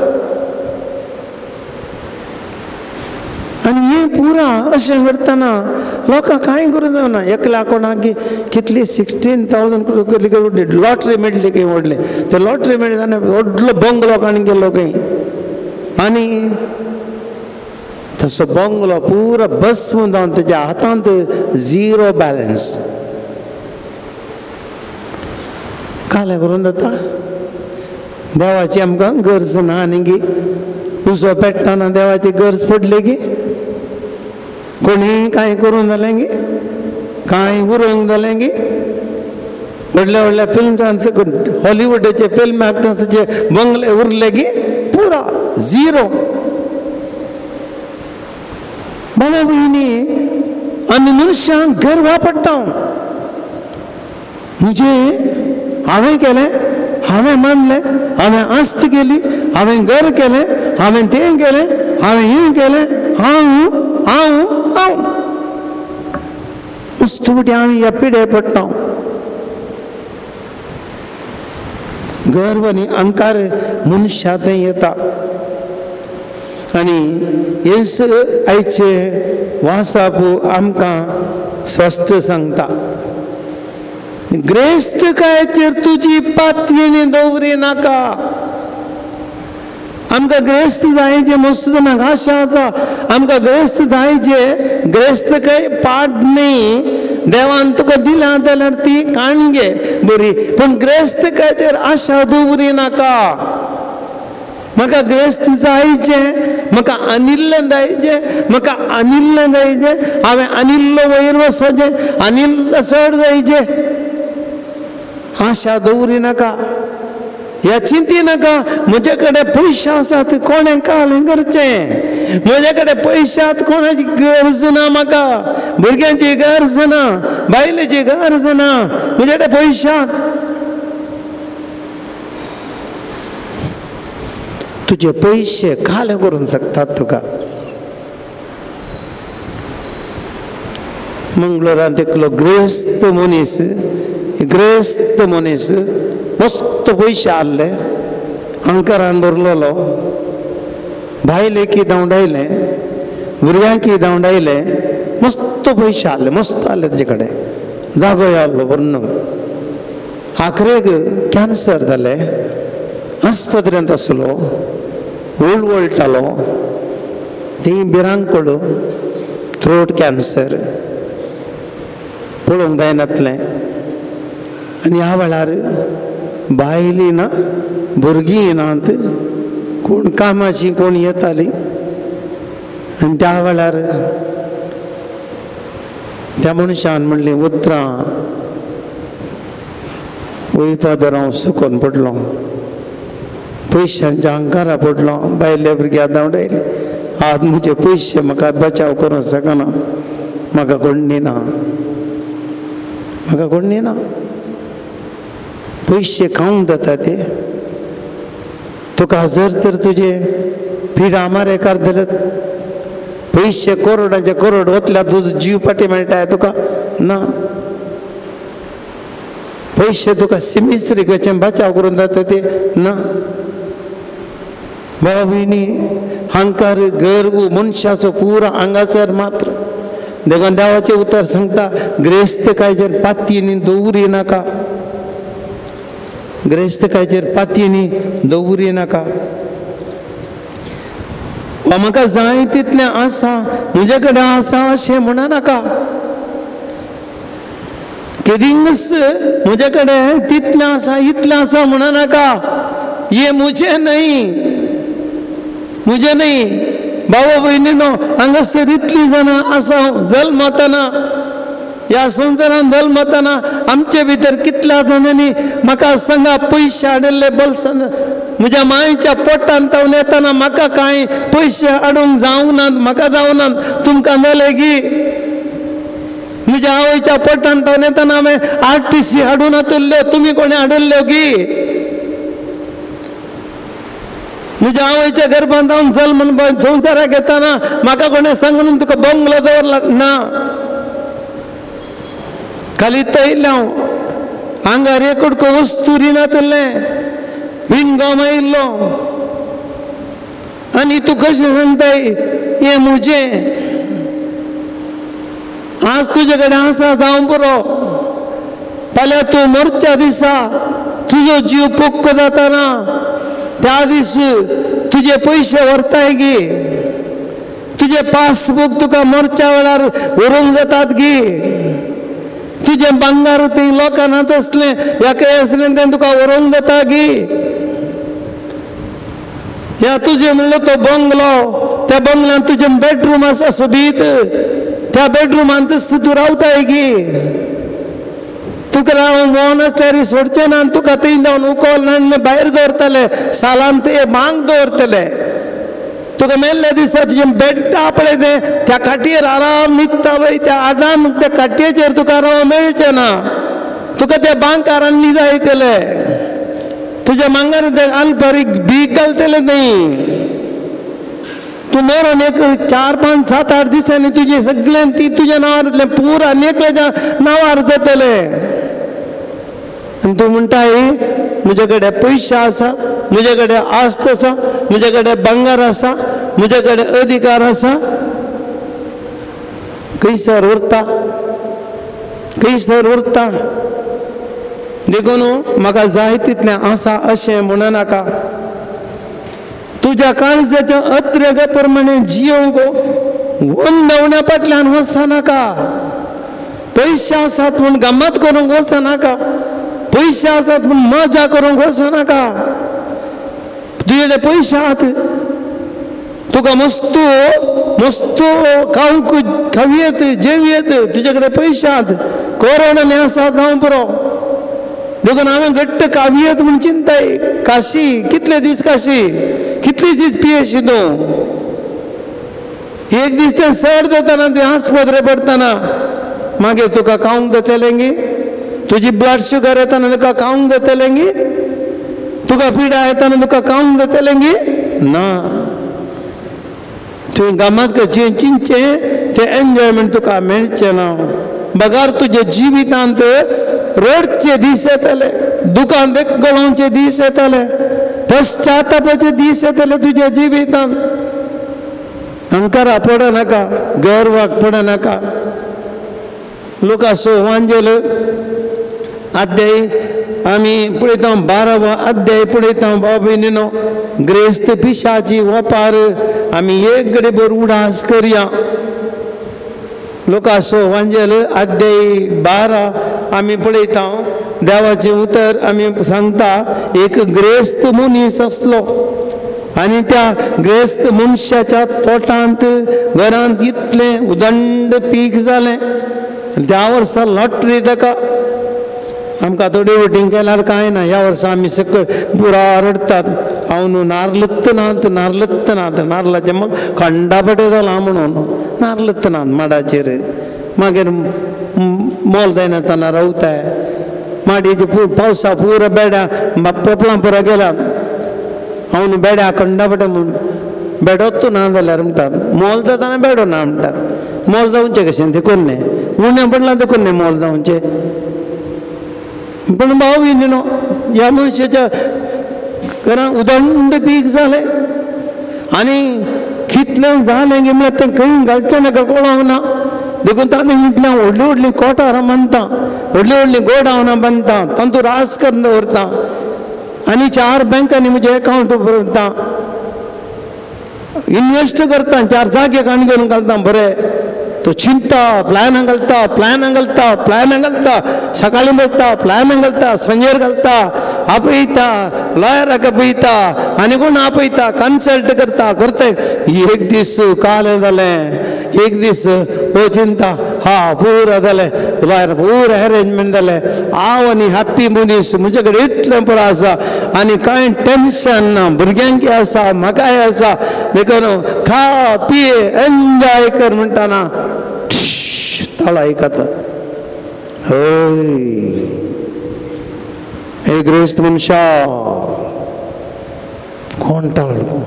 आनी हें पुरा अशें करतना लोकांक कांय करूं जायना. एकल्या कोणाक कितली 16,000 लॉटरी मेळ्ळी खंय व्हडलें, ते लॉटरी मेळ्ळी जाल्यार व्हडलो बंगलो काडून गेलो खंय, आनी तसो बंगलो पुरा भस्म जावन तेज्या हातांत 0 बॅलन्स. कालें करून जाता. देवाची आमकां गरज ना आनी गी उजो पेट्टना देवाची गरज पडली की कोणीय कांय करूंक जालें गी, कांय उरोवंक जालें गी. व्हडल्या व्हडल्या फिल्म हॉलिवूडाचे फिल्म एक्टर्साचे बंगले उरले गी पुरा 0. बाबा भयणी आमी मनशांक गर्वा पडटा. म्हणजे हांवें केलें, हांवें मानलें, हांवें आस्त केली, हांवें घर केलें, हांवें तें केलें, हांवें हें केलें, हांव हांव हांव उस्तुटी आमी ह्या पिडे पडटा. गर्व आनी अहंकार मनशा थंय येता. आनी हेच आयचे वासाप आमकां स्पश्ट सांगता, ग्रेस्तकायेचेर तुजी पातयेणी दवरी नाका. आमकां ग्रेस्त जायचे मस्त जाणांक आशा आसा, आमकां ग्रेस्त जायचे. ग्रेस्तकाय पाड न्ही, देवान तुका दिला जाल्यार ती काण घे बरी, पूण ग्रेस्तकायचेर आशा दवरी नाका. म्हाका ग्रेस्त जायचें, म्हाका आनिल्लें जायचें, म्हाका आनिल्लें जायचें, हांवें आनिल्लो वयर वचपाचें, आनिल्लो चड जायचें. आशा दवरी नाका, ह्या चिंती नाका. म्हजे कडेन पयशे आसात, कोणें काल करचें, म्हजे कडेन पयशे आसात, कोणाची गरज ना म्हाका, भुरग्यांची गरज ना, बायलेची गरज ना, म्हजे कडेन पयशे आसात. तुजे पयशे काल करूंक शकतात तुका. मंगळूरांत एकलो ग्रेस्त मनीस, ग्रेस्त मनीस मस्त पयशे आहले, अंकारान भरलेलो, बायलेकी धांवडायलें, भुरग्यांकी धांवडायलें, मस्त पयशे आहले, मस्त आहले तेजे कडेन, जागो आहलो भरून. आखरेक कॅन्सर जालें, आस्पत्रेंत आसलो, वळवळटालो, ती भिरांकूळ थ्रोट कॅन्सर पळोवंक जायनातलें. आनी ह्या वेळार बायली ना, भुरगीं नात, कोण कामाची कोण येताली. आनी त्या वेळार त्या मनशान म्हणलीं उतरां, वय फादर हांव सुकोन पडलो, पयशांच्या अंकारा पडलो, बायले भुरग्या धांवडायले, आज म्हजे पयशे म्हाका बचाव करूंक शकना, म्हाका कोण दिना, म्हाका कोण दिना. पयशे खावंक जाता ते तुका, जर तर तुजे पिडा मारेकार जाल्यार पयशे करोडाचे करोड वतल्यार तुजो जीव फाटी मेळटा तुका ना. पयशे तुका सिमिस्त्री कशें बचाव करून जाता ते ना. बाबा भयणी, अहंकार गर्व मनशाचो पुरा हांगासर मात्र. देखून देवाचें उतर सांगता, ग्रेस्तकायचेर पातयेनी दवरी नाका, ग्रेस्तकायचेर पातयेनी दवरी नाका. वा म्हाका जाय तितलें आसा, म्हजे कडेन आसा अशें म्हणा नाका. केदिंगच म्हजे कडेन तितलें आसा, इतलें आसा म्हणा नाका. ये मुझे न्हय, मुझे न्हय. बाबा भयणीनो, हांगासर इतलीं जाणां आसा जल्मतना, ह्या संवसारान जल्मतना आमचे भितर कितल्या जाणांनी म्हाका सांगा पयशे हाडिल्ले बलसान, म्हज्या मायच्या पोटान तावन येतना म्हाका कांय पयशे हाडूंक जावंक नात, म्हाका जावंक नात, तुमकां जालें की? म्हज्या आवयच्या पोटान तावन येतना हांवें RTC हाडूं नातिल्ल्यो, तुमी कोणें हाडिल्ल्यो की? म्हज्या आवयच्या गर्भांत हांव जल्म संवसाराक येतना म्हाका कोणें सांगून तुका बंगलो दवरला ना. खाली तयलें हांव, आंगार एकटको वस्तुरी नातलें विंगम आयिल्लो आनी तूं कशें सांगताय हें म्हजें. आज तुजे कडेन आसा जावं पुरो, फाल्यां तूं मरच्या दिसा तुजो जीव पोक्को जाताना त्या दीस तुजे पयशे व्हरताय गी, तुजे पासबूक तुका मरच्या वेळार व्हरूंक जातात गी, तुजें भांगार थंय लोकांनात आसलें एकाय आसलें तें तुका व्हरूंक जाता गी. ह्या तुजें म्हणलो तो बंगलो, त्या बंगल्यांत तुजें बेडरूम आसा सोबीत, त्या बेडरुमांत तूं रावताय गी. तुका रावन आसल्यार सोडचें ना, तुका थंय जावन उकोल ना भायर दवरतले, सालान ते मांग दवरतले. तुका मेल्ल्या दिसा तुजें बेड्डा पळय तें त्या खाटयेर आराम न्हिदता पळय, त्या आराम त्या खाटयेचेर तुका आराम मेळचें ना, तुका त्या बांकारान न्हिदायतले, तुज्या मांगार ते आलपारीक बीक घालतले न्ही. तूं मरोन एक 4 5 7 8 दिसांनी तुजें सगळें ती तुज्या नांवार जातलें, पुरा आनी एकल्याच्या नांवार जातलें. आनी तूं म्हणटाय म्हजे कडेन पयशे आसा, म्हजे कडेन आस्त आसा, म्हजे कडेन भांगर आसा, म्हजे कडेन अधिकार आसा. खंयसर उरता, खंयसर उरता. देखून म्हाका जाय तितलें आसा अशें म्हणू नाका. तुज्या काळजाच्या अत्रेगा प्रमाणे जियोंक वंदवण्या फाटल्यान वचनाका. पयशे आसात म्हूण गम्मत करूंक वचनाका, पयशे आसात म्हूण मजा करूंक वचनाका. तुजे कडेन पयशे आसात, तुका मस्तू मस्तू खावंक खावयेत जेवयेत, तुजे कडेन पयशे आसात, कोरोना आसात जावं पुरो. देखून हांवें घट्ट कावयेत म्हूण चिंताय. काशी कितले दीस काशी, कितले दीस पियेशी तूं? एक दीस तें सड जाताना तुवें आस्पत्रे पडटना मागीर तुका खावंक जातलें गी, तुजी ब्लड शुगर येताना तुका खावंक जातलें गी, तुका पिडा येताना तुका खावंक जातलें गी ना. तुवें गमत जें चिंतचें तें एन्जॉयमेंट तुका मेळचें ना. बगार तुज्या जिवितांत रडचे दीस येतले, दुकान गळोवचे दीस येतले, पश्चातापाचे दीस येतले तुज्या जिवितांत. अहंकारा पडनाका, गर्वाक पडनाका. लुकासो वांजेल अध्याय आमी पळयता, 12वो अध्याय पळयता. भाव भयणीनो, ग्रेस्त पिशाची वपार आमी एक घडी भर उडास करया. लुकासो वांजेल अध्याय 12 आमी पळयता. देवाचें उतर आमी सांगता, एक ग्रेस्त मनीस आसलो आनी त्या ग्रेस्त मनशाच्या तोटांत घरांत इतलें उदंड पीक जालें. त्या वर्सा लॉटरी ताका, आमकां थोडी वोटींग केल्यार कांय ना. ह्या वर्सा आमी सकयल पुरा रडटात, हांव न्हू नार्लत्त नात, नार्लत्त नात, नार्लाचें मग खंडापटे जालां म्हणून नार्लत्त नात माडाचेर. मागीर मोल जायना रावताय माडयेचे पावसा पुरा बेड्या पोपलां पुरा गेल्यात. हांव न्हू बेड्या खंडापटे म्हूण बेडोत ना जाल्यार म्हणटात, मोल जाताना बेडो ना म्हणटात. मोल जावचें कशें तें कोन्ने उणें पडलां तें कोन्ने मोल जावचें. पूण भाव भयणीनो, ह्या मनशाच्या घरांत उदंड पीक जालें आनी कितलें जालें गी म्हळ्यार तें खंय घालचें नाका कळोंक ना. देखून ताणें इतलें व्हडलीं व्हडलीं कोठारां बांदता, व्हडलीं व्हडलीं गोडावनां बांदता, तांतूं रास करून दवरता आनी 4 बँकांनी म्हजें एकावंट भरता, इनवेस्ट करता, 4 जागे काणी करून घालता. बरें तो चिंता प्लॅन घालता, प्लॅन घालता, प्लॅन घालता, सकाळीं बसता प्लॅन घालता, सांजेर घालता, आपयता लॉयराक आपयता आनी कोण आपयता, कन्सल्ट करता करता. एक दीस कालें जालें, एक दीस हो चिंता हा पुरो जालें, लॉयर पुरो अरेंजमेंट जालें. हांव आनी हॅप्पी मनीस, म्हजे कडेन इतलें पुरो आसा आनी कांय टेन्शन ना, भुरग्यांकय आसा म्हाकाय आसा. देखून खा पिये एन्जॉय कर म्हणटाना ताळो आयकता. हय हे ग्रेस्त मनशा, कोण ताळो?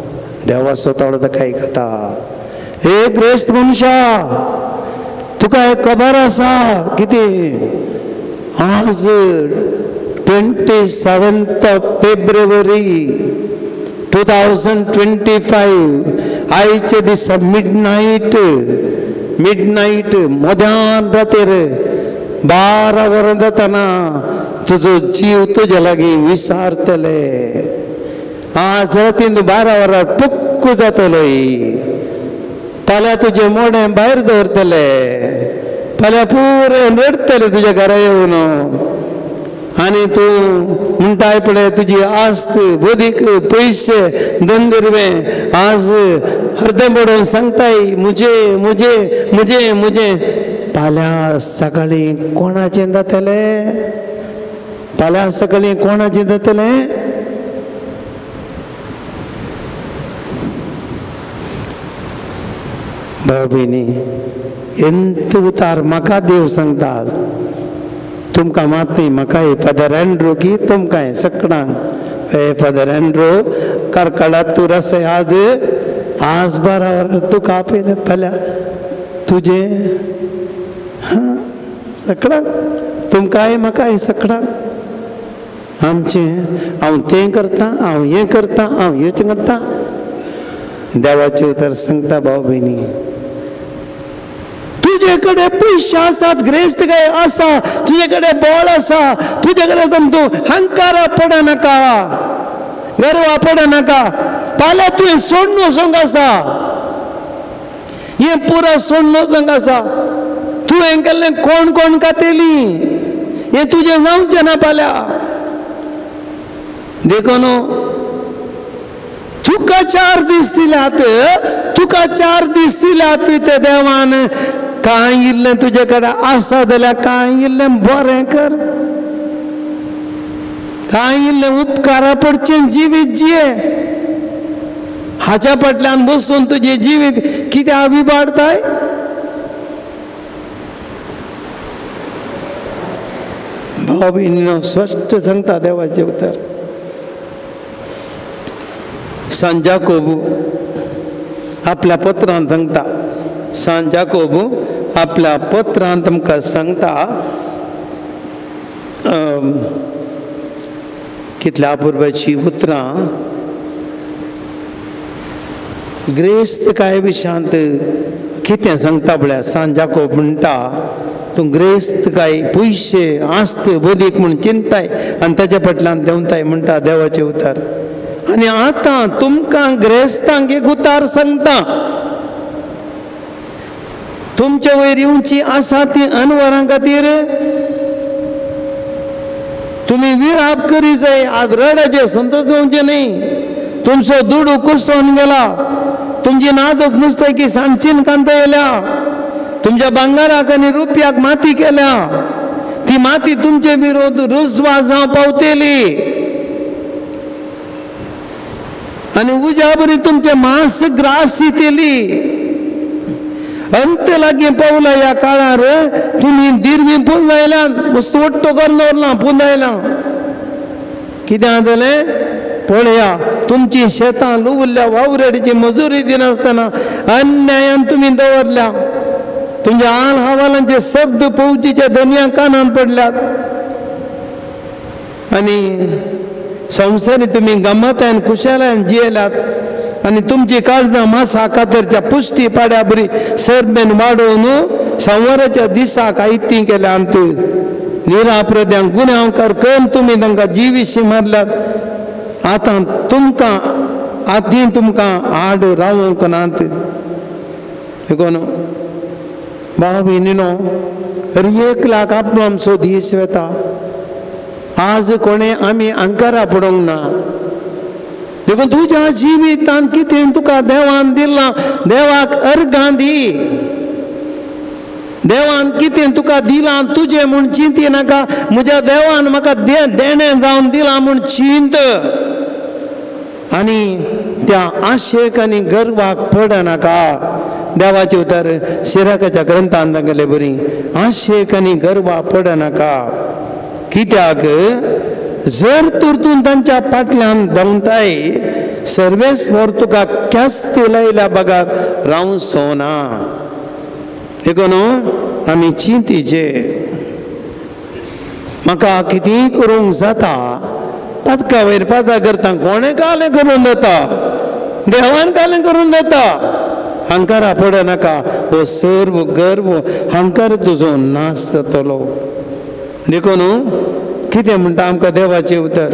देवाचो ताळो ताका आयकता. हे ग्रेस्त मनशा, तुका एक खबर आसा कितें? आज 27 February 2025 आयच्या दिसा मिडनायट मिडनायट मध्यान रातीर 12 वरां जातना तुजो जीव तुज्या लागीं विसारतले. आज रातीन 12 वरां पुक्क जातलोय. फाल्यां तुजें मोडें भायर दवरतले, फाल्यां पुरें रडटले तुज्या घरा येवन. आनी तूं म्हणटाय पळय तुजी आस्त बदीक पयशे धंदे आज अर्दें पडोवन सांगताय म्हजे म्हजे म्हजे म्हजे. फाल्यां सकाळीं कोणाचें जातलें? फाल्यां सकाळीं कोणाचें जातलें? भाव भयणी, एंत उतार म्हाका देव सांगता, तुमकां मात न्ही, म्हाकाय फादर एंड्रू की तुमकांय सगळ्यांक. हे फादर एंड्रू कारकाळात तूं रसय आज आज 12 वरां तुका आपयलें फाल्यां तुजें हां सगळ्यांक, तुमकांय म्हाकाय सगळ्यांक. आमचें हांव तें करतां, हांव हें करतां, हांव हें करतां. देवाचें उतर सांगता भाव भयणी, तुजे कडेन पयशे आसात, ग्रेस्त काय आसा, तुजे कडेन बळ आसा, तुजे कडेन तूं हंकारा पडनाका, गर्वा पडनाका. फाल्यां तुवें सोडून वचोंक आसा, हें पुरा सोडून वचोंक आसा. तुवें केल्लें कोण कोण खातेली, हें तुजें जावचें ना फाल्यां. देखून तुका 4 दीस दिल्यात, तुका 4 दीस दिल्यात ते देवान. कांय इल्लें तुजे कडेन आसा जाल्यार कांय इल्लें बरें कर, कांय इल्लें उपकारा पडचें जिवीत जिये. हाच्या फाटल्यान बसून तुजें जिवीत कित्याक विबाडताय? भाव भयणीनो, स्पश्ट सांगता देवाचें उतर. सांत जाकोब आपल्या पत्रांत सांगता, सांत जाकोब आपल्या पत्रांत तुमकां सांगता, कितल्या अपुरबायचीं उतरां. ग्रेस्त काय विशांत कितें सांगता पळया. सांत जाकोब म्हणटा, तूं ग्रेस्त काय पयशे आस्त बदीक म्हूण चिंताय आनी ताच्या फाटल्यान देंवताय म्हणटा देवाचें उतर. आनी आतां तुमकां ग्रेस्तांक एक उतार सांगता, तुमचे वयर येवची आसा ती अनवरां खातीर तुमी विळाप करी जाय. आज रडाचें संतोष जावचें न्ही. तुमचो दुडू कुसोवन गेला, तुमची नाजूक नुस्तें सांडशीन कांता येल्या, तुमच्या भांगाराक आनी रुपयाक माती केल्या, ती माती तुमचे विरोध रुजवा जावं पावतली. आनी उज्या बरी तुमचें मांस ग्रास येतली. अंत लागीं पावला ह्या काळार तुमी दिरवी पुंजायल्यान, वस्तू वट्टो करून दवरलां, पुंजायलां. कितें जालें पळया, तुमची शेतां लुवल्ल्या वावरेडीची मजुरी दिनासतना अन्यायान तुमी दवरल्या. तुमच्या आल हवालांचे शब्द पवचीच्या धनया कानान पडल्यात. आनी संवसारी तुमी गमतान खुशालान जियेल्यात. आनी तुमची काळजां मासा कातरच्या पुश्टी पाड्या बरी सरबेन वाडोवन संवसाराच्या दिसाक आयती केल्यांत. निराप्रद्यांक गुन्यांवकार करून तुमी तांकां जिविशी मारल्यात. आतां तुमकां आदीं तुमकां आड रावंक नात. देखून भाव भयणीनो, 1 लाख आपलो आमचो दीस वेता. आज कोणें आमी अंकारा पडोवंक ना. देखून तुज्या जिवितांत कितें तुका देवान दिलां, देवाक अर्गां दी. देवान कितें तुका दिलां तुजें म्हूण चिंती नाका. म्हज्या देवान म्हाका देणें जावन दिलां म्हूण चिंत. आनी त्या आशेक आनी गर्वाक पडनाका. देवाचें उतर सिराकाच्या ग्रंथान सांगले बरी, आशेक आनी गर्वाक पडनाका. कित्याक जर तर तूं तांच्या फाटल्यान धांवताय, सर्वेस्पर तुका ख्यास्त लायल्या बगर रावचो ना. देखून आमी चिंतीचे. म्हाका कितेंय करूंक जाता, पातका वयर पाता करता, कोणें कालें करून जाता, देवान कालें करून जाता. हंकारा पडनाका, हो सर्व गर्व हंकार तुजो नाश जातलो. देखून कितें म्हणटा आमकां देवाचें उतर,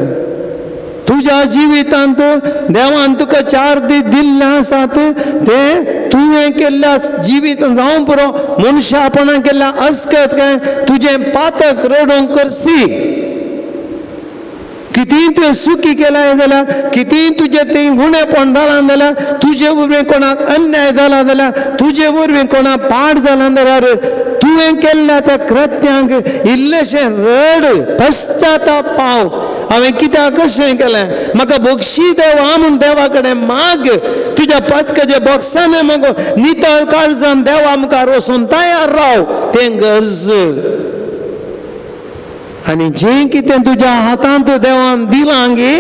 तुज्या जिवितांत देवान तुका 4 दीस दिल्ले आसात ते तुवें केल्ल्या जिवीत जावं पुरो मनशापणां केल्ल्या अस्कत काय तुजें पातक रडूंक करसी. कितेंय तुवें सुखी केलां जाल्यार, कितेंय तुजें तें उणेपण जालां जाल्यार, तुजे वरवीं कोणाक अन्याय जाला जाल्यार, तुजे वरवीं कोणाक पाड जालां जाल्यार, तुवें केल्ल्या त्या कृत्यांक इल्लेशें रड, पश्चाताप पाव, हांवें कित्याक कशें केलें, म्हाका बक्षी देवा म्हूण देवा कडेन माग. तुज्या पातकाच्या बॉक्सांनी मगो नितळ काळजान देवा मुखार वचून तयार राव, तें गरज. आनी जें कितें तुज्या हातांत देवान दिलां गे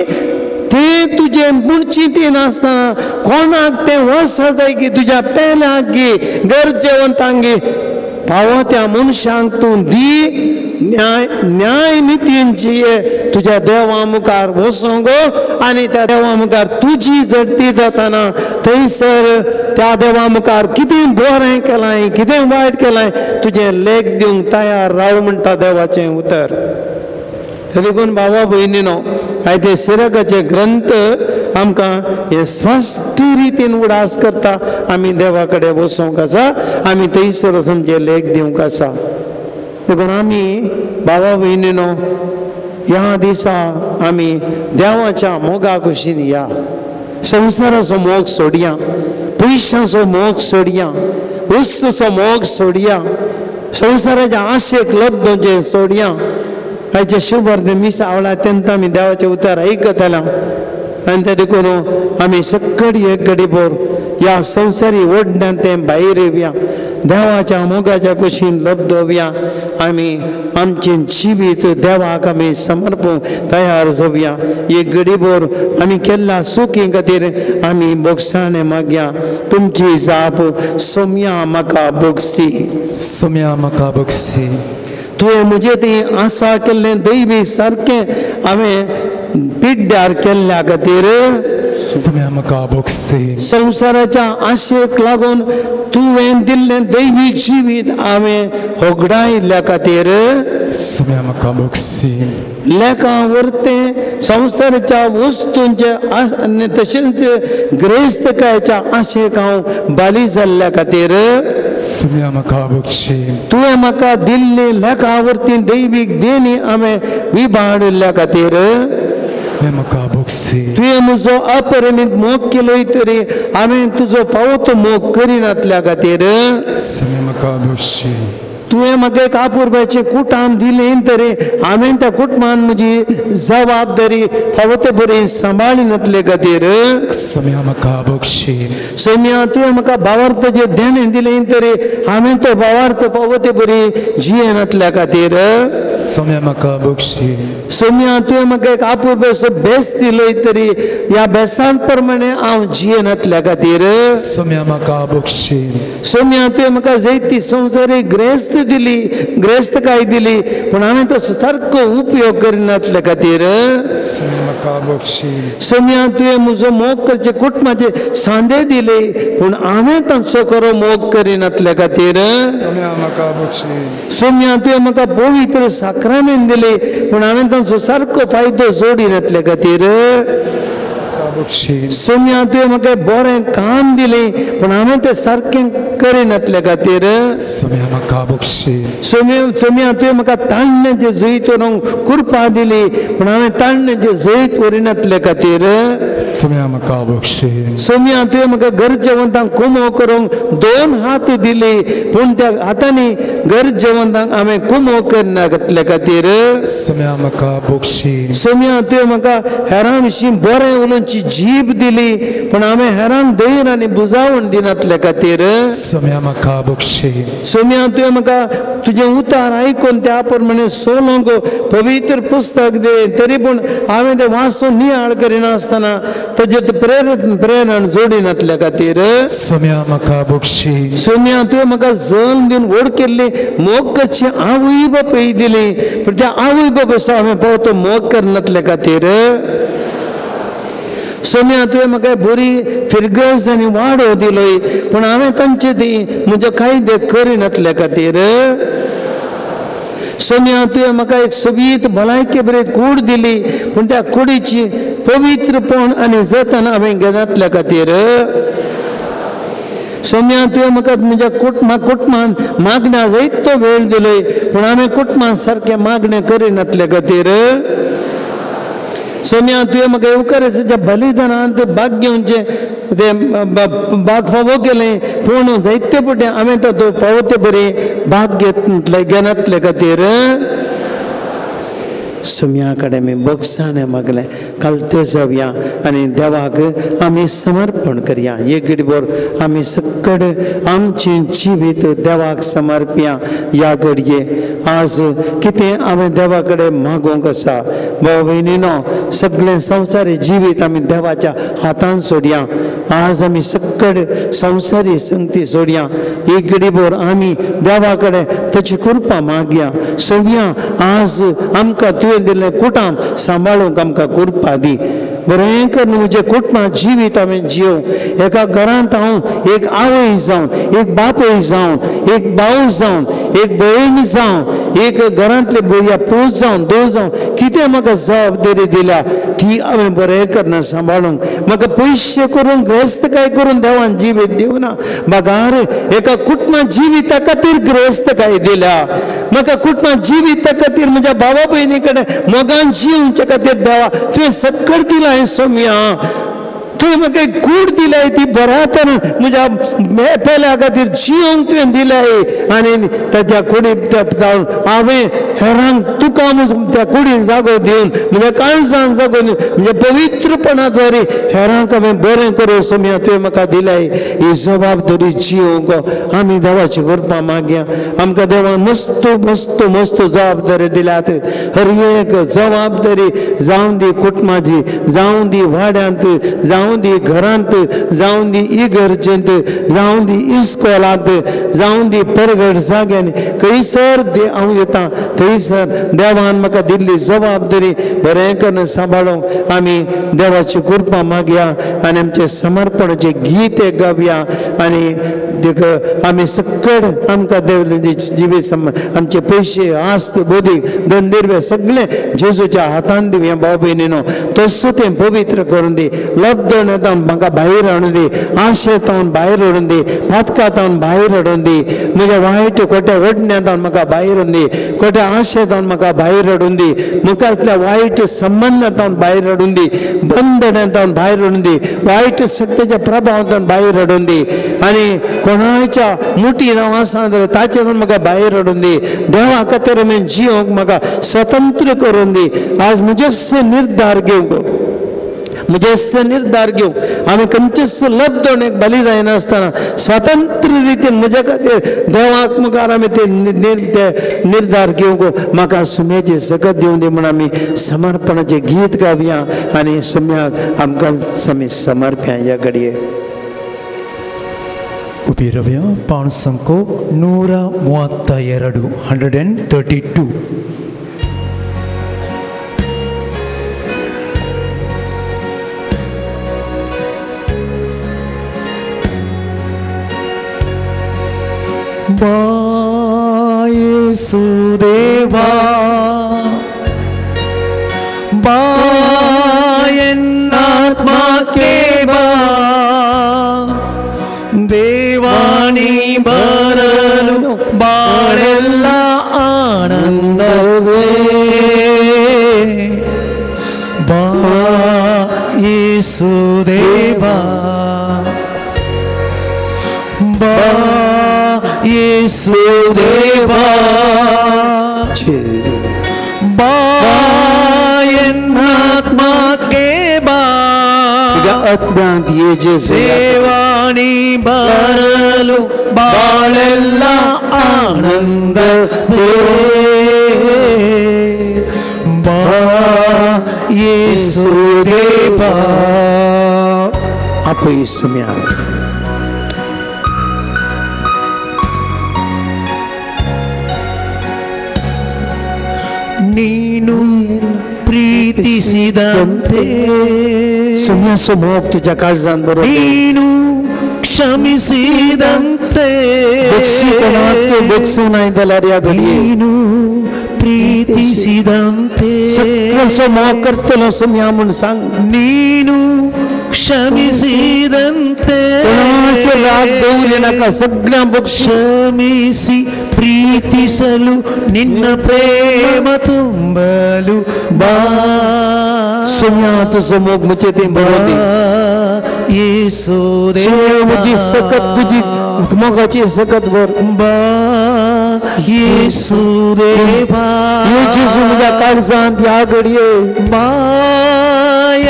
तें तुजें म्हूण चिंतीन आसतना कोणाक तें वसा जाय की तुज्या पेल्याक गे गरजेवंतांक गे पावो त्या मनशांक तूं दी. न्याय न्याय नितीन जिये तुज्या देवा मुखार वचूंक आनी त्या देवा मुखार तुजी झडती जातना थंयसर त्या देवा मुखार कितें बरें केलां कितें वायट केलां तुजें लेख दिवंक तयार राव म्हणटा देवाचें उतर. देखून भावा भयणीनो, आयज ते सिरकाचे ग्रंथ आमकां हे स्पश्ट रितीन उडास करता. आमी देवा कडेन वचूंक आसा, आमी थंयसर वचून लेख दिवंक आसा. देखून आमी भावा भयणीनो ह्या दिसा आमी देवाच्या मोगा कुशीन या, संवसाराचो मोग सोडया, पयशांचो मोग सोडया, वस्तूचो मोग सोडया, संवसाराच्या आशेक लब्धचें सोडया. आयचे शुभर्द मिसा आवळा तेन्ना आमी देवाचें उतर आयकतले आनी ते देखून आमी सकडी एक घडीभर ह्या संवसारी ओडण्यान तें भायर येवया, देवाच्या मोगाच्या कुशीन लब्धोवया. आमी आमचें जिवीत देवाक आमी समर्पूंक तयार जावया. एक घडीभर आमी केल्ल्या सुखी खातीर आमी बोगसाणे मागया. तुमची जाप सोम्या म्हाका बोगसी, सोम्या म्हाका बोगसी. तुवें म्हजें ती आसा केल्लें दैवी सारकें हांवें पिड्ड्यार केल्ल्या खातीर सोम्या म्हाका बोगसी. संवसाराच्या आशेक लागून तुवें दिल्लें दैवीक जिवीत हांवें होगडायिल्ल्या खातीर सोम्या म्हाका बोगसी. लेखां वरतें संवसाराच्या वस्तूंचे आनी तशेंच ग्रेस्तकायेच्या आशेक हांव बाली जाल्ल्या खातीर सोम्या म्हाका बोगशी. तुवें म्हाका दिल्ली लेखां वरती दैवीक देणी हांवें विभाडिल्ल्या खातीर म्हाका बोगसी. तुवें म्हजो अपरिमीत मोग केलोय तरी हांवें तुजो फावो तो मोग करिनातल्या खातीर सोम्या म्हाका बोगशी. तुवें म्हाका एक आपुरबायचें कुटाम दिलें तरी हांवें त्या कुटुंबान म्हजी जबाबदारी फावो ते बरी सांबाळिनातले खातीर सोम्या म्हाका बोगशी. सोम्या तुवें म्हाका भावार्थाचें देणें दिलें तरी हांवें तो भावार्थ फावो ते बरी जियेनातल्या खातीर सोम्या म्हाका बोगशी. सोम्या तुवें म्हाका एक आपुरबायचो भेस दिलोय तरी ह्या भेसां प्रमाणे हांव जियेनातल्या खातीर सोम्या म्हाका बोगशी. सोम्या तुवें म्हाका जैती संवसारी ग्रेस्त दिली, ग्रेस्तकाय दिली, पूण हांवें तो सारको उपयोग करिनातल्या खातीर सोम्या म्हाका बोगशी. सोम्या तुवें म्हजो मोग करचे कुटुंबाचे सांदे दिले पूण हांवें तांचो खरो मोग करिनातल्या खातीर सोम्या म्हाका बोगशी. सोम्या तुवें म्हाका पवित्र साक्रामेंत दिले पूण हांवें तांचो सारको फायदो जोडिनातल्या खातीर सोम्या तुवें म्हाका बरें काम दिलें पूण हांवें तें सारकें करिनातल्या खातीर सोम्या म्हाका बोगशी. सोम्या तुवें म्हाका ताळण्याचें जैत व्हरूंक कृपा दिली पूण हांवें ताळण्याचें जैत व्हरिनातल्या खातीर सोम्या म्हाका बोगशी. सोम्या तुवें म्हाका गरजेवंतांक कुमो करूंक 2 हात दिले पूण त्या हातांनी गरजेवंतांक हांवें कुमो करिनातल्या खातीर सोम्या म्हाका बोगशी. सोम्या तुवें म्हाका हेरां विशीं बरें उलोवची जीब दिली पण हांवें हेरांक धैर्य आनी बुजावण दिनातले खातीर सोम्या म्हाका बक्षी। सोम्या तुवें म्हाका तुजें उतार आयकून त्या प्रमाणे सोलोंक पवित्र पुस्तक दे तरी पूण हांवें तें वाचून नियाळ करिनासतना ताजें प्रेरण जोडिनातल्या खातीर सोम्या म्हाका बक्षी। सोम्या तुवें म्हाका जल्म दिवन व्हड केल्ली मोग करची आवय बापूय दिली पूण त्या आवय बापायचो हांवें पावतो मोग करनातल्या खातीर सोम्या तुवें म्हाका बरी फिरगज आनी वाडो दिलोय पूण हांवें तांचे ती म्हजे कायदे करिनातल्या खातीर सोम्या तुवें म्हाका एक सोबीत भलायके बरी कूड दिली पूण त्या कुडीची पवित्रपण आनी जतन हांवें घेनातल्या खातीर सोम्या तुवें म्हाका म्हज्या कुटुंबान मागण्या जायतो वेळ दिलोय पूण हांवें कुटुंबान सारकें मागणें करिनातल्या खातीर सोम्या तुवें म्हाका येवकाराच्या बलिदानांत भाग घेवचें तें भाग फावो केलें पूण जायते फावटी हांवें तो फावो ते बरें भाग घेनातले खातीर सोम्या कडेन आमी बक्षाणें मागलें कालते जावया आनी देवाक आमी समर्पण करया। एक घडीभर आमी सगळे आमचें जिवीत देवाक समर्पया। ह्या घडये आज कितें हांवें देवा कडेन मागूंक आसा भाव भयणीनो सगळें संवसारी जिवीत आमी देवाच्या हातान सोडया। आज आमी सगळे संवसारी संगती सोडया। एक घडीभर आमी देवा कडेन ताची कृपा मागया। सोम्या आज आमकां तुवें दिल्लें कुटाम सांबाळूंक आमकां कृपा दी। बरें करून म्हजें कुटुंबा जिवीत हांवें जियोवं। एका घरांत हांव एक आवय जावन एक बापूय जावन एक भाव जावन एक भयण जावन एक घरांतले भुरग्या पूत जावन दो जावन कितें म्हाका जबाबदारी दिल्या ती हांवें बरें करून सांबाळूंक म्हाका पयशे करून ग्रेस्तकाय करून देवान जिवीत दिवना बगार एका कुटुंबा जिविता खातीर ग्रेस्तकाय दिल्या। म्हाका कुटुंबा जिविता खातीर म्हज्या भावा भयणी कडेन मोगान जिवचे खातीर देवा तुवें सगळें दिलां। सोम्या तुवें म्हाका एक कूड दिलाय ती बऱ्या तरेन म्हज्या पेल्या खातीर जिवंक तुवें दिलाय आनी ताच्या कुडीन हांवें हेरांक तुका त्या कुडीन जागो दिवन म्हज्या काळजान जागो दिवन म्हज्या पवित्रपणा द्वारे हेरांक हांवें बरें करूं सोम्या तुवें म्हाका दिलाय ही जबाबदारी जिवंक आमी देवाची कृपा मागया। आमकां देवान मस्त मस्त मस्त जबाबदारी दिल्यात। हर एक जबाबदारी जावं दी कुटुंबाची जावं दी वाड्यांत जावं दी घरांत जावं दी इगर्जेंत जावं दी इस्कोलांत जावं दी परगट जाग्यांनी खंयसर हांव येता थंयसर देवान म्हाका दिल्ली जबाबदारी बरें करून सांबाळूंक आमी देवाची कृपा मागया आनी आमचें समर्पणाचें गीत गावया आनी आमी सगळे आमकां देव जिवीत आमचे पयशे आस्त बोधीक धंदेरवे सगळे जेजूच्या हातान दिवया। भाव भयणीनो तसो तें पवित्र करून दी। लब्धण म्हाका भायर हाडून दी, आशेतावन भायर हाडून दी, पातकातावन भायर हाडून दी, म्हज्या वायट खोट्या ओडण्यातावन म्हाका भायर हाडून दी, खोट्या आशेतावन म्हाका भायर हाडून दी, मुखांतल्या वायट संबंदांतावन भायर हाडून दी, बंधनांतावन भायर हाडून दी, वायट शक्तीच्या प्रभावांतावन भायर हाडून दी आनी कोणाच्या मुठीन हांव आसा जाल्यार ताचे म्हाका भायर हाडून दी। देवा खातीर हांवें जिवंक म्हाका स्वतंत्र करून दी। आज म्हजेच निर्धार घेवंक म्हजेच निर्धार घेवंक आमी खंयचेच लब्धवणेक बली जायनासतना स्वतंत्र रितीन म्हज्या खातीर देवाक मुखार आमी ते निर्धार घेवंक म्हाका सुम्याचें सकत दिवं दी म्हूण आमी समर्पणाचें गीत गावया आनी सुम्याक आमकां आमी समर्प्या। ह्या घडये उबी रव्या पाणसंको 132 132. बायेसुदेवा बायन्नात्माके बा देवानी बरಲು ಬಾಳೆಲ್ಲ ಆನಂದವೇ ಬಾ ಯೇಸುದೇವಾ ಬಾ ಯೇಸುದೇವಾ ಬಾ ಎನ್ನಾತ್ಮಕ್ಕೆ ಬಾ. आत्म्यांत ये जेजू ದೇವಾಣಿ ಬರಲು ಬಾಳೆಲ್ಲ ಆನಂದವೇ ಬಾ ಯೇಸು ದೇವಾ. आपय सोम्या. ನೀನು ಪ್ರೀತಿಸಿದಂತೆ सोम्याचो मोग तुज्या काळजान बरो ನೀನು ಕ್ಷಮಿಸಿದಂತೆ बक्षी कोणाक तूं बक्षूं नाय जाल्यार ह्या घडये ನೀನು ಪ್ರೀತಿಸಿದಂತೆ सगळ्यांचो मोग करतलो सोम्या म्हूण सांग. ನೀನು ಕ್ಷಮಿಸಿದಂತೆ कोणाचेर राग दवरी नाका, सगळ्यांक बक्षी. ಕ್ಷಮಿಸಿ ಪ್ರೀತಿಸಲು ನಿನ್ನ ಪ್ರೇಮ ತುಂಬಲು ಬಾ सोम्या तुजो मोग म्हजे थंय बरो दी. ಯೇಸು सोम्या म्हजी सकत तुजी मोगाची सकत भर. ಬಾ ಯೇಸು ದೇವಾ ये जेजू म्हज्या काळजांत ह्या घडये ಬಾ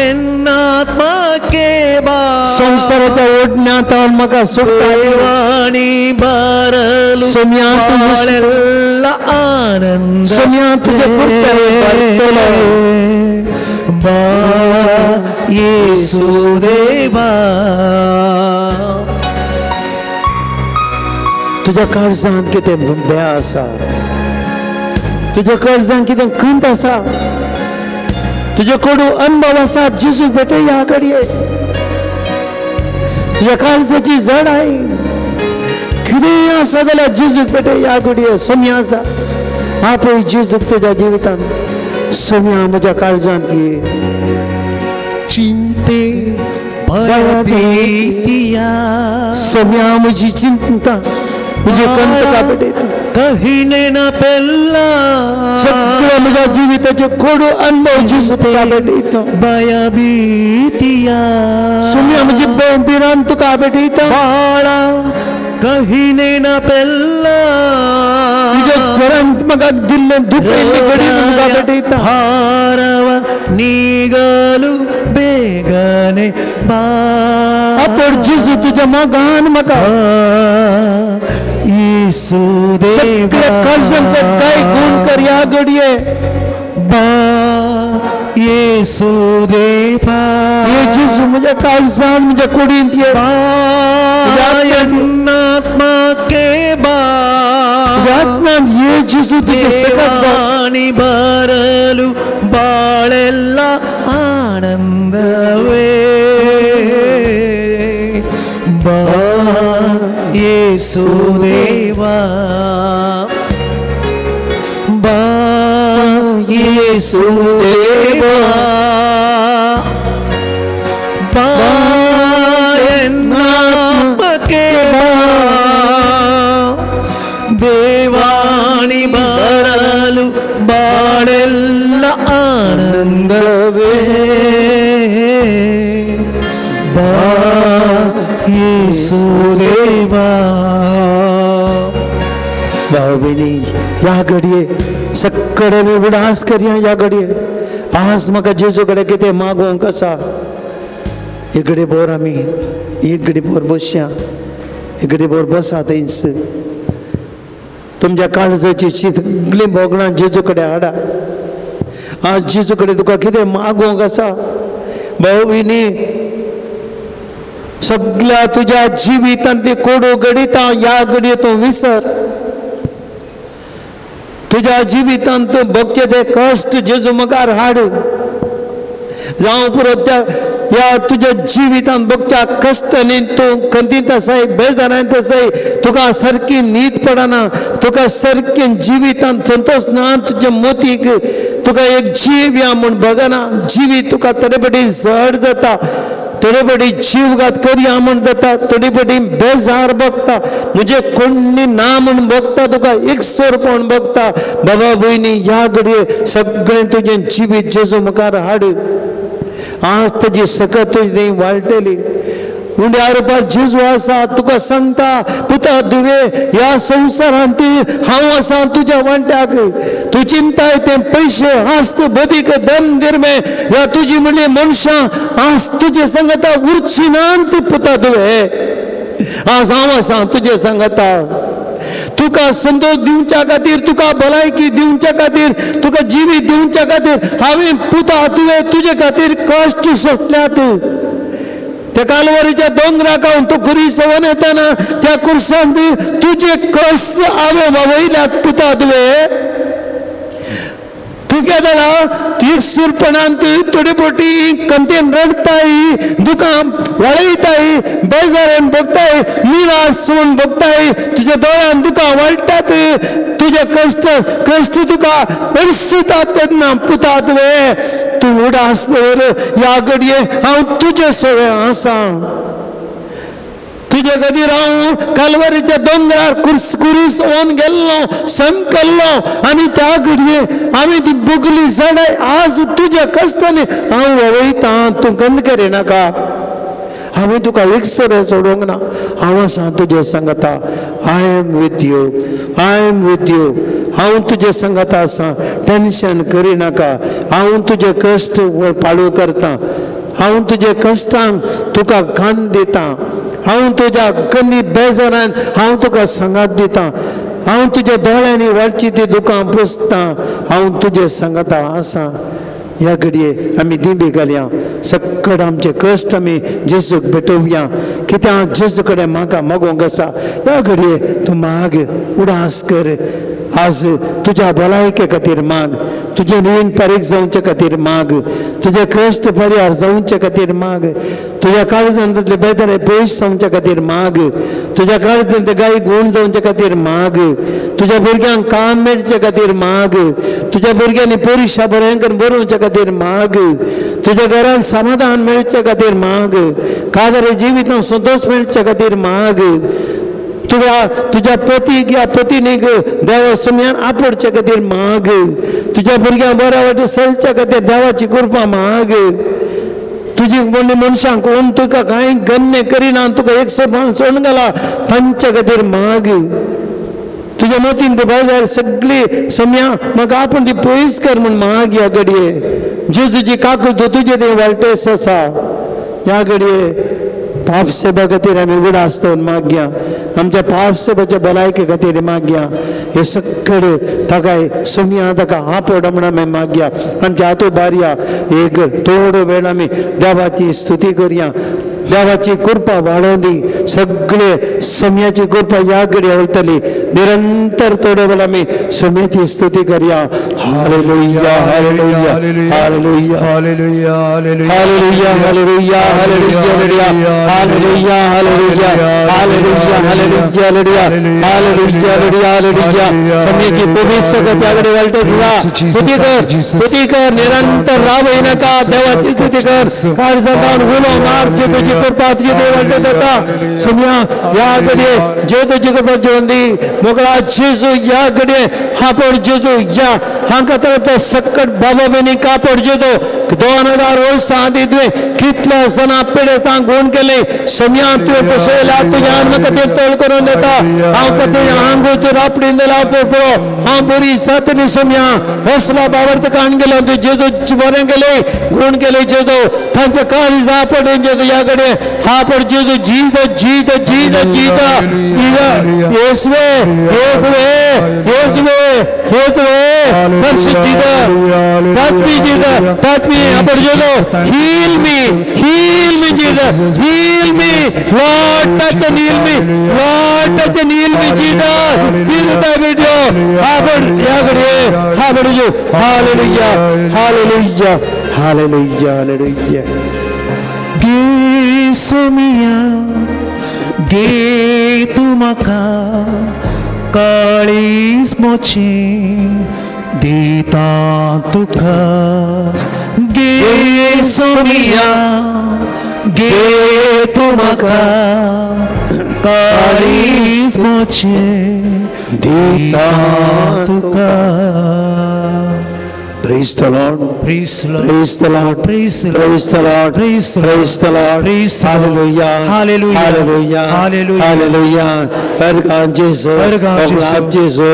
ಎನ್ನಾತ್ಮಕ್ಕೆ ಬಾ संवसाराच्या ओडण्यांत हांव म्हाका सोडटा. ದೇವಾಣಿ ಬರಲು सोम्या तुजें ಬಾಳೆಲ್ಲ ಆನಂದ सोम्या तुज्या कृपेन भरतलो. ಬಾ ಯೇಸು ದೇವಾ. तुज्या काळजांत कितें भंय आसा, तुज्या काळजांत कितें खंत आसा, तुजे कडू अनुभव आसा जेजूक भेटय ह्या घडये. तुज्या काळजाची जड आहे कितेंय आसा जाल्यार जेजूक भेटय ह्या घडये. सोम्या आसा आपय जेजूक तुज्या जिवितांत. सोम्या म्हज्या काळजांत ये. ಚಿಂತೆ ಭಯ ಭೀತಿಯ सोम्या म्हजी चिंता म्हजी खंत तुका भेटयता. ಕಹಿ ನೆನಪೆಲ್ಲ सगळ्या म्हज्या जिविताचे कोडू अनुभव जेजू तुका भेटयता. ಭಯ ಭೀತಿಯ सोम्या म्हजी भिरांत तुका भेटयता. ಬಾಳ ಕಹಿ ನೆನಪೆಲ್ಲ तुज्या घरांत म्हाका दिल्लें दुखयल्ले घडी तुका भेटयता. ಭಾರವ ನೀಗಲು ಬೇಗನೆ ಬಾ आपण जेजू तुज्या मोगान म्हाका ಯೇಸು ದೇವಾ सगळे काळजांतले काय गुण कर ह्या घडये. ಬಾ ಯೇಸು ದೇವಾ ये जेजू म्हज्या काळजान म्हज्या कुडींत ये. ಬಾ ಎನ್ನಾತ್ಮಕ್ಕೆ ಬಾ म्हज्या आत्म्यांत ये जेजू तुजें सकत भर. ದೇವಾಣಿ ಬರಲು ಬಾಳೆಲ್ಲ ಆನಂದವೇ ಬಾ ಯೇಸು ದೇವಾ ಬಾ ಯೇಸು ದೇವಾ ಬಾ ಎನ್ನಾತ್ಮಕ್ಕೆ ಬಾ ದೇವಾಣಿ ಬರಲು ಬಾಳೆಲ್ಲ ಆನಂದವೇ ಬಾ ಯೇಸು ದೇವಾ. भाव भयणी ह्या घडये सगळे आमी उडास करया. ह्या घडये आज म्हाका जेजू कडेन कितें मागोवंक आसा. एक घडी भर आमी एक घडी भर बसया, एक घडी भर बसा थंयच. तुमच्या काळजाची सगळीं भोगणां जेजू कडेन हाडा. आज जेजू कडेन तुका कितें मागोवंक आसा. भाव भयणी सगळ्या तुज्या जिवितांत ती कोडू घडितां ह्या घडये तूं विसर. तुज्या जिवितांत तूं भोगचे ते कश्ट जेजू मुखार हाड. जावं पुरो त्या ह्या तुज्या जिवितांत भोगच्या कश्टांनी तूं खंतीत आसाय, बेजारांत आसाय, तुका सारकी न्हीद पडना, तुका सारकें जिवितांत संतोश ना, तुज्या मोतीक तुका एक जीव या म्हूण बगना, जिवीत तुका तरेपटी जड जाता, थोडे पटी जीवघात करया म्हूण जाता, थोडी पटी बेजार बगता, म्हजे कोण्णी ना म्हूण बगता, तुका एकसरपण बगता. बाबा भयणी ह्या घडये सगळें तुजें जिवीत जेजू मुखार हाड. आज ताजी सकत तुजी थंय वाळटली. उंड्यार पार जेजू आसा तुका सांगता पुता धुवे ह्या संवसारांत हांव आसा तुज्या वांट्याक. तूं चिंताय ते पयशे आस्त बदीक धन दिरमे ह्या तुजी म्हणली मनशां आज तुजे सांगता उरची नात पुता धुवे. आज हांव आसा तुजे सांगता. तुका संतोष दिवच्या खातीर, तुका भलायकी दिवच्या खातीर, तुका जिवीत दिवच्या खातीर हांवें पुता तुवें तुजे खातीर कश्ट सोंसल्यात. त्या कालवारीच्या दोंगराक हांव तूं खुरीस येताना त्या कुर्सांत तुजे कश्ट हांवें वावयल्यात पुता तुवें. तूं कितें जालां एकसूरपणांत थोडी बोटी कंतेन रडटाय, दुकां वळयताय, बेजारान भोगताय, निराश म्हूण भोगताय. तुज्या दोळ्यान दुकां वळटात, तुजे कश्ट कश्ट तुका अडसितात तेन्ना पुता तुवें तूं उडास दवर. ह्या घडये हांव तुजे सगळें आसा. तुजे खातीर हांव कालवारीच्या दोंगरार कुरीस ओन गेल्लो, संकल्लो आनी त्या घडये हांवें ती बुगली झाडां आज तुज्या कश्टांनी हांव वळयतां. तूं गंद करिनाका. हांवें तुका एक सर सोडूंक ना. हांव आसा तुजे सांगता. I am with you, I am with you. हांव तुजे सांगता आसा. टेंशन करिनाका. हांव तुजे कश्ट पाळू करता. हांव तुजे कश्टांक तुका कान दिता. हांव तुज्या कमी बेजारान हांव तुका सांगात दिता. हांव तुज्या दोळ्यांनी वाडची ती दुकां पुसता. हांव तुजे सांगता आसा. ह्या घडये आमी दिंबी घालया. सकट आमचे कश्ट आमी जेजूक भेटोवया. कित्याक जेजू कडेन म्हाका मागोवंक आसा. ह्या घडये तूं माग, उडास कर. आज तुज्या भलायके खातीर माग, तुजें रीण फारीक जावचे खातीर माग, तुजे कश्ट परिहार जावचे खातीर माग, तुज्या काळजांतले बेजारे पयस जावचे खातीर माग, तुज्या काळजांतले गाय गूण जावचे खातीर माग, तुज्या भुरग्यांक काम मेळचे खातीर माग, तुज्या भुरग्यांनी परिक्षा बरें करून बरोवचे खातीर माग, तुज्या घरांत समाधान मेळचे खातीर माग, काजारे जिवितांत संतोष मेळचे खातीर माग, तुज्या तुज्या पतीक या पतिनीक देवा सुमयान आपोवचे खातीर माग, तुज्या भुरग्यांक बऱ्या वाटे चलच्या खातीर देवाची कृपा माग. तुजी म्हणली मनशांक कोण तुका कांय गण्य करिना, तुका एक समान सोडून घाला तांच्या खातीर माग. तुज्या मतीन ती बाजार सगळी सम्या म्हाका आपूण ती पयस कर म्हूण माग. ह्या घडये जेजूची काकूळ तुजे ते वाळटेस आसा. ह्या घडये पाप सेवा खातीर आमी उगडास दवरून मागया. आमच्या पाप सेवाच्या भलायके खातीर मागया. हे सगळे ताका सुमया ताका आपोड म्हण आमी मागया. आमच्या हातू बारया. एक थोडो वेळ आमी देवाची स्तुती करया. देवाची कृपा वाडोवंदी. सगळे सम्याची कृपा ह्या घडये उरतली. निरंतर थोडो वेळ आमी सम्याची स्तुती करया. Hallelujah, hallelujah, hallelujah, hallelujah, hallelujah, hallelujah, hallelujah, hallelujah, hallelujah, hallelujah, hallelujah, hallelujah, hallelujah. सम्याची पवित्र त्याकडे वालटे तुला स्तुती कर, स्तुती कर. निरंतर रावय नाका. देवाची स्तुती कर. काळजांत उलो मार. जे तुझी कृपा तुझी देव वालटे जाता. सुमया ह्या घडये जे तुझी कृपा जेवण दी मोगळा जेजू. ह्या घडये हापड जेजू या हांका तर सकट बाबा बेनी कापड जेजू 2000 वर्सां आदी तुवें कितल्या जाणां पिडेस्तांक गुण केले. सम्या तुवें बसयला तुज्या आंगा खातीर तोल करून दिता. हांव खातीर आंगो तूं रापडीन दिला पळोवपो. हांव बरी जातनी सम्या हसला बाबर तुका हाडून गेलो. तुवें जेजू बरें केलें, गुण केलें जेजू. तांच्या काळजा पडून जेजू ह्या कडेन हापड जेजू जीत जीत जीत जीत येसवे येसवे येसवे येसवे परिशुद्ध जीत touch me Jesus, touch me. Hapur जेजू heal me, heal me Jesus, heal me Lord, touch and heal me Lord, touch and heal me Jesus. Jesus I bid you. Hapur ह्या घडये हापड जेजू. Hallelujah, hallelujah, hallelujah, hallelujah. गे सोमिया गे तूं म्हाका काळीज मोचें दिता तुका. गे सोमिया गे तूं म्हाका काळीज मोचें दिता तुका. Praise the Lord. Praise the Lord. Praise the Lord. Praise the Lord. Praise the Lord. Praise the Lord. Praise the Lord. Praise the Lord. Hallelujah. Hallelujah. Hallelujah. Hallelujah. Hallelujah. Argan Jesu. Argan Jesu. Oglab Jesu.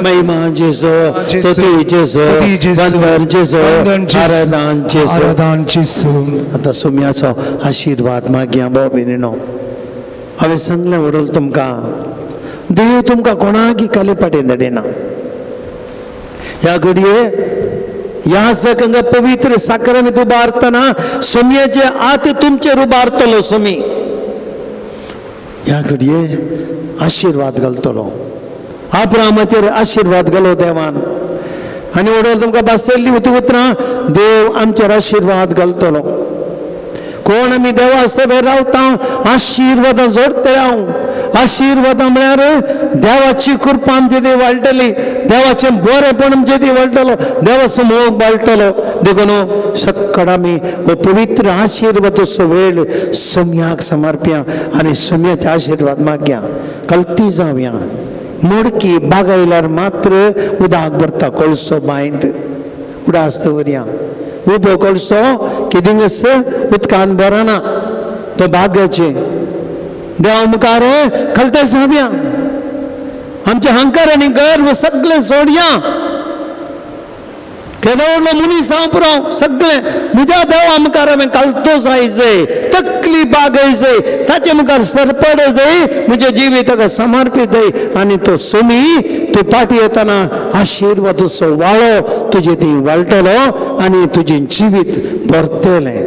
Mahima Jesu. Stuti Jesu. Stuti Jesu. Vandan Jesu. Vandan Jesu. Aradhan Jesu. Aradhan Jesu. आतां सोम्याचो आशिर्वाद मागया भाव भयणीनो. हांवें सांगलें व्हडल तुमकां देव तुमकां कोणाक काले पाटेन धाडिना. ह्या घडये ह्या सगळ्यांक पवित्र साक्रामेंत उबारतना सोमयाचे आत तुमचेर उबारतलो सोमी. ह्या घडये आशिर्वाद घालतलो. आब्रामाचेर आशिर्वाद घालो देवान. आनी व्हडल तुमकां भासयल्ली उतरां देव आमचेर आशिर्वाद घालतलो. कोण आमी देवा सभेर रावता आशिर्वादां जोडटले हांव. आशिर्वादां म्हळ्यार देवाची कृपा आमचे ती वाडटली, देवाचें बरेंपण आमचे ती वाडटलो, देवाचो मोग वाडटलो. देखून सक्कड आमी हो पवित्र आशिर्वादाचो वेळ सोम्याक समर्पया आनी सोम्याचे आशिर्वाद मागया. कल्ती जावया. मोडकी बागयल्यार मात्र उदक भरता कोळसो बांयत उडास दवरया. उबो कोळसो कितेंच उदकान भरना तो भाग्याचे. देवा मुखार खलते जावया. आमचे हंकार आनी गर्व सगळें सोडया. केदो व्हडलो मनीस हांव पुरो सगळें म्हज्या देवा मुखार हांवें कालतो जाय जाय, तकली बागय जाय, ताचे मुखार सरपड जाय, म्हजें जिवीत समर्पीत जाय. आनी तो सोमी तूं पाटी येतना आशिर्वादाचो वाळो तुजे ती वाळटलो आनी तुजें जिवीत भरतलें.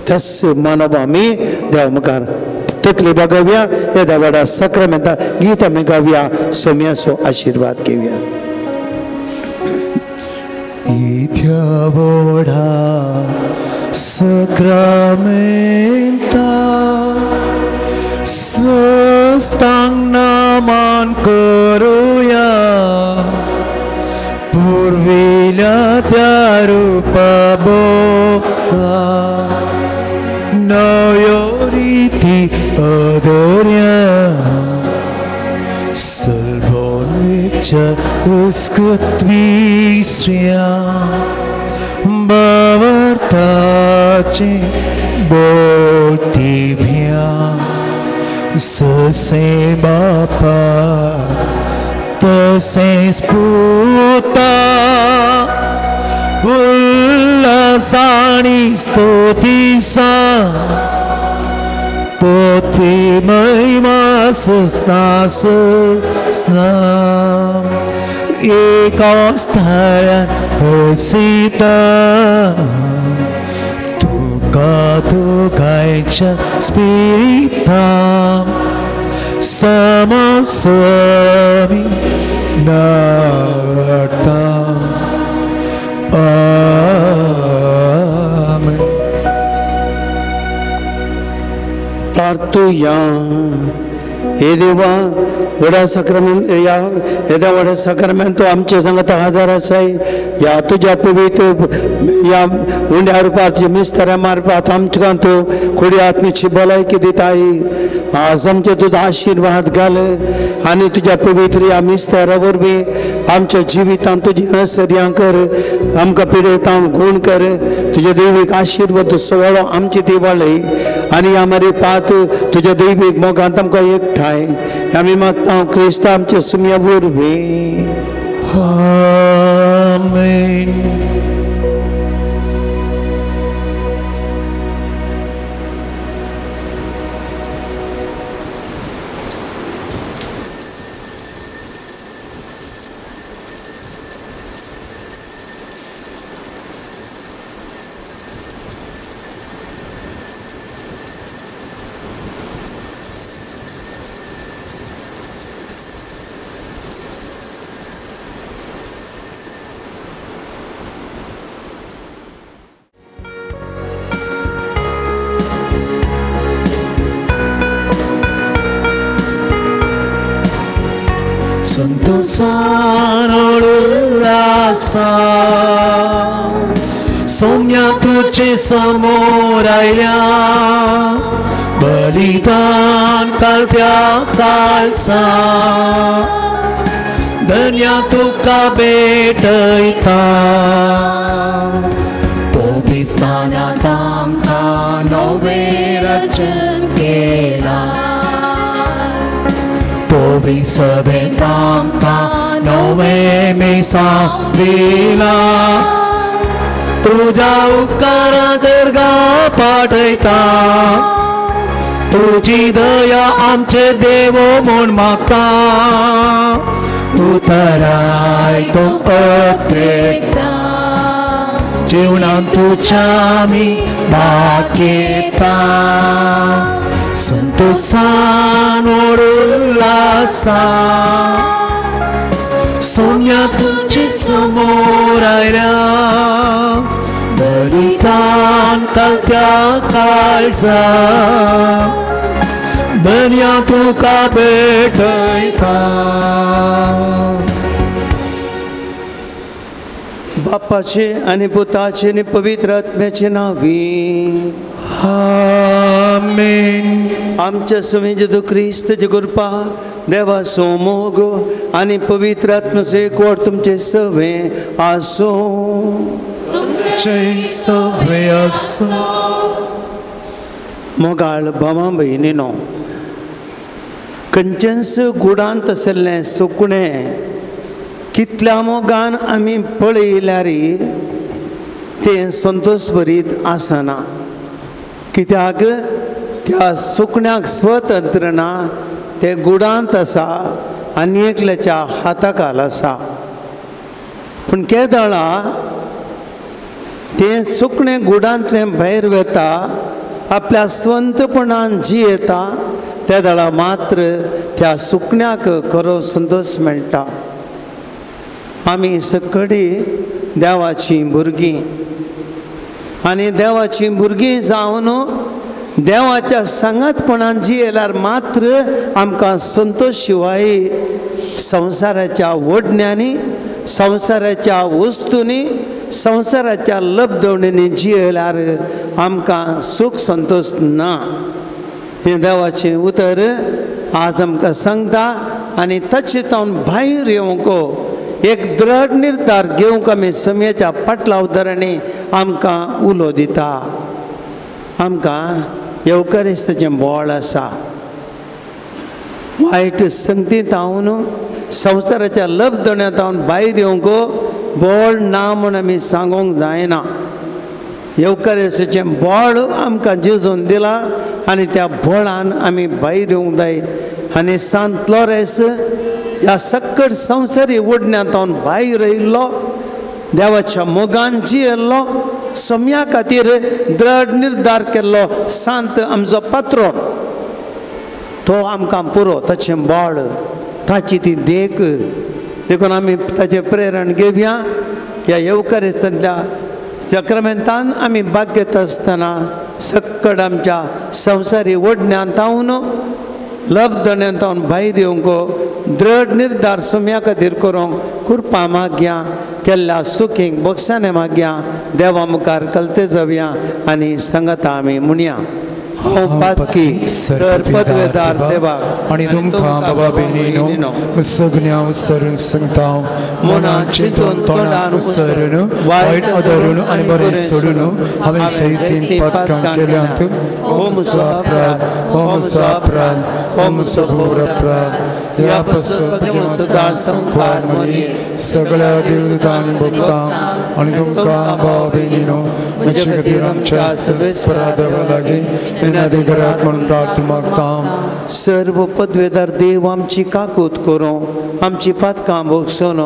त्याच मानव आमी देवा मुखार तकली बागोवया. येद्या व्हडा साक्रामेंता गीत आमी गावया, सोम्याचो आशिर्वाद घेवया. इथ्या व्हडा साक्रामेंता सस्तांग नमन करूया. पुर्विल्या त्या रुपा बोला नव्यो रिती अदर्या. सलबोच्या उस्कत विसया बावर्ताचे बोलती भ्या. ससे बापा तसेच पुता उल्हासानी स्तुतीसा पोथी महिमा सुस्नास स्नाम एका स्थान हसीता तुका तुकायच्या स्पिरिता समस्वामी नावडता. आमेन. प्रार्थुया. हे देवा व्हडा साक्रामेंत ह्या येद्या व्हडा साक्रामेंत आमचे सांगता हाजर आसाय. ह्या तुज्या पवित्र ह्या उंड्या रुपात तुज्या मिस्तऱ्या मारपात आमकां तूं कुडी आत्मीची भलायकी दिताय. आज आमचे तुजो आशिर्वाद घाल आनी तुज्या पवित्र ह्या मिस्तरा वरवीं आमच्या जिवितांत तुजी हसर्यां कर, आमकां पिडेतांक गूण कर. तुज्या देवीक आशिर्वाद सुवाळो आमची ती वाळय आनी ह्या मारी पात तुज्या दैवीक मोगांत आमकां एकठांय. आमी मागता क्रिस्त आमच्या सुम्या वरवीं. आमेन. सौम्या तुझे समोर आयल्या बलिदान कालत्या काळसा धन्या तुका भेटयता. पवित्रस्थानांत आमकां नवें रचन केलां, पवित्र सभेंत आमकां नवें मिसांव दिलां. तुज्या उपकारां दर्गा पाठयता, तुजी दया आमचे देवो म्हूण मागता. उतराय तूं प्रत्येकदां जिवनांत तुज्या आमी भाग घेता, संतोसान उल्लासान सोम्या तुजे समोर आयल्या, बलिदान कालत्या काळजा धन्या तुका भेटयता. बापाचे आनी पुताचे आनी पवित्र आत्म्याचे नांवी आमेन. आमच्या स्वामी जेजू क्रिस्ताची कृपा, देवाचो मोग आनी पवित्र आत्म्याचो एकवट तुमचे सवे आसूं. तुमचे सवे आसूं. मोगाळ भावा भयणीनो, खंयचेंच गुडांत आशिल्लें सुकणें कितल्या मोगान आमी पळयल्यार तें संतोश भरीत आसना. कित्याक त्या सुकण्याक स्वतंत्र ना, तें गुडांत आसा आनी एकल्याच्या हाताखाल आसा. पूण केदळा तें सुकणें गुडांतलें भायर वता, आपल्या स्वंतपणान जियेता, त्या दळा मात्र त्या सुकण्याक खरो संतोश मेळटा. आमी सगळीं देवाचीं भुरगीं आनी देवाचीं भुरगीं जावन देवाच्या सांगातपणान जियेल्यार मात्र आमकां संतोश शिवाय संवसाराच्या ओडण्यांनी, संवसाराच्या वस्तूंनी, संवसाराच्या लब्धवणींनी जियेल्यार आमकां सूख संतोश ना. हें देवाचें उतर आज आमकां सांगता आनी ताचे तावन भायर येवंक एक दृढ निर्धार घेवंक आमी समयाच्या पाटलावदारांनी आमकां उलो दिता. आमकां येवकारिस्ताचें बळ आसा. वायट संगतींत हांव संवसाराच्या लब्धण्यांत हांव भायर येवंक बळ ना म्हूण आमी सांगूंक जायना. येवकारिस्ताचें बळ आमकां जेजून दिलां आनी त्या बळान आमी भायर येवंक जाय. आनी सांत लॉरेंस ह्या सक्कड संवसारी ओडण्यांत हांव भायर येयल्लो, देवाच्या मोगान जियेल्लो, सम्या खातीर दृढ निर्धार केल्लो सांत आमचो पात्रोन तो आमकां पुरो. ताचें बळ, ताची ती देख देखून आमी ताचें प्रेरण घेवया. ह्या येवकारिस्तांतल्या सक्रमेंतान आमी भाग घेता आसतना सक्कड आमच्या संवसारी ओडण्यांत हांव लब्धण्यांत हांव भायर येवंक दृढ निर्धार सम्या खातीर करूंक कृपा मागया, केल्ल्या सुखींक बक्षाने मागया, देवा मुखार कलते जावया आनी सांगता आमी म्हणया. हांव पातकी सर पदवेदार देवाक आनी तुमकां बाबा भयणीनो सगळ्यां उसरून सांगता, मनान चिंतून तोंडान उसरून वायट अदरून आनी बरें सोडून हांवें सैतीन पातकां केल्यांत. हो म्हजो अपराध, हो म्हजो अपराध, हो म्हजो भोव अपराध. ह्या पासून सदां संपार मदीं सगळ्या देवदूतांनी भोगता आनी तुमकां भाव भयणीनो म्हजे खातीर आमच्या सर्वेस्परा देवा लागीं विनंती करात म्हणून प्रार्थना मागता. सर्व पदवेदार देव आमची काकूत करूं, आमची पातकां भोगसून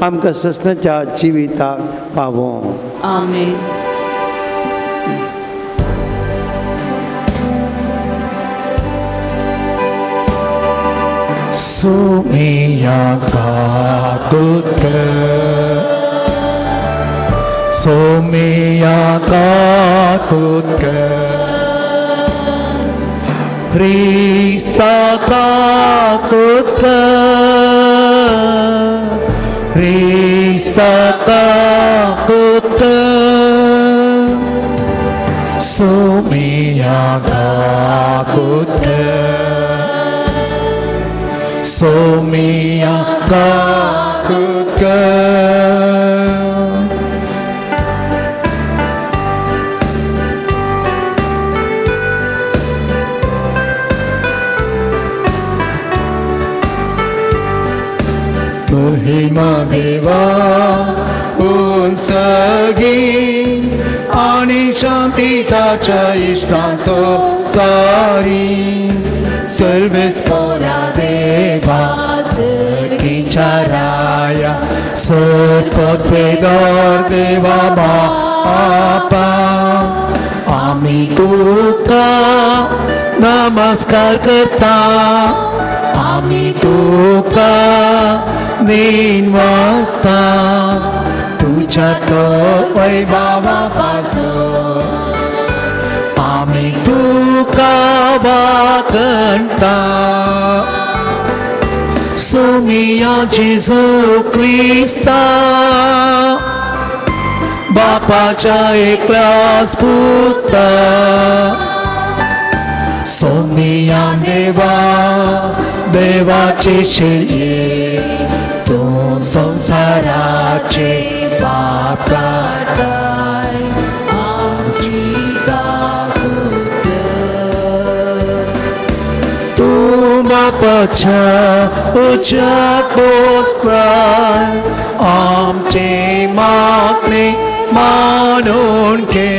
आमकां ससनाच्या जिविताक पावों. आमेन. सोमिया काकूत कर, सोमिया काकूत कर, ख्रिस्ता काकूत कर, ख्रिस्ता काकूत कर, सोमिया काकूत कर, सोमिया काकूत कर. महिमा देवा उंचगी आणि शांती ताच्या इश्टांचो सारी सर्वेस पोरा देवा सर्गीच्या राया सर्पत्वेदार देवा बापा आमी तुका नमस्कार करता आमी तुका नीन वाजता तुझ्या तो वैभवा पासून आमी तुका वाकणता. सोमिया जेजू क्रिस्ता बापाच्या एकल्याच पुता सोमिया देवा देवाचे शेळये तूं संवसाराचे पाप काडताय आमची काकूट कर. तूं बापाच्या उज्याक बसलाय आमचे मागणे मानून घे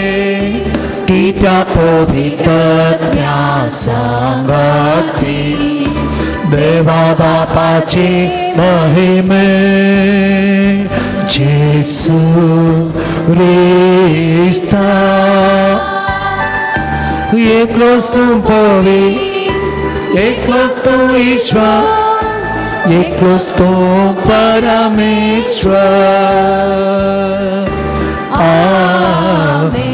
कित्या पवित्रत्या सांगाती देवा बापाची महिमे जेसू क्रिस्ता एकलोच तूं पवित्र एकलोच तूं ईश्वर एकलोच तूं परमेश्वर. आमेन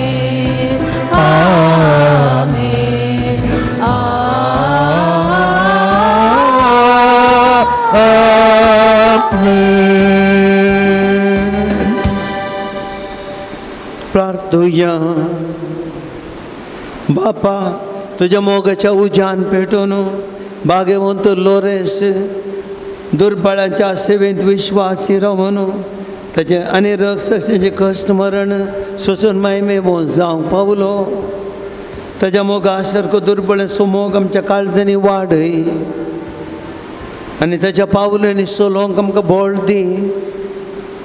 आमेन आमेन. प्रार्थुया. बापा तुज्या मोगाच्या उज्यान पेटोवन बागेवंत लोरेस दुर्बळांच्या सेवेंत विश्वासी रावन ताचें आनी रक्षाचें कश्ट मरण सोसून मायमे जावंक पावलो. ताच्या मोगा सारको दुर्बळांचो मोग आमच्या काळजांनी वाडय आनी ताच्या पावलांनी चलोवंक आमकां बळ दी.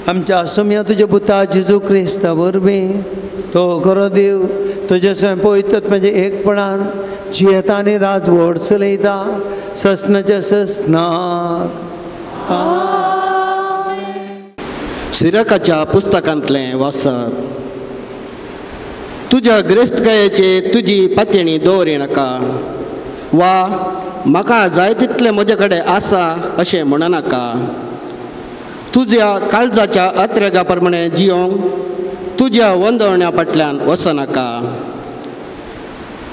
आमच्या आसुमया तुज्या पुता जेजू क्रिस्ता वरवीं तो खरो देव तुज्या स्वयं पवित्र म्हणजे एकपणान जियेता आनी राजवट चलयता ससनाच्या ससनाक. सिरकाच्या पुस्तकांतलें वाचप. तुज्या ग्रेस्तकायेचे तुजी पातयेणी दवरी नाका वा म्हाका जाय तितलें म्हजे कडेन आसा अशें म्हणनाका. तुज्या काळजाच्या अत्रेगा प्रमाणे जियोंक तुज्या वंदवण्या फाटल्यान वचनाका.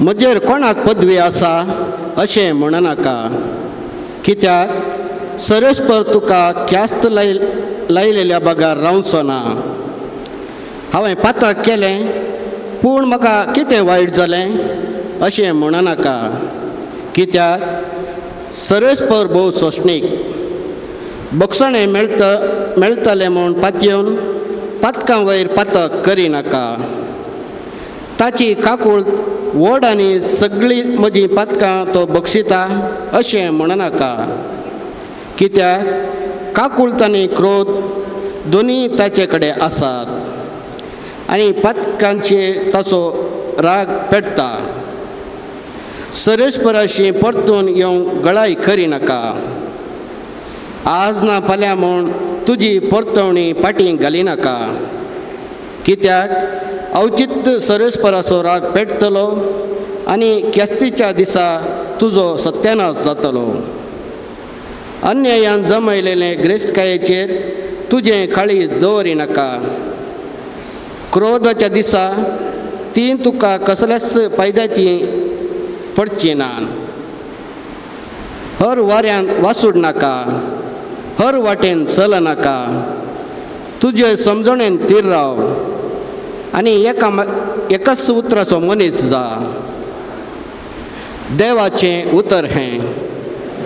म्हजेर कोणाक पदवी आसा अशें म्हणनाका कित्याक सरस्पर तुका ख्यास्त लायलेल्या बगर रावचो ना. हांवें पातक केलें पूण म्हाका कितें वायट जालें अशें म्हणनाका कित्याक सरस्पर भोव सोंसणीक. बक्षणें मेळटलें म्हूण पातयेवन पातकां वयर पातक करिनाका. ताची काकूळ व्हड आनी सगळीं म्हजीं पातकां तो बक्षिता अशें म्हणनाका कित्याक काकूळत आनी क्रोध दोनूय ताचे कडेन आसात आनी पातकांचेर ताचो राग पेटता. सरस्पराशी परतून येवंक गळाय करिनाका. आज ना फाल्यां म्हूण तुजी परतवणी फाटीं घालिनाका कित्याक अवचित सरस्पराचो राग पेटतलो आनी ख्यास्तीच्या दिसा तुजो सत्यानाश जातलो. अन्यायान जमयलेले ग्रेस्तकायेचेर तुजें काळीज दवरिनाका. क्रोधाच्या दिसा ती तुका कसल्याच फायद्याची पडची ना. हर वाऱ्यान वासूड नाका हर वाटेन चलनाका. तुजे समजणेन थीर राव आनी एकाच उतराचो मनीस जा. देवाचें उतर हें.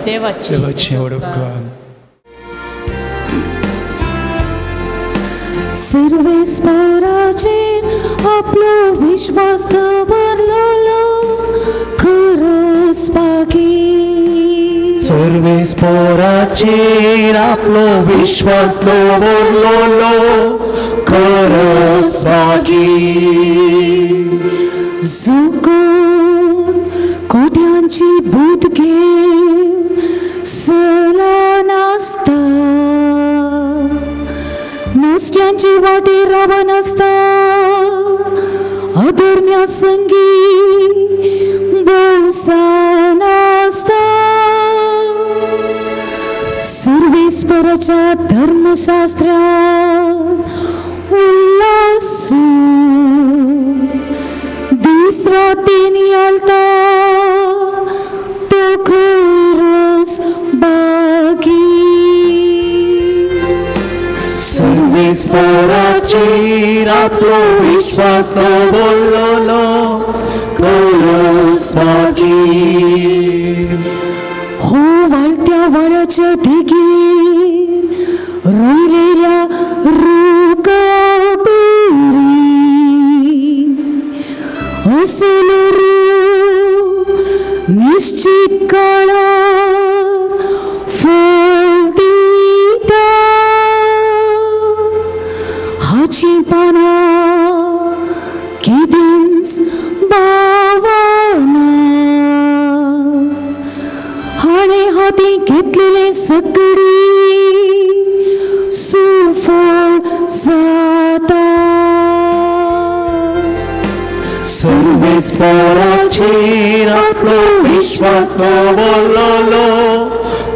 देवाचें उपकार. सर्वेस्पराचेर आपलो विश्वास दवरलोलो खरोच बागी. सर्वेस्पराचेर आपलो विश्वास दवरलोलो खरोच बागी. जो कोण कोट्यांची बूद घेवन सला नासता, नुस्त्यांची वाटेर रावनासता, अधर्म्या संगी भोवसानासता, सर्वेस्पराच्या धर्मशास्त्रान उल्लासून दीस रातीन यालता तो खरोच बागी. सर्वेस्पराचेर आपलो विश्वास दवरलोलो खरोच बागी. हो वाळत्या वाळ्याच्या देगेर रोयलेल्या रुखाबरी असलो रूख निश्चित काळार फळ दिता. हाची पानां केदींच बावना, हाणें हाती घेतलेलें सगळी सुफळ जाता. सर्वेस्पराचेर आपलो विश्वास दवरलोलो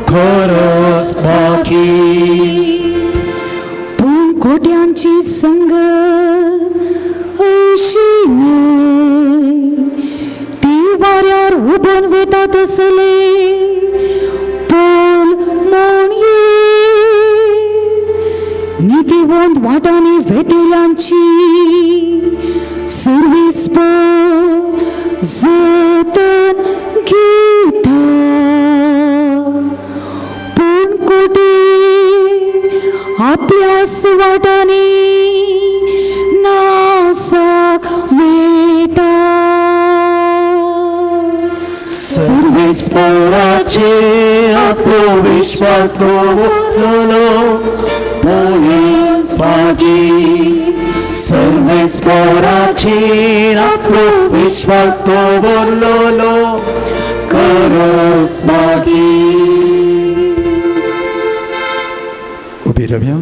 खरोच बागी. पूण कोट्यांची संगत अशी न्हय, ती वाऱ्यार उबोन वता तसले पोल म्हूण नितीवंत वाटांनी वेतेल्यांची सर्वेस्पर जतन घेता. पूण कोटी आपल्याच वाटांनी नासाक वेता. सर्वेस्पराचेर आपलो विश्वास दवरलोलो खरोच बागी. सर्वेस्पराचेर आपलो विश्वास दवरलोलो खरोच बागी. उबी रावया.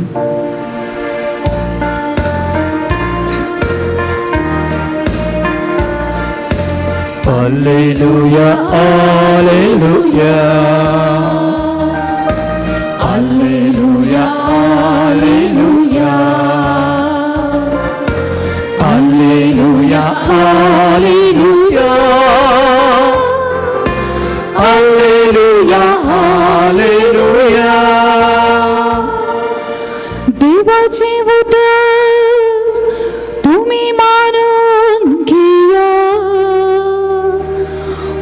Alleluia, alleluia, alleluia, alleluia, alleluia, alleluia, alleluia, alleluia. देवाचें उतर तुमी मानून घेया,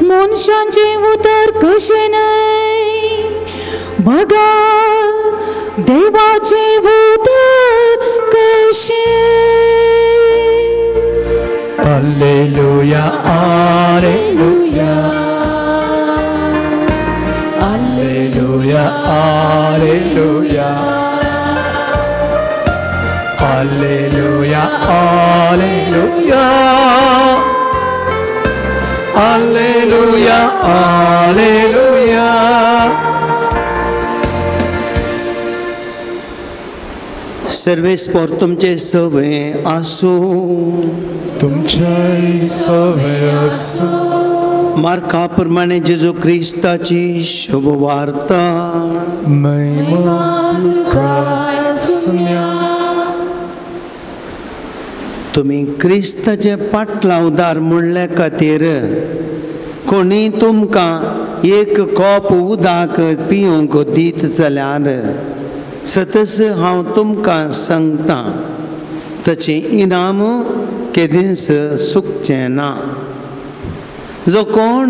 मनशांचें उतर कशें न्हय, बगर देवाचें उतर कशें. Alleluia, alleluia, alleluia, alleluia, alleluia, alleluia, alleluia, alleluia. सर्वेस्पर तुमचे सवे आसूं. तुमचे सवे आसूं. मार्का प्रमाणे जेजू क्रिस्ताची शुभवार्ता. महिमा तुका आसुया. तुमी क्रिस्ताचे पाटलावदार म्हणल्या खातीर कोणी तुमकां एक कॉप उदक पिवंक दीत जाल्यार सतस हांव तुमकां सांगता ताचें इनाम केदींच सुकचें ना. जो कोण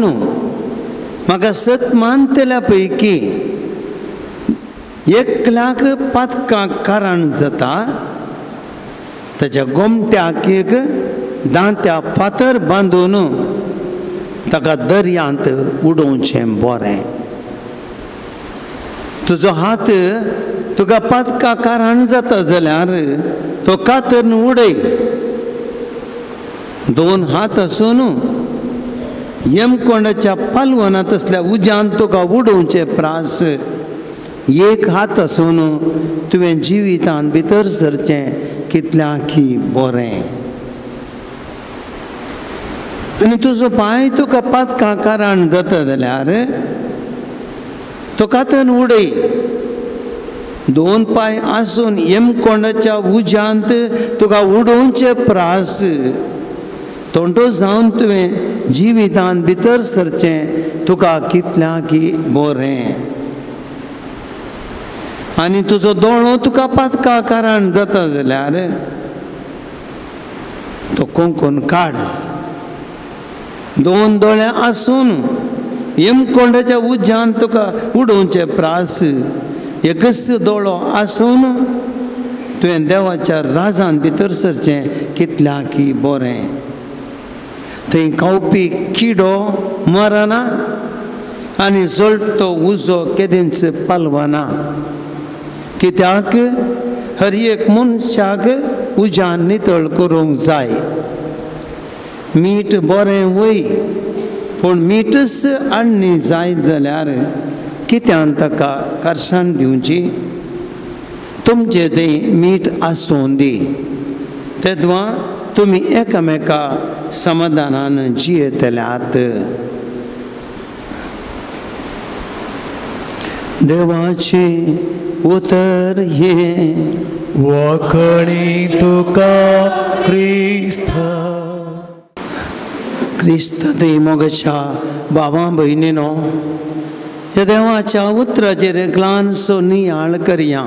म्हाका सत मानतल्या पैकी 1 लाख पातकां कारण जाता ताच्या गोमट्याक एक दांत्या फातर बांदून ताका दर्यांत उडोवचें बरें. तुजो हात तुका पातका कारण जाता जाल्यार तो कातरून उडय. दोन हात आसून यमकोंडाच्या पालवना तसल्या उज्यान तुका उडोवचे प्रास एक हात आसून तुवें जिवितान भितर सरचें कितल्याकी बरें. आनी तुजो पांय तुका पातका कारण जाता जाल्यार तो कातरून उडय. दोन पांय आसून यमकोंडाच्या उज्यांत तुका उडोवचे प्रास तोंडो जावन तुवें जिवितान भितर सरचें तुका कितल्याकी बरें. आनी तुजो दोळो तुका पातका कारण जाता जाल्यार तो कोंकून काड. दोन दोळे आसून यमकोंडाच्या उज्यान तुका उडोवचे प्रास एकच दोळो आसून तुवें देवाच्या राजान भितर सरचें कितल्याकी बरें. थंय खावपी किडो मरना आनी जळटो उजो केदींच पालवना. कित्याक हर एक मनशाक उज्यान नितळ करूंक जाय. मीठ बरें वय पूण मीठच आनी जायत जाल्यार कित्यान ताका करसाण दिवची. तुमचें तें मीठ आसूं दी तेदवा तुमी एकामेका समाधानान जियेतल्यात. देवाचें उतर हें वखणी तुका क्रिस्त. क्रिस्त थंय मोगाच्या बाबा भयणीनो, ह्या देवाच्या उतराचेर एक ल्हानसो नियाळ करया.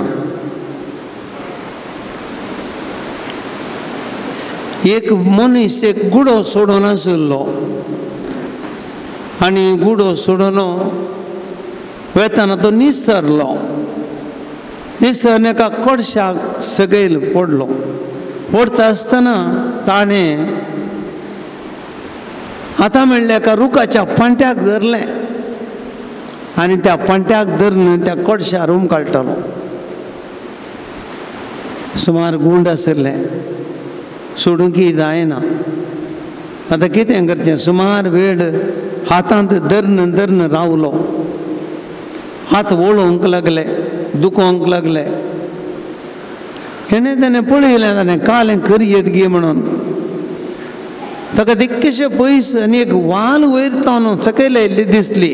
एक मनीस एक गुडो सोडून आशिल्लो आनी गुडो सोडून वेताना तो निसरलो. निसरून एका कडशाक सकयल पडलो. पडटा आसतना ताणें आतां म्हणल्यार एका रुखाच्या फांट्याक धरलें आनी त्या फांट्याक धरून त्या कडशार उमकाळटालो. सुमार गुंड आशिल्लें, सोडूंक जायना. आतां कितें करचें? सुमार वेळ हातांत धरून धरून रावलो. हात वळोवंक लागले, दुखोवंक लागले. हेणें ताणें पळयलें, ताणें कालें करयेत गे म्हणून. ताका दिक्केशे पयस आनी एक वाल वयर तावन सकयल आयिल्ली दिसली.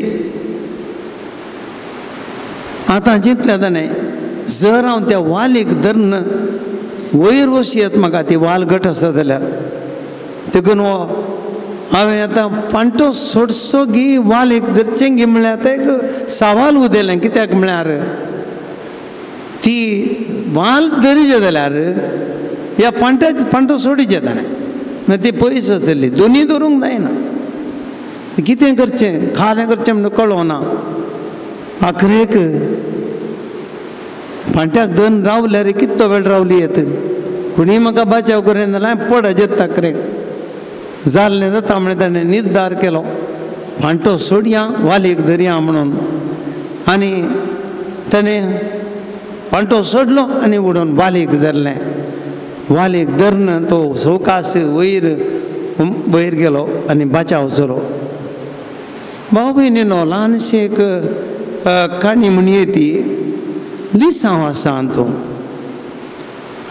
आतां चिंतलें ताणें, जर हांव त्या वालीक धरून वयर वचयेत म्हाका ती वाल घट आसा जाल्यार देखून हो हांवें आतां फांटो सोडसो गी वालीक धरचें गी म्हळ्यार आतां एक सवाल उदेलें. कित्याक म्हळ्यार ती वाल धरीचे जाल्यार ह्या फांट्या फांटो सोडीचे ताणें, मागीर ती पयस आसतली. दोनी धरूंक जायना. कितें करचें खालें करचें म्हणून कळना. आखरेक फांट्याक धरून रावल्यार कितलो वेळ रावली येत कोणीय म्हाका बाचाव करून जाल्यार पडत आखरेक जाल्लें जाता म्हणून ताणें निर्धार केलो, फांटो सोडया वालीक धरया म्हणून. आनी ताणें फांटो सोडलो आनी उडोवन वालीक धरलें. वालीक धरून तो सवकास वयर वयर गेलो आनी बाचाव जालो. भाव भयणीनो, ल्हानशी एक काणी म्हणये ती लिसांव आसा. तो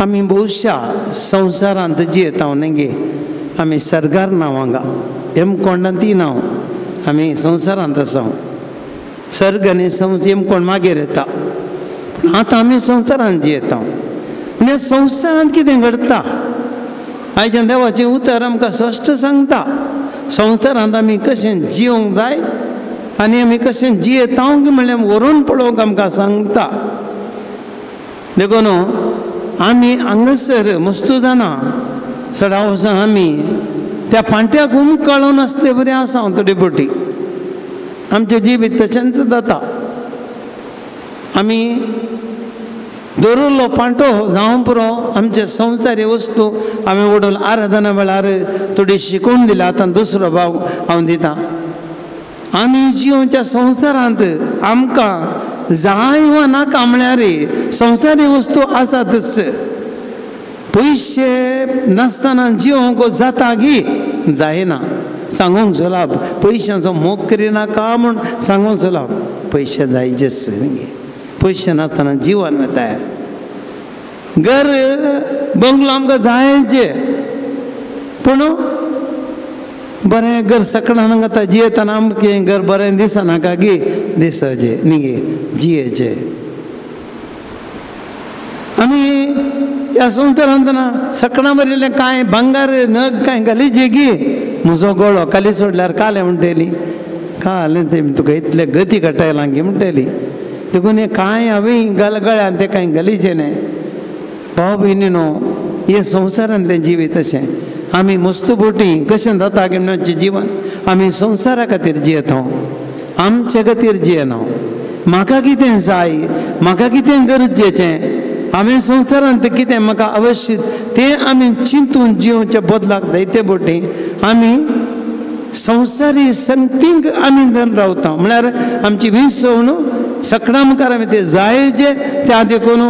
आमी भोवशा संवसारांत जियेता न्ही गे, आमी सरकार ना हांगा हेमकोंडांत ती ना, आमी संवसारांत आसा. सर्ग आनी हेमकोंड मागीर येता, पूण आतां आमी संवसारांत जियेता. म्हणजे संवसारांत कितें घडटा आयच्यान देवाचें उतर आमकां स्पश्ट सांगता. संवसारांत आमी कशें जिवंक जाय आनी आमी कशें जियेता म्हणल्यार व्हरून पळोवंक आमकां सांगता. देखून आमी हांगासर मस्तू जाणा सडा वचून आमी त्या फांट्याक उमकाळून आसले बरें आसा. हांव थोडी बोटी आमचें जिवीत तशेंच जाता. आमी दवरिल्लो पांटो जावं पुरो आमचे संवसारी वस्तू आमी वडोल आराधना वेळार थोडी शिकोवन दिल्या. आतां दुसरो भाव हांव दितां. आमी जिवच्या संवसारांत आमकां जाय वा नाका म्हळ्यार संवसारी वस्तू आसातच. पयशे नासतना जिवंक जाता गी जायना सांगूंक चलाप. पयशांचो मोग करिनाका म्हूण सांगूंक चलाप. पयशे जायचेच न्ही, पयशे नासतना जिवन वता. घर बंगलो आमकां जायचे पूण बरें घर सकडान आतां जियेतना आमचें घर बरें दिसनाका गी दिसचें न्ही गे जियेचें. आमी ह्या संवसारांत ना सकडां भरिल्लें कांय भांगर नग कांय घालीचे गी म्हजो गळो खाली सोडल्यार कालें म्हणटली कालें तें तुका इतलें गती काडटायलां गी म्हणटली. देखून हें कांय हांवें गळ्यान तें कांय घालीचें न्हय. भाव भयणी न्हू हें संवसारांतलें जिवीत अशें आमी मस्त बोटी कशें जाता की आमचें जिवन आमी संवसारा खातीर जियेता, आमचे खातीर जियेना. म्हाका कितें जाय, म्हाका कितें गरजेचें, आमी संवसारांत कितें म्हाका आवश्यक तें आमी चिंतून जिवच्या बदलाक जायते बोटी आमी संवसारी संगतींक आमी धरून रावता. म्हळ्यार आमची विसव न्हू सकडां मुखार आमी ते जायचे त्या देखून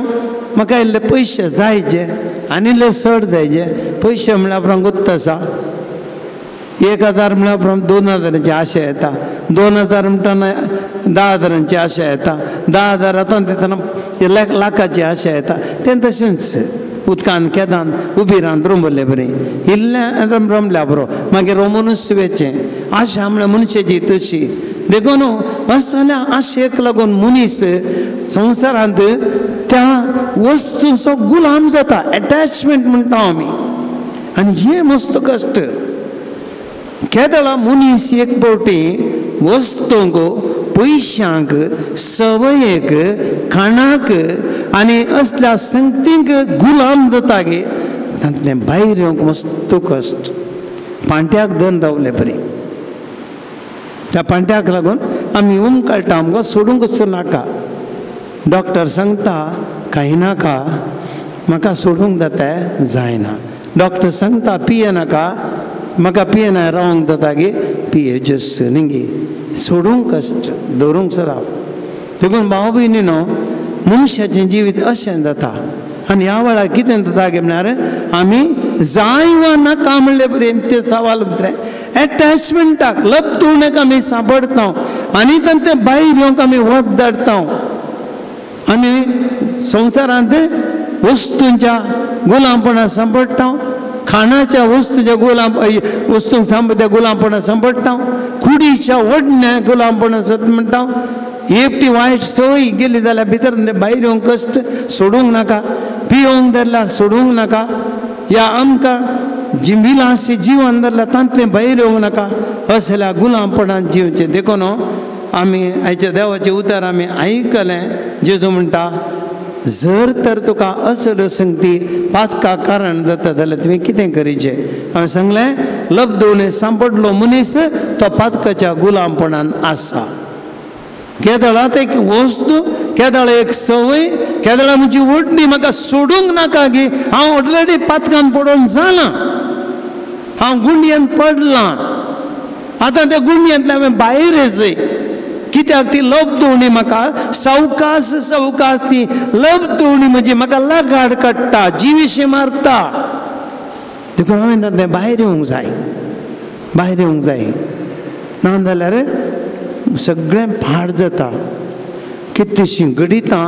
म्हाका इल्ले पयशे जायचे आनी इल्ले चड जायचे. पयशे म्हळ्यार उपरांत गुत्त आसा. 1000 म्हळ्यार उपरांत 2000 आशा येता, 2000 म्हणटना 10,000 आशा येता, 10,000 आतां दितना लाखाची आशा येता. तें तशेंच उदकान केदान उबी रावन रोंबले बरें इल्लें रमल्या बरो मागीर रोमूनच वेचें. आशा म्हळ्यार मनशाची तशी. देखून अशें जाल्यार आशेक लागून मनीस संवसारांत त्या वस्तूचो गुलाम जाता. एटॅचमेंट म्हणटा आमी. आनी हें मस्त कश्ट. केदळा मनीस एक फावटी वस्तूंक पयशांक सवयेक खाणाक आनी असल्या संगतींक गुलाम जाता गे तातूंतलें भायर येवंक मस्त कश्ट. पांट्याक धरून रावले बरें त्या पांट्याक लागून आमी उमकाळटा आमकां सोडूंकच नाका. डॉक्टर सांगता कांय नाका म्हाका सोडूंक जाता जायना. डॉक्टर सांगता पिये नाका म्हाका पियेना रावंक जाता गे पियेचेच न्ही गे सोडूंक कश्ट दवरूंक सराप. देखून भाव भयणी न्हू मनशाचें जिवीत अशें जाता. आनी ह्या वेळार कितें जाता गे म्हळ्यार आमी जाय वा नाका म्हणले बरें तें सवाल उतरें एटॅचमेंटाक लपतुणेक आमी सांपडटा आनी तांचे भायर येवंक आमी वत धाडटा. आमी संवसारांत वस्तूंच्या गुलामपणां सांपडटा, खाणाच्या वस्तूच्या गुलाम वस्तूंक सांपडटा गुलामपणां सांपडटा, कुडीच्या ओडण्या गुलामपणां म्हणटा. एकटी वायट संवय गेली जाल्यार भितर भायर येवंक कश्ट सोडूंक नाका, पियोंक धरल्यार सोडूंक नाका, या आमकां जी विलासी जिवन धरल्यार तांतलें भायर येवंक नाका. असल्या गुलामपणान जिवचें. देखून आमी आयच्या देवाचें उतर आमी आयकलें. जेजू म्हणटा जर तर तुका असल्यो संगती पातका कारण जाता जाल्यार तुवें कितें करीचें. हांवें सांगलें लब्दोवणे सांपडलो मनीस तो पातकाच्या गुलामपणान आसा. केदळांत एक वस्तू, केदळ एक संवय, केदळा म्हजी ओडणी म्हाका सोडूंक नाका गी हांव ऑलरेडी पातकान पडून जालां, हांव गुंडयेन पडलां, आतां त्या गुंडयेंतल्यान हांवें भायर येचें. कित्याक ती लब्दोवणी म्हाका सावकास सावकास ती लब्दोवणी म्हजी म्हाका लगाड काडटा, जिविशें मारता. देखून हांवें तातूंतल्यान भायर येवंक जाय, भायर येवंक जाय. ना जाल्यार सगळें फाट जाता. कितलीशीं घडितां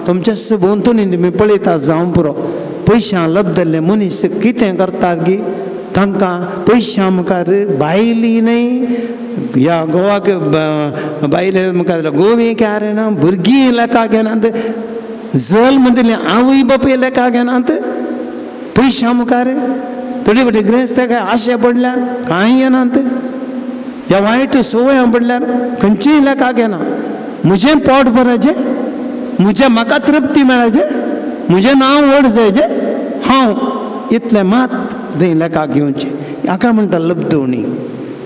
तुमच्या भोंवतणी तुमी पळयता जावं पुरो. पयशां लब्दल्ले मनीस कितें करतात गी तांकां पयशां मुखार बायली न्हय ह्या गोवाक बायले मुखार गोवे क्यार ना, भुरगीं लेखा घेनात, जल्म दिले आवय बापूय लेखा घेनात. पयशां मुखार थोडी फावटी ग्रेस्त काय आशे पडल्यार कांय येनात, ह्या वायट संवय पडल्यार खंयचीय लेखा घेना. म्हजें पोट भराचें, म्हजें म्हाका तृप्ती मेळाचें, म्हजें नांव व्हड जायचें, हांव इतलें मात थंय लेखाक घेवचें. हाका म्हणटा लब्दोवणी.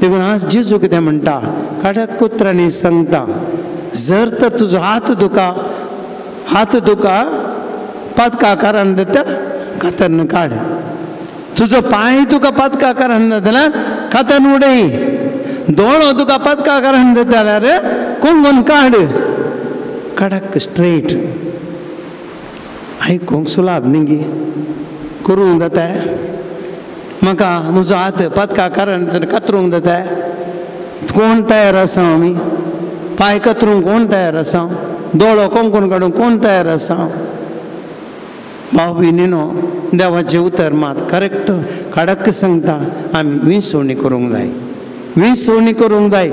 देखून आज जेजू कितें म्हणटा काडक कुत्रांनी सांगता जर तर तुजो हात दुखा, हात दुखा पातका कारण जाता कातरन काड. तुजो पांय तुका पातका कारण जाल्यार कातरन उडय. दोळो तुका पातका कारण जाता जाल्यार कोंगून काड. कडक स्ट्रेट आयकूंक सुलाभ न्ही करूंक जाता. म्हाका म्हजो हात पातका कारण कातरूंक जाता. कोण तयार आसा आमी? पांय कातरूंक कोण तयार आसा? दोळो कोंकून काडूंक कोण तयार आसा? भाव भयणीनो, देवाचें उतर मात करेक्ट कडक सांगता आमी विसवणी करूंक जाय. विसवणी करूंक जाय.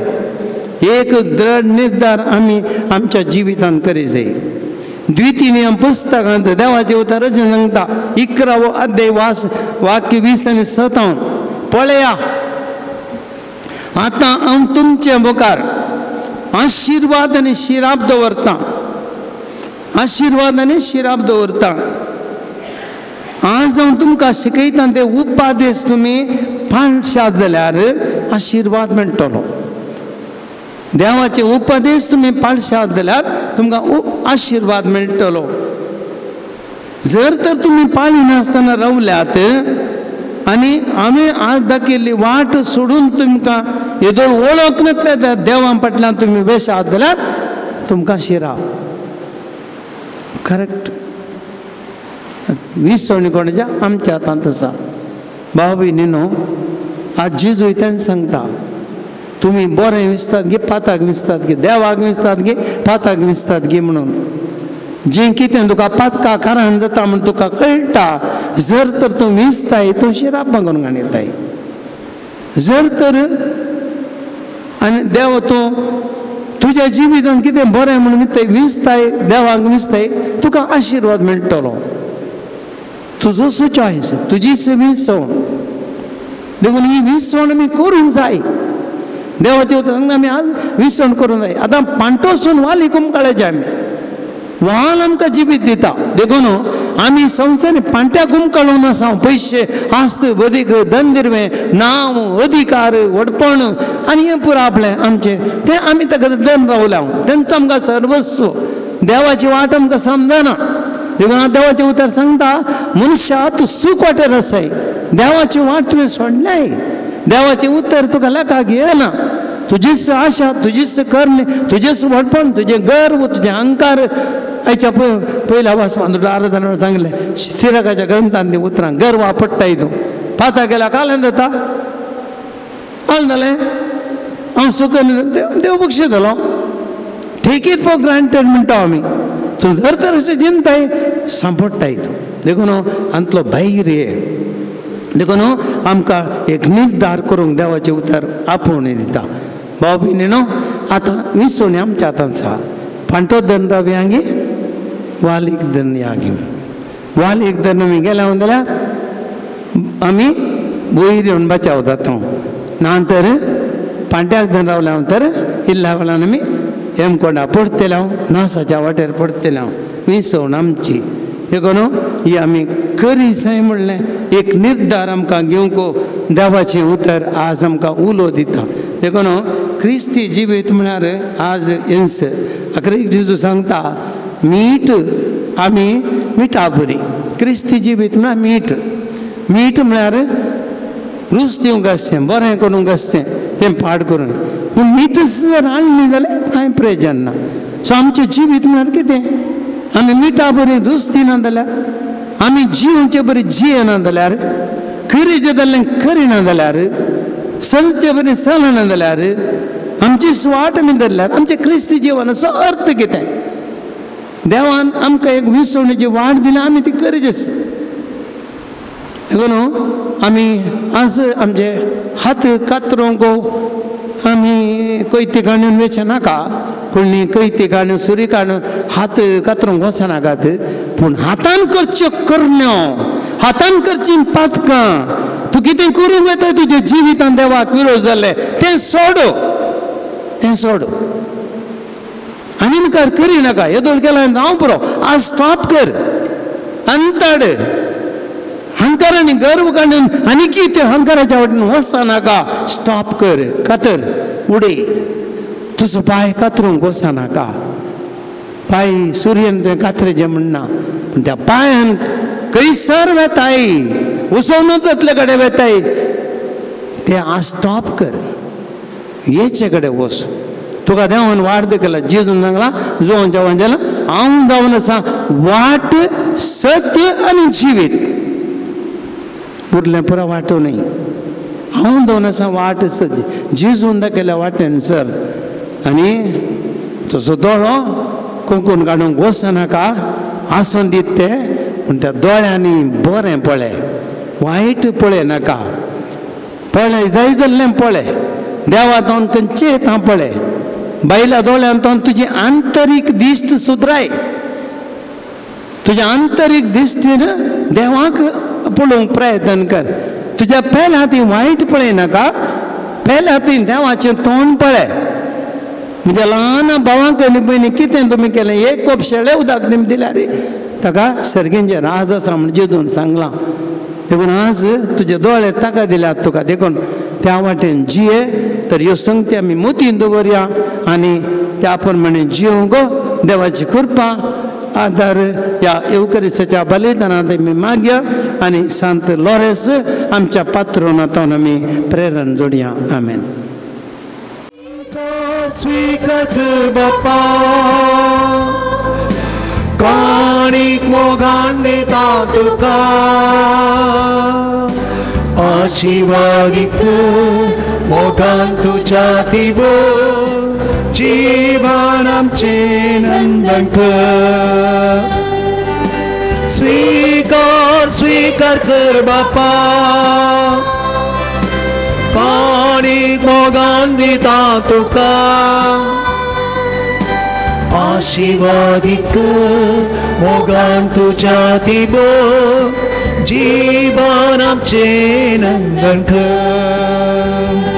एक दृढ निर्धार आमी आमच्या जिवितांत करी जाय. द्वितीय नियम पुस्तकांत देवाचें उतर अशें सांगता 11वो अध्याय वाक्य 20 आनी 57. पळया आतां हांव तुमचे मुखार आशिर्वाद आनी शिराप दवरतां. आशिर्वाद आनी शिराप दवरतां. आज हांव तुमकां शिकयता ते उपादेश तुमी पाळशात जाल्यार आशिर्वाद मेळटलो. देवाचे उपदेश तुमी पाळशात जाल्यार तुमकां आशिर्वाद मेळटलो. जर तर तुमी पाळिनासतना रावल्यात आनी आमी आज दाखयल्ली वाट सोडून तुमकां येदोळ वळख नासल्या त्या देवा फाटल्यान तुमी वेशात जाल्यार तुमकां शिराप. करेक्ट विसवणी कोणाच्या आमच्या हातांत आसा. भाव भयणीनो, आज जेजू तेन्ना सांगता तुमी बरें विसतात गे पाताक विसतात गे, देवाक विसतात गे पाताक विसतात गे म्हणून. जें कितें तुका पातका कारण जाता म्हूण तुका कळटा, जर तर तूं विसताय तूं शिराप मागून घाणयताय. जर तर आनी देव तूं तुज्या जिवितांत कितें बरें म्हणून विसताय, देवाक विसताय, तुका आशिर्वाद मेळटलो. तुजोच चॉयस, तुजीच विसवण. देखून ही विसवण आमी करूंक जाय. देवाचे उतर आमी आज विसवण करूंक जाय. आतां पांटोसून वाली कुमकाळाचे आमी वाल आमकां जिवीत दिता. देखून आमी संवसारी पांट्या कुमकाळून आसा. पयशे आस्त अदीक धनदिरवें नांव अधिकार व्हडपण आनी हें पुरो आपलें आमचें तें आमी ताका धन रावल्या. तेंच आमकां सर्वस्व. देवाची वाट आमकां समजना. देखून देवाचें उतर सांगता मनशा तूं सूख वाटेर आसाय, देवाची वाट तुवें सोडल्याय. देवाचें उतर तुका लेखाक येना. तुजीच आशा, तुजीच करणी, तुजेच व्हडपण, तुजें गर्व, तुजें अहंकार. आयच्या पयल्या वासमान आराधना सांगलें सिरकाच्या ग्रंथान ती उतरां गर्वा पडटाय तूं. पाता गेल्या काल्यान जाता काल जालें हांव सुकन देव बक्षितलो. टेक it for granted म्हणटा आमी. तूं जर तर अशें जिमताय सांपडटाय तूं. देखून हांतलो भायर ये. देखून आमकां एक निर्धार करूंक देवाचें उतर आपोवणी दिता. भाव भयणीनो, आतां विसवणी आमच्या हातांत आसा. पांटो धन रावया गे वालीक धन या गे. वालीक धन आमी गेल्या जाल्यार आमी वयर येवन बचाव जाता. ना तर पांट्याक धन रावल्या तर इल्ल्या वेळान आमी हेमकोंडा पडटले हांव, नासाच्या वाटेर पडटले हांव. विसवण आमची. देखून ही आमी करी जाय म्हणलें एक निर्धार आमकां घेवंक देवाचें उतर आज आमकां उलो दिता. देखून क्रिस्ती जिवीत म्हळ्यार आज हेंच. अकरेक जेजू सांगता मीठ आमी मिठा बरी. क्रिस्ती जिवीत म्हळ्यार मीठ. मीठ म्हळ्यार रूच दिवंक आसचें, बरें करूंक आसचें, तें पाड करून. पूण मीठच जर हाडलें जाल्यार कांय प्रयोजन ना. सो आमचें जिवीत म्हळ्यार कितें? आमी मिठा बरी रूच दिना जाल्यार, आमी जिवचे बरी जियेना जाल्यार, करीचें जाल्यार करिना जाल्यार, चलचे बरी चलना जाल्यार, आमची वाट आमी धरल्यार आमचें क्रिस्ती जिवनाचो अर्थ कितें? देवान आमकां एक विसवणेची वाट दिल्या, आमी ती करीच. देखून आमी आज आमचे हात कातरूंक आमी कोयती काडून वेचे नाका, कोणी कोयती काडून सुरी काडून हात कातरूंक वचनाकात. पूण हातान करच्यो करण्यो, हातान करची पातकां, तूं कितें करूंक वता तुज्या जिवितान देवाक विरोध जाल्लें तें सोड, तें सोड आनी मुखार करी नाका. येदोळ केला हांव पुरो, आज स्टॉप कर. अंताड हंकार आनी गर्व काडून आनी कितें हंकाराच्या वाटेन वचनाका, स्टॉप कर. कातर उडय, तुजो पांय कातरूंक वचनाका. पांय सुर्यन तुवें कातरेचें म्हणना पूण त्या पांयान खंयसर वेताय उसोवनूच जातले कडेन वेताय ते आज स्टॉप कर हेचे कडेन वच. तुका देवान वाट दाखयला जेजून सांगला जोवानच्या वांजेला हांव जावन आसा वाट सत्य आनी जिवीत उरलें पुरो वाटो न्हय हांव जावन आसा वाट सत्य जेजून दाखयल्या वाटेन सर. आनी तसो दोळो कुंकून काडूंक वचनाका आसून दीत ते पूण त्या दोळ्यांनी बरें पळय वायट पळय नाका पळय जाय जाल्लें पळय देवा तोन खंयचें येता पळय बायल्या दोळ्यान तोन तुजी आंतरीक दिश्ट सुदराय तुज्या आंतरीक दिश्टीन देवाक पळोवंक प्रयत्न कर. तुज्या पेल्या ती वायट पळय नाका पेल्या ती देवाचें तोंड पळय. म्हज्या ल्हान भावांक आनी भयणी कितें तुमी केलें एक कोप शेळे उदक तुमी दिल्यार ताका सर्गेंचें राज आसा म्हण जेजून सांगलां. देखून आज तुजे दोळे ताका दिल्यात तुका देखून त्या वाटेन जिये तर ह्यो संगती आमी मोतीन दवरया आनी त्या प्रमाणे जिवंक देवाची कृपा आदार ह्या येवकरिसाच्या बलिदानांत आमी मागया आनी सांत लॉरेस आमच्या पात्रोनांतून आमी प्रेरण जोडया. आमेन. स्वीकार कर बापा काणीक मोगान दिता तुका आशीर्वादीत मोगान तुज्या तिबो जीवन आमचें नंदन कर. स्वीकार स्वीकार कर बापा काणीक मोगान दिता तुका आशीर्वादीत मोगान तुज्या तिबो जीवन आमचें नंदन कर.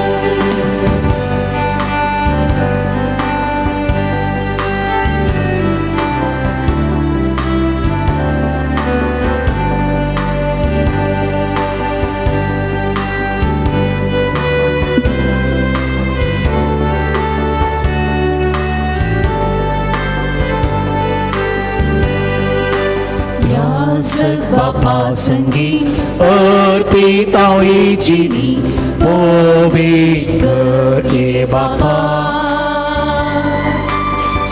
बापा संगी अर्पिता जिनी पवित्र बापा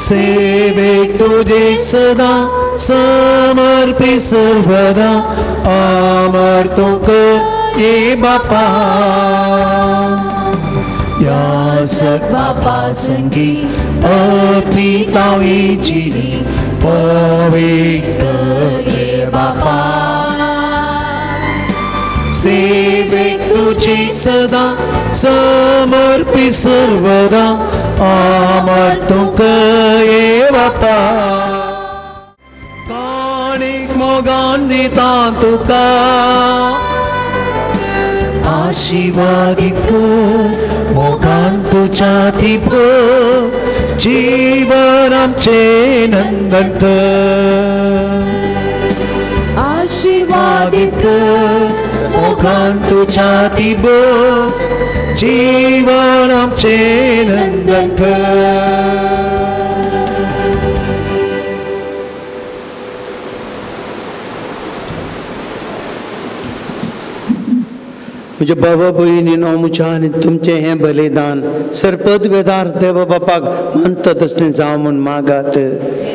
सेवेक तुझे सदा समर्पि सर्वदा अमर तुक ये बापा. यासक बापा संगी अर्पिता जिनी पवित्र बापा सेवेक तुझे सदा समर्पि सर्वदा अमर तुक ये बापा. काणीक मोगान दिता तुका आशीर्वादीत मोगान तुज्या तिबो जीवन आमचें नंदन कर. आशीर्वादीत मोगान तुज्या तिबो जीवन आमचें नंदन कर. म्हज्या बाबा भयणीनो म्हज्या आनी तुमचें हें बलिदान सरपद वेदार देवा बापाक मानता तसलें जावं म्हूण मागात.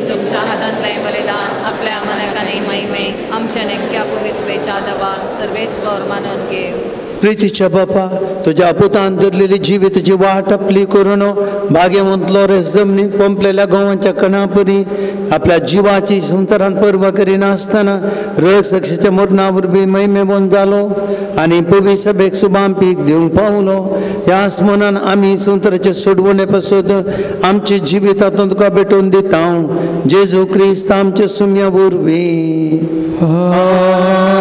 तुमच्या हातांतलें बलिदान आपल्या मनाक आनी महिमेक आमच्या नेक्या पविस्वेच्या दवाक सर्वेस्पर मानून घेव. प्रितीच्या बापा तुज्या पुतान धरलेली जिविताची वाट आपली करून बागेवंत लोरेस जमनीत पंपलेल्या गंवाच्या कणापरी आपल्या जिवाची संवसारांत पर्वा करिनासतना रग सक्षेच्या मरणा वरवीं महिमेवंत जालो आनी पवी सभेक सुबाम पीक दिवंक पावलो. ह्याच मनान आमी संवसाराचे सोडवणे पासत आमचे जिवितांतून तुका भेटोवन दिता जेजू क्रिस्त आमचे सुम्या वरवीं.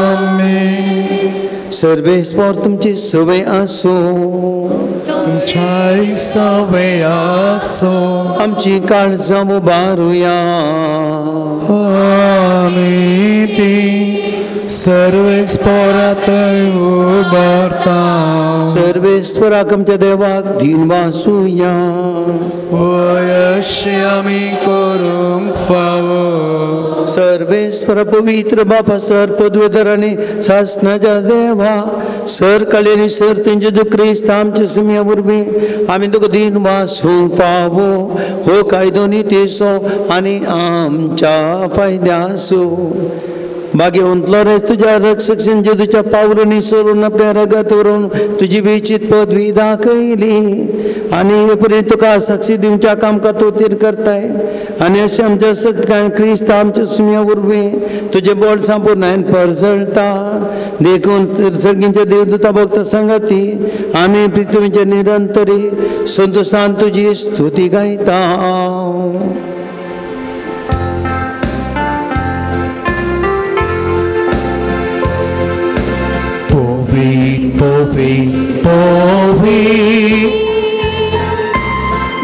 आमेन. सर्वेस्पर तुमची सवय आसूं तुमच्याय सवय आसूं. आमची काळजां उबारुया आमी ती सर्वेस्पोरातय उबारता. सर्वेस्पराक आमच्या देवाक दीन वासुया. वयशी आमी करूंक फावो. सर्वेस्पर पवित्र बापा सर पदवेधर आनी सासणाच्या देवा सर काळेनी सर तेंचे जो क्रिस्त आमच्या सुम्या वरवीं आमी तुका दीन वासूंक फावो. हो कायदो नितीचो आनी आमच्या फायद्याचो. भाग्यवंतलो रेस तुज्या रक्षक जेजूच्या पावलांनी सोडून आपल्या रगत व्हरून तुजी वेचीत पदवी दाखयली आनी हे पर्यंत तुका साक्षी दिवच्या कामकां तूं तीर करताय. आनी अशें आमच्या सगळ्यान क्रिस्त आमच्या सुम्या वरवीं तुजें बळ संपूर्णायन परजळटा. देखून सर्गींच्या देवदूता भक्त संगती आमी पृथ्वीचे निरंतरी संतोषान तुजी स्तुती गायता. पोवी पोवी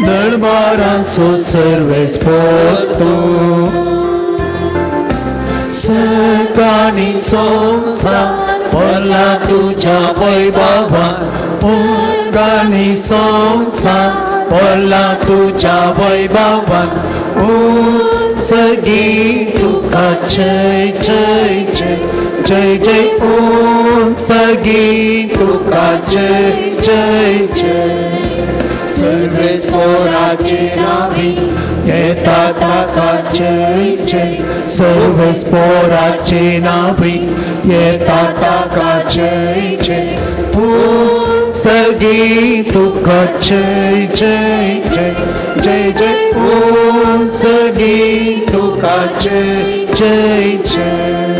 दरबारांचो सर्वेस्पोर तूं सकाळी संवसार भरला तुज्या वैभवान. सकाळी संवसार भरला तुज्या वैभवान. सगी तुका जय जय जय जय जय ओम सगी तुका जय जय जय. सर्वेस्पोराचे नावी येता ताका जय जय. सर्वेस्पोराचे नावी येता ताका जय जय. ओम सगी तुका जय जय जय जय जय ओम सगी तुका जय जय जय.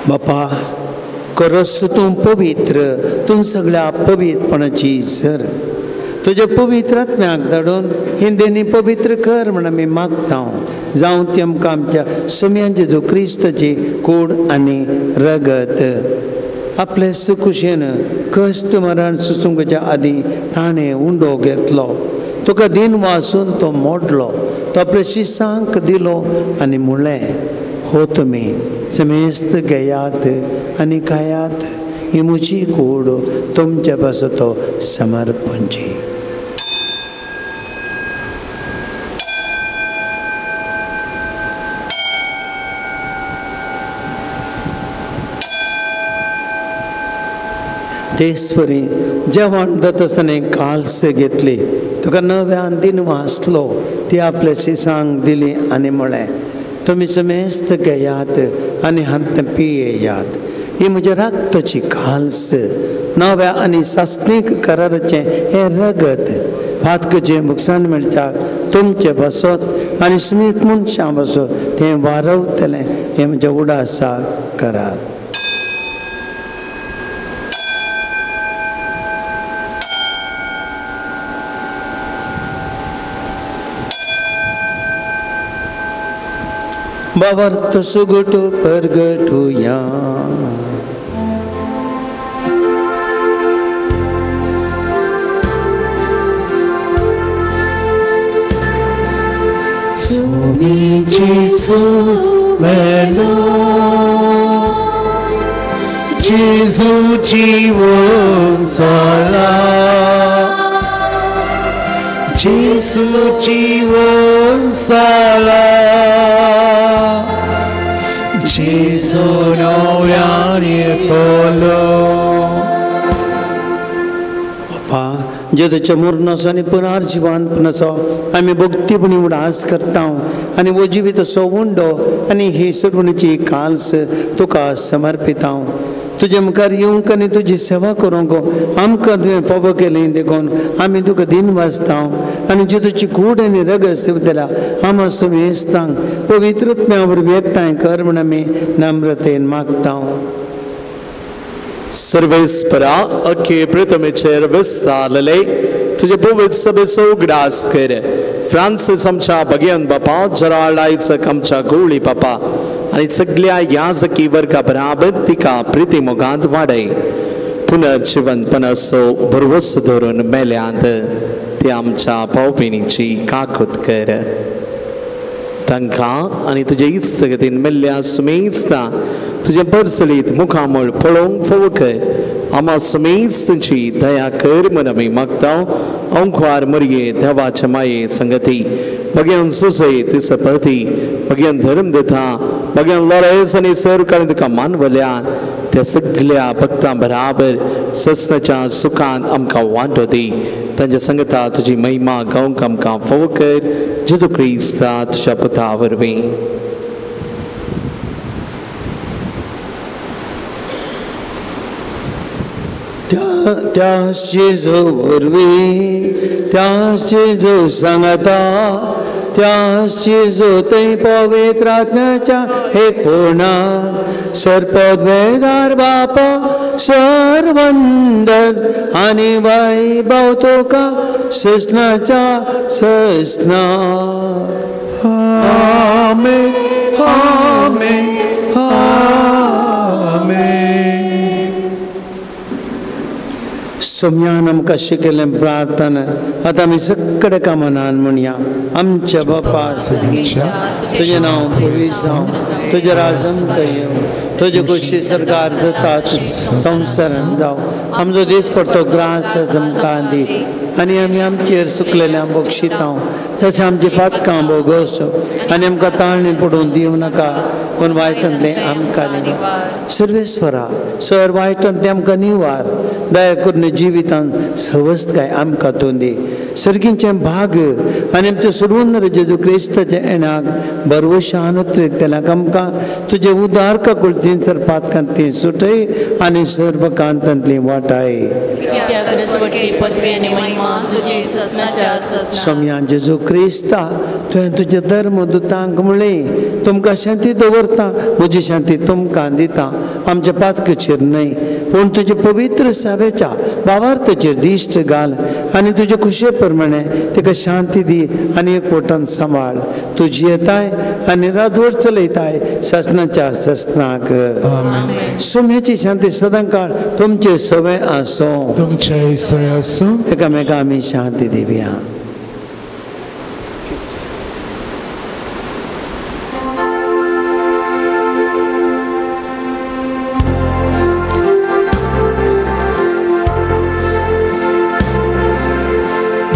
बापा करस तूं पवित्र तूं सगळ्या पवित्रपणाची सर तुज्या पवित्र आत्म्याक धाडून हिंदींनी पवित्र कर म्हण आमी मागता. जावं ती आमकां आमच्या सुम्यांचे जो क्रिस्ताची कूड आनी रगत. आपले सुखुशेन कश्ट मरण सुचूंकच्या आदीं ताणें उंडो घेतलो, तुका दीन वासून तो मोडलो, तो आपल्या शिसांक दिलो आनी म्हणलें, हो तुमी समेस्त घेयात आनी खायात, ही म्हजी कूड तुमचे पासत तो समर्पणची. तेच परी जेवण जाता आसतना एक काल्स घेतली, तुका नव्यान दीन वाचलो, ती आपल्या शिसांक दिली आनी म्हळें, तुमी समेस्त घेयात आनी हात पियेयात, ही म्हज्या रक्ताची काल्स, नव्या आनी सासणीक कराराचें हें रगत फातकचें नुकसान मेळच्याक तुमचे पासत आनी स्मीत मनशां पासत तें वारवतलें, हें म्हज्या उडासाक करात. बाबर्थ सुगट परगटुया. सुमी जेसू मेलो जेजू जीवन जाला, जेजू जीवन जाला, जेजू नव्यान येतलो. बापा जेजूच्या मरणाचो आनी पुनर्जिवानपणाचो आमी भक्तीपणी उडास करता आनी हो जिवीत असो उंडो आनी ही सोडवणीची काल्स तुका समर्पिता. तुजे मुखार येवंक आनी तुजी सेवा करूंक आमकां तुवें फावो केली देखून आमी तुका दीन वाचता आनी जेजूची कूड आनी रगत सेवतल्या आमा सुमेस्तांक पवित्र आत्म्या वरवीं एकठांय कर म्हूण आमी नम्रतेन मागता. सर्वेस्परा अखे पृथ्वीचेर विस्तारलेले तुजे पवित्र सभेचो उगडास कर. फ्रांसीस आमच्या भगयन बापा, जराल्ड आयजक आमच्या गवळी बापा आनी सगल्या याजकी वर्गा बराबर तिका प्रिती मोगांत वाडय. पुनर्जिवनपणाचो भरवसो धरून मेल्यांत ती आमच्या पावपिणीची काकूत कर. तांकां आनी तुजे इस्तगतीन मेल्ल्या सुमेस्ता तुजें परसलीत मुखामळ पळोवंक फावो कर. आमा सुमेस्त तुजी दया कर म्हण आमी मागता. अंकवार मरये देवाच्या माये संगती भगयान सुसय तिसपती भगयान धर्म दिता भगयान लोरेस आनी सरकार तुका मानवल्या त्या सगळ्या भक्तां बराबर सस्नाच्या सुखान आमकां वांटो दी. तांच्या संगता तुजी महिमा गावंक आमकां फावो कर. जेजू क्रिस्ता तुज्या पुता वरवीं. त्या जेजू वरवीं, त्या जेजू सांगता, त्या जेजू थंय पवित्र आत्म्याच्या एक पूर्ण सर्पद्वेदार बापा सर्वंदन आनी वैभव तुका ससनाच्या ससना. आमेन आमेन आमेन. सोम्यान आमकां शिकयल्लें प्रार्थना आतां आमी सगळे कामनान म्हणया. आमच्या बापा तुजें नांव पवित्र जावं, तुजें राज आमकां येवं, तुजे खोशी सरकार जाता संवसारान जावं. आमचो दीस पडतो ग्रास आमकां दी आनी आमी आमचेर सुकलेल्या बक्षितां तशें आमचें पातकां बोगस आनी आमकां ताळणी पडून दिवं नाका पूण वायटांतलें आमकां निवार. सर्वेस्वरा सर वायटांतलें आमकां निवार. दया करून जिवितांत सवस्तकाय आमकां तूं दी. सर्गीचें भाग आनी आमचें सुरवंदर जेजू क्रिस्ताचें येणाक बरवशान उतरेक आमकां तुजें उदार काकुळतीन सर पातकांतली सुटय आनी सर्व कांतांतली वाटाय. सोम्या जेजू क्रिस्ता तुवें तुजें धर्म दुतांक म्हणलें तुमकां शांती दवरता, म्हजी शांती तुमकां दिता. आमच्या पातकाचेर न्हय पूण तुजे पवित्र सभेच्या भावार्थाचेर दिश्ट घाल आनी तुजे खुशे प्रमाणे तिका शांती दी आनी एकवटान सांबाळ. तुजी येताय आनी रातभर चलयताय ससनाच्या ससनाक. सुम्याची शांती सदांकाळ तुमचे सवय आसूं, तुमचे सवय आसूं. एकामेका आमी शांती दिवया.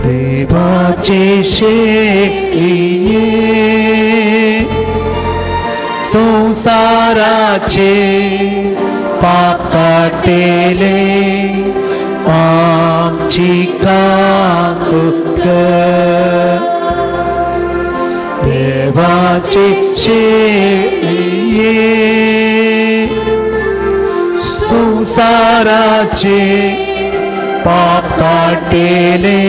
देवाचे शेळये संसाराचे पाप काडटले आमची काकूत कर. देवाचे शेळये संसाराचे पाप काडटले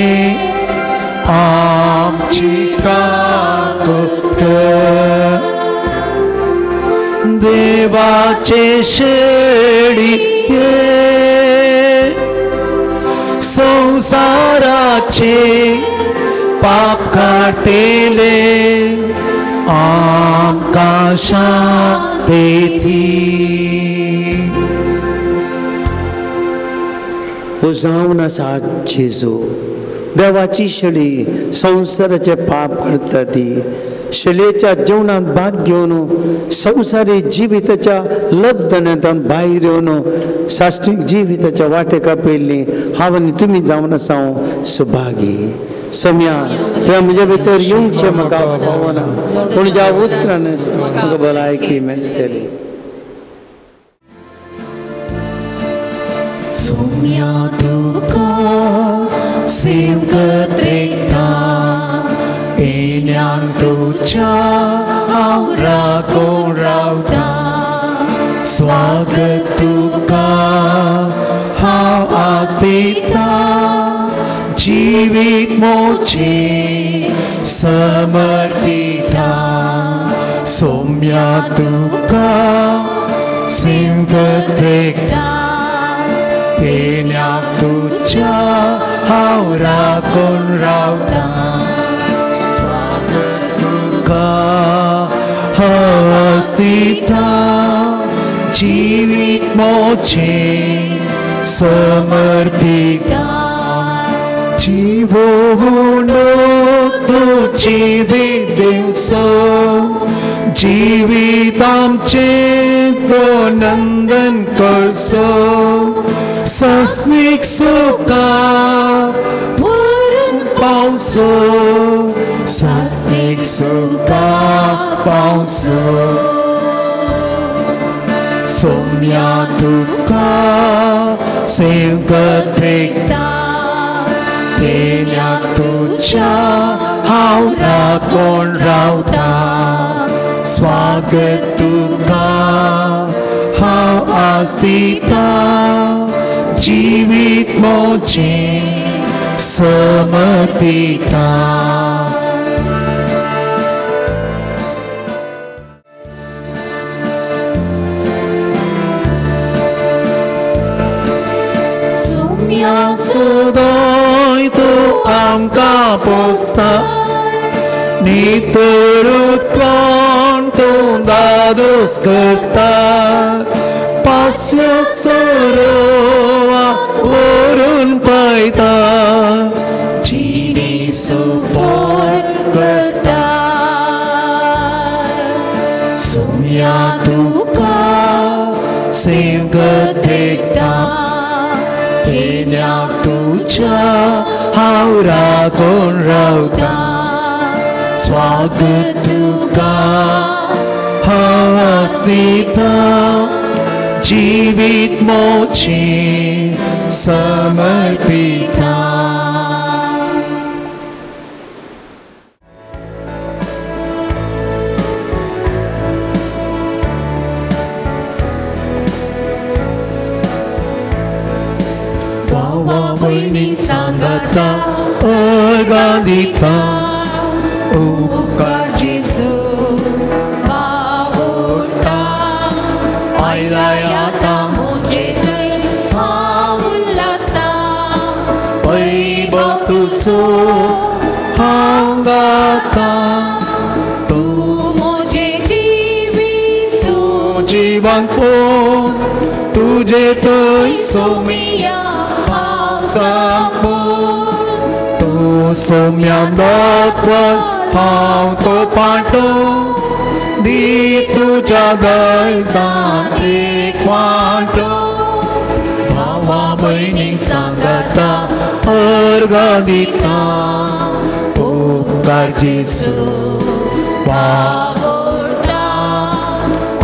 आमची काकूत कर. देवाचे शेळये संसाराचे पाप काडटले आमकां शांती दी. हो जावन आसा जेजू देवाची शेळी संवसाराचे पाप करता ती शेळयेच्या जेवणांत भाग घेवन संवसारी जिविताच्या लब्धण्यातून भायर येवन साश्टीक जिविताच्या वाटेक आपयल्ली हांव आनी तुमी जावन आसा हांव सुभागी. सम्या तुवें म्हजे भितर येवचें म्हाका पावना पूण ज्या उतरान म्हाका भलायकी मेळटली. सोम्या तुका सेवकत रेखता येण्यान तुज्या हांव राखून रावता. स्वागत तुका हांव आज दिता जिवीत मोचे समर्पिता. सोम्या तुका सेवकत रेखता येण्याक तुज्या हांव राखून रावता. स्वागत तुका हांव आज दिता जिवीत मोचे समर्पिता. जिवो तुझ्या जिवीत दिवचो जिवीत आमचें तो नंदन करचो सस्नीक सुखा भरून पावसो सस्नीक सुखा पावसो सोम्या तुका सेवक रेखता तेन्या तुज्या हांव राखून रावता स्वागत तुका हांव आज दिता जिवीत म्हजें समर्पिता. सुदय तूं आमकां पोसता नितळ उदकान तूं दादोस करता पास्यो सरोवा व्हरून पळयता जिणी सुफळ करता सोम्या तुका सेवक रेखता तेन्या तुज्या हांव राखून रावता स्वागत तुका हांव आज दिता जिवीत म्हजें समर्पिता. भावा भयणी सांगाता अर्गां दिता उपकार जेजू बावुरता आयलाय आतां म्हजे थंय हांव उल्हासता वैभव तुजो हांव गाता तूं म्हजें जिवीत तूं जिवन पोवन तुजें थंय सोम्या हांव सांगून तूं सोम्या दाखवत हांव तो पाटो दी तुज्या गरजांत एक वांटो भावा भयणीक सांगाता अर्गां दिता उपकार जेजू बावुरता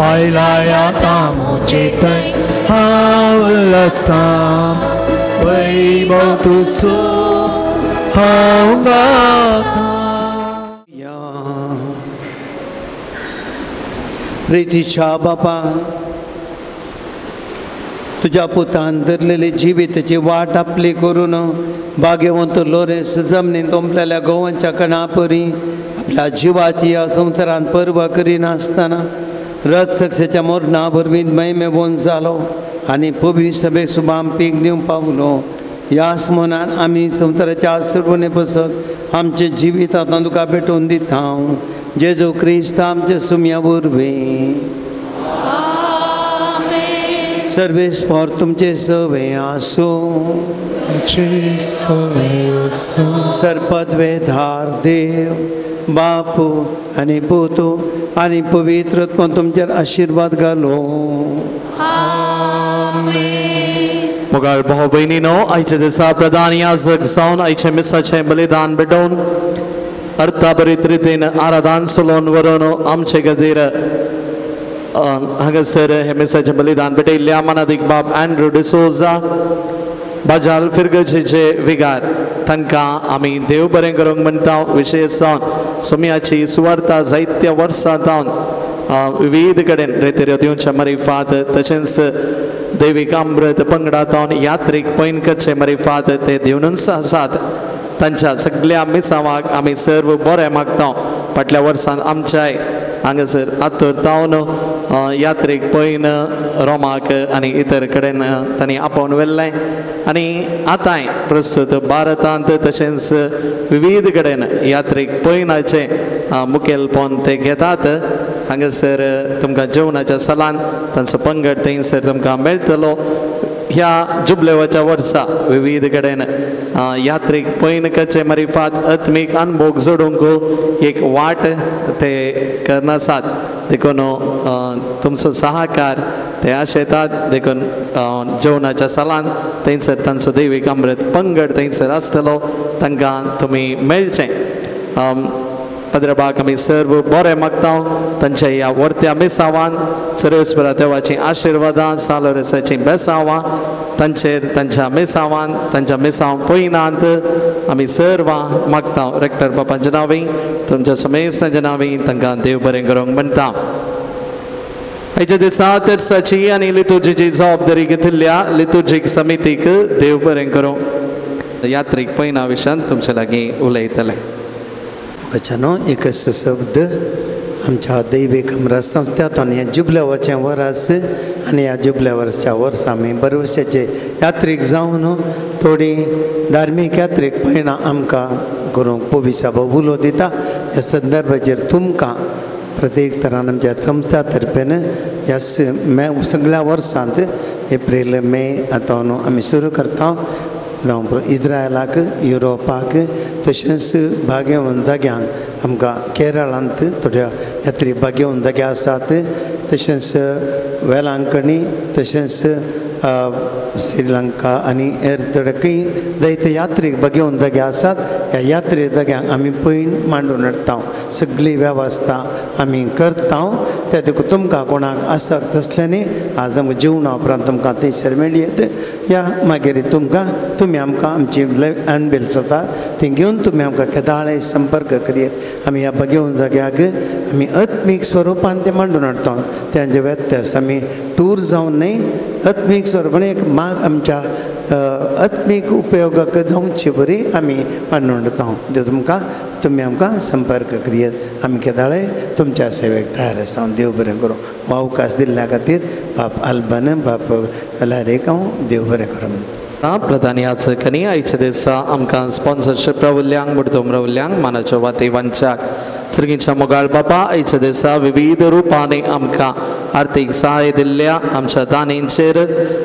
आयलाय आतां म्हजे थंय हांव उल्हासता वैभव तुजो हांव गाता. प्रितीच्या बापा तुज्या पुतान धरलेली जिविताची वाट आपली करून भाग्यवंत लोरेस जमनीन तोंपलेल्या गोवांच्या कणा परी आपल्या जिवाची ह्या संवसारांत पर्वा करिनासतना रथ सक्सेच्या मोरणा वरवीं महिमेवंत जालो आनी पवी सभेक सुबाम पीक दिवंक पावलो. ह्याच मनान आमी संवसाराच्या आसरवणे पसत आमचें जिवीत आतां तुका भेटोवन दिता. जेजू क्रिस्त आमच्या सुम्या वरवीं. सर्वेस्पर तुमचे सवे आसूं. सरपदवेधार देव बापू आनी पुतू आनी पवित्र आत्मा तुमचेर आशिर्वाद घालो. मोगाळ भाव भयणीनो, आयच्या दिसा प्रधान याजक जावन आयच्या मिसाचें बलिदान भेटोवन अर्थाभरीत रितीन आराधन चलोवन व्हरून आमचे खातीर हांगासर हे मिसाचें बलिदान भेटयल्ल्या मानादीक बाब अँड्रू डिसोजा बाजाल फिरगजेचे विगार तांकां आमी देव बरें करूंक म्हणटा. विशेश जावन सोम्याची सुवार्ता जायत्या वर्सां जावन विविध कडेन रेतेऱ्यो दिवच्या मरिफात तशेंच देवीक अमृत पंगडा जावन यात्रीक पैन करचे मरिफात ते दिवनूच आसात. तांच्या सगळ्या मिसावाक आमी सर्व बरें मागता. फाटल्या वर्सान आमच्याय हांगासर आतोर तावन यात्रीक पैन रोमाक आनी इतर कडेन तांणी आपोवन व्हेल्लें आनी आतांय प्रस्तुत भारतांत तशेंच विविध कडेन यात्रीक पैनाचें मुखेलपण ते घेतात. हांगासर तुमकां जेवणाच्या सलान तांचो पंगड थंयसर तुमकां मेळटलो. ह्या जुबलेवाच्या वर्सा विविध कडेन यात्रीक पयनकाचे मारिफात आत्मीक अनभोग जोडूंक एक वाट ते करनासात. देखून तुमचो सहकार ते आशेतात. देखून जेवणाच्या सालान थंयसर तांचो दैवीक अमृत पंगड थंयसर आसतलो, तांकां तुमी मेळचें. पद्रबाक आमी सर्व बरें मागता तांच्या ह्या वर्त्या मिसावान सर्वेस्परा देवाचीं आशिर्वादां सालोरेसाचीं बेसावां तांचेर तांच्या मिसावान तांच्या मिसांव पयनांत आमी सर्वां मागता. रेक्टर बापाच्या नांवी तुमच्या समेस्तांच्या नांवी तांकां देव बरें करूंक म्हणटा. आयच्या दिसा तेर्साची आनी लितुर्जीची जबाबदारी घेतिल्ल्या लितुर्जीक समितीक देव बरें करूं. यात्रीक पयना विशयान तुमच्या लागीं उलयतले. बच्चानो एकच शब्द आमच्या दैवीक अमरा संस्थ्यात आनी ह्या जुबल्यावरचें वरास आनी ह्या जुबल्या वर्साच्या वर्सा आमी बरवशाचे यात्रीक जावन थोडी धार्मीक यात्रीक पयणां आमकां करूंक पोविसाबो उलो दिता. ह्या संदर्भाचेर तुमकां प्रत्येक तरान आमच्या संस्था तर्फेन ह्या मे सगळ्या वर्सांत एप्रील मे आतां न्हू आमी सुरू करता. जावं इज्रायलाक युरोपाक तशेंच भागेवन जाग्यांक आमकां केरळांत थोड्या यात्री भागेवन जागे आसात, तशेंच वेलांकणी तशेंच श्रीलंका आनी हेर थोडे खंय जायते यात्रीक भागेवन जागे आसात. ह्या यात्रे जाग्यांक आमी पयण मांडून हाडटा, सगळी वेवस्था आमी करता. त्या देखून तुमकां कोणाक आसत तसल्यांनी आज आमकां जेवणा उपरांत तुमकां थंयसर मेळयेत या मागीर तुमकां तुमी आमकां आमची हँडबिल्स जाता ती घेवन तुमी आमकां केदाळे संपर्क करयेत. आमी ह्या भागेवन जाग्याक आमी आत्मीक स्वरुपान तें मांडून हाडटा. तेंचे व्यत्यास आमी टूर जावन न्हय आत्मीक स्वरुपान एक माग आमच्या आत्मीक उपयोगाक जावचे बरी आमी मांडून हाडटा. ते तुमकां तुमी आमकां संपर्क करयेत. आमी केदाळे तुमच्या सेवेक तयार आसा. देव बरें करूं. हो अवकाश दिल्ल्या खातीर बाप आल्बन बाप लारेक हांव देव बरें करूं. प्रधान याचकांनी आयच्या दिसा आमकां स्पॉन्सरशीप रावल्ल्यांक मुर्दम रावल्ल्यांक मानाच्यो वाती वांच्याक सर्गीच्या मोगाळ बापा आयच्या दिसा विविध रुपांनी आमकां आर्थीक सहाय दिल्ल्या आमच्या दानींचेर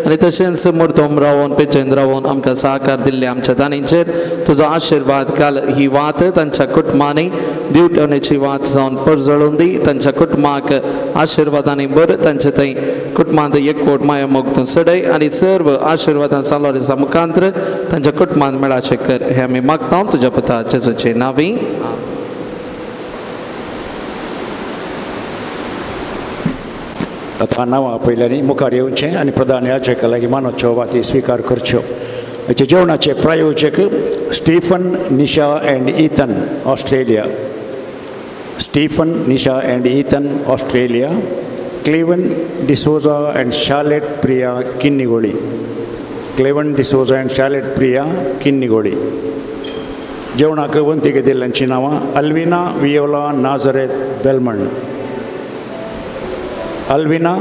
आनी तशेंच मुर्दम रावन पेचेन रावन आमकां सहकार दिल्ल्या आमच्या दानींचेर तुजो आशिर्वाद घाल. ही वात तांच्या कुटुंबांनी दिवटवणेची वात जावन परजळून दी. तांच्या कुटुंबाक आशिर्वादांनी भर. तांचे थंय कुटुंबांत एकवट माया मोग तूं चडय आनी सर्व आशिर्वादां सालोरेसा मुखांत्र तांच्या कुटुंबांत मेळाचें कर. हें आमी मागता तुज्या पुता जेजूचे नांवी. आतां नांवां पयल्यांनी मुखार येवचें आनी प्रधान याचका लागीं मानोच्यो वाती स्विकार करच्यो. हाचे जेवणाचे प्रायोजक Stephen Nisha and Ethan Australia, Stephen Nisha and Ethan Australia, Cleven D'Souza and Charlotte Priya Kinnigoli, Cleven D'Souza and Charlotte Priya Kinnigoli. जेवणाक वंती घेतिल्ल्यांचीं नांवां Alvina Viola Nazareth Belman, Alvina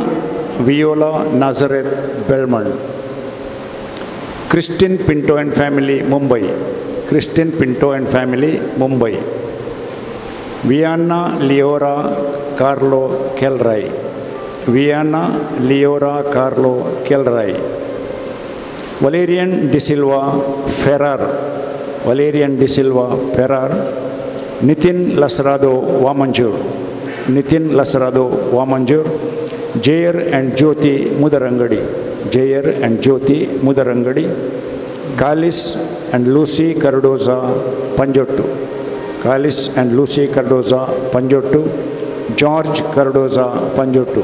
Viola Nazareth Belman, Christine Pinto and family Mumbai, Christine Pinto and family Mumbai, Viana Leora Carlo Kelrai, Viana Leora Carlo Kelrai, Valerian D'Silva Ferrer, Valerian D'Silva Ferrer, Nitin Lasrado Vamanjoor, Nitin Lasrado Vamanjoor, Jair and Jyothi Mudarangadi, Jair and Jyothi Mudarangadi, Kalis and Lucy Cardoza Panjottu, Kalis and Lucy Cardoza Panjottu, George Cardoza Panjottu,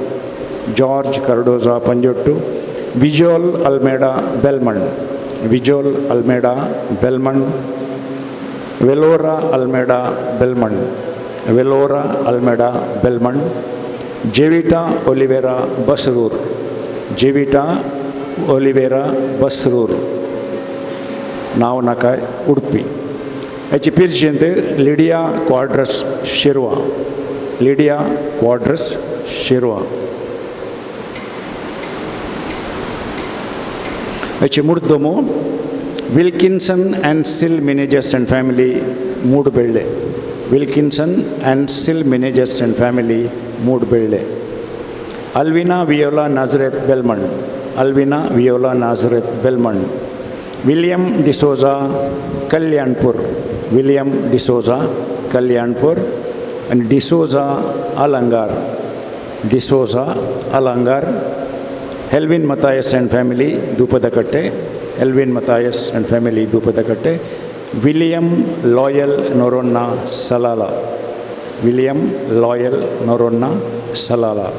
George Cardoza Panjottu, Vijol Almeida Belman, Vijol Almeida Belman, Velora Almeida Belman, Velora Almeida Belman, Jevita Oliveira Basrur, Jevita Oliveira Basrur, नांव नाका उडपी. हाची पिर्जेंत Lydia Quadros Shirva, Lydia Quadros Shirva. हाची मुर्दमो Wilkinson and Sil Menezes and family Moodbelle, Wilkinson and Sil Menezes and family Moodbelle, Alvina Viola Nazareth Belman, Alvina Viola Nazareth Belman, William D'Souza Kalyanpur, William D'Souza Kalyanpur आनी D'Souza Alangar, D'Souza Alangar, Helvin Mathias and family Dupadakatte, Elvin Mathias and family Dupadakatte, William Loyal Noronha Salala, William Loyal Noronha Salala.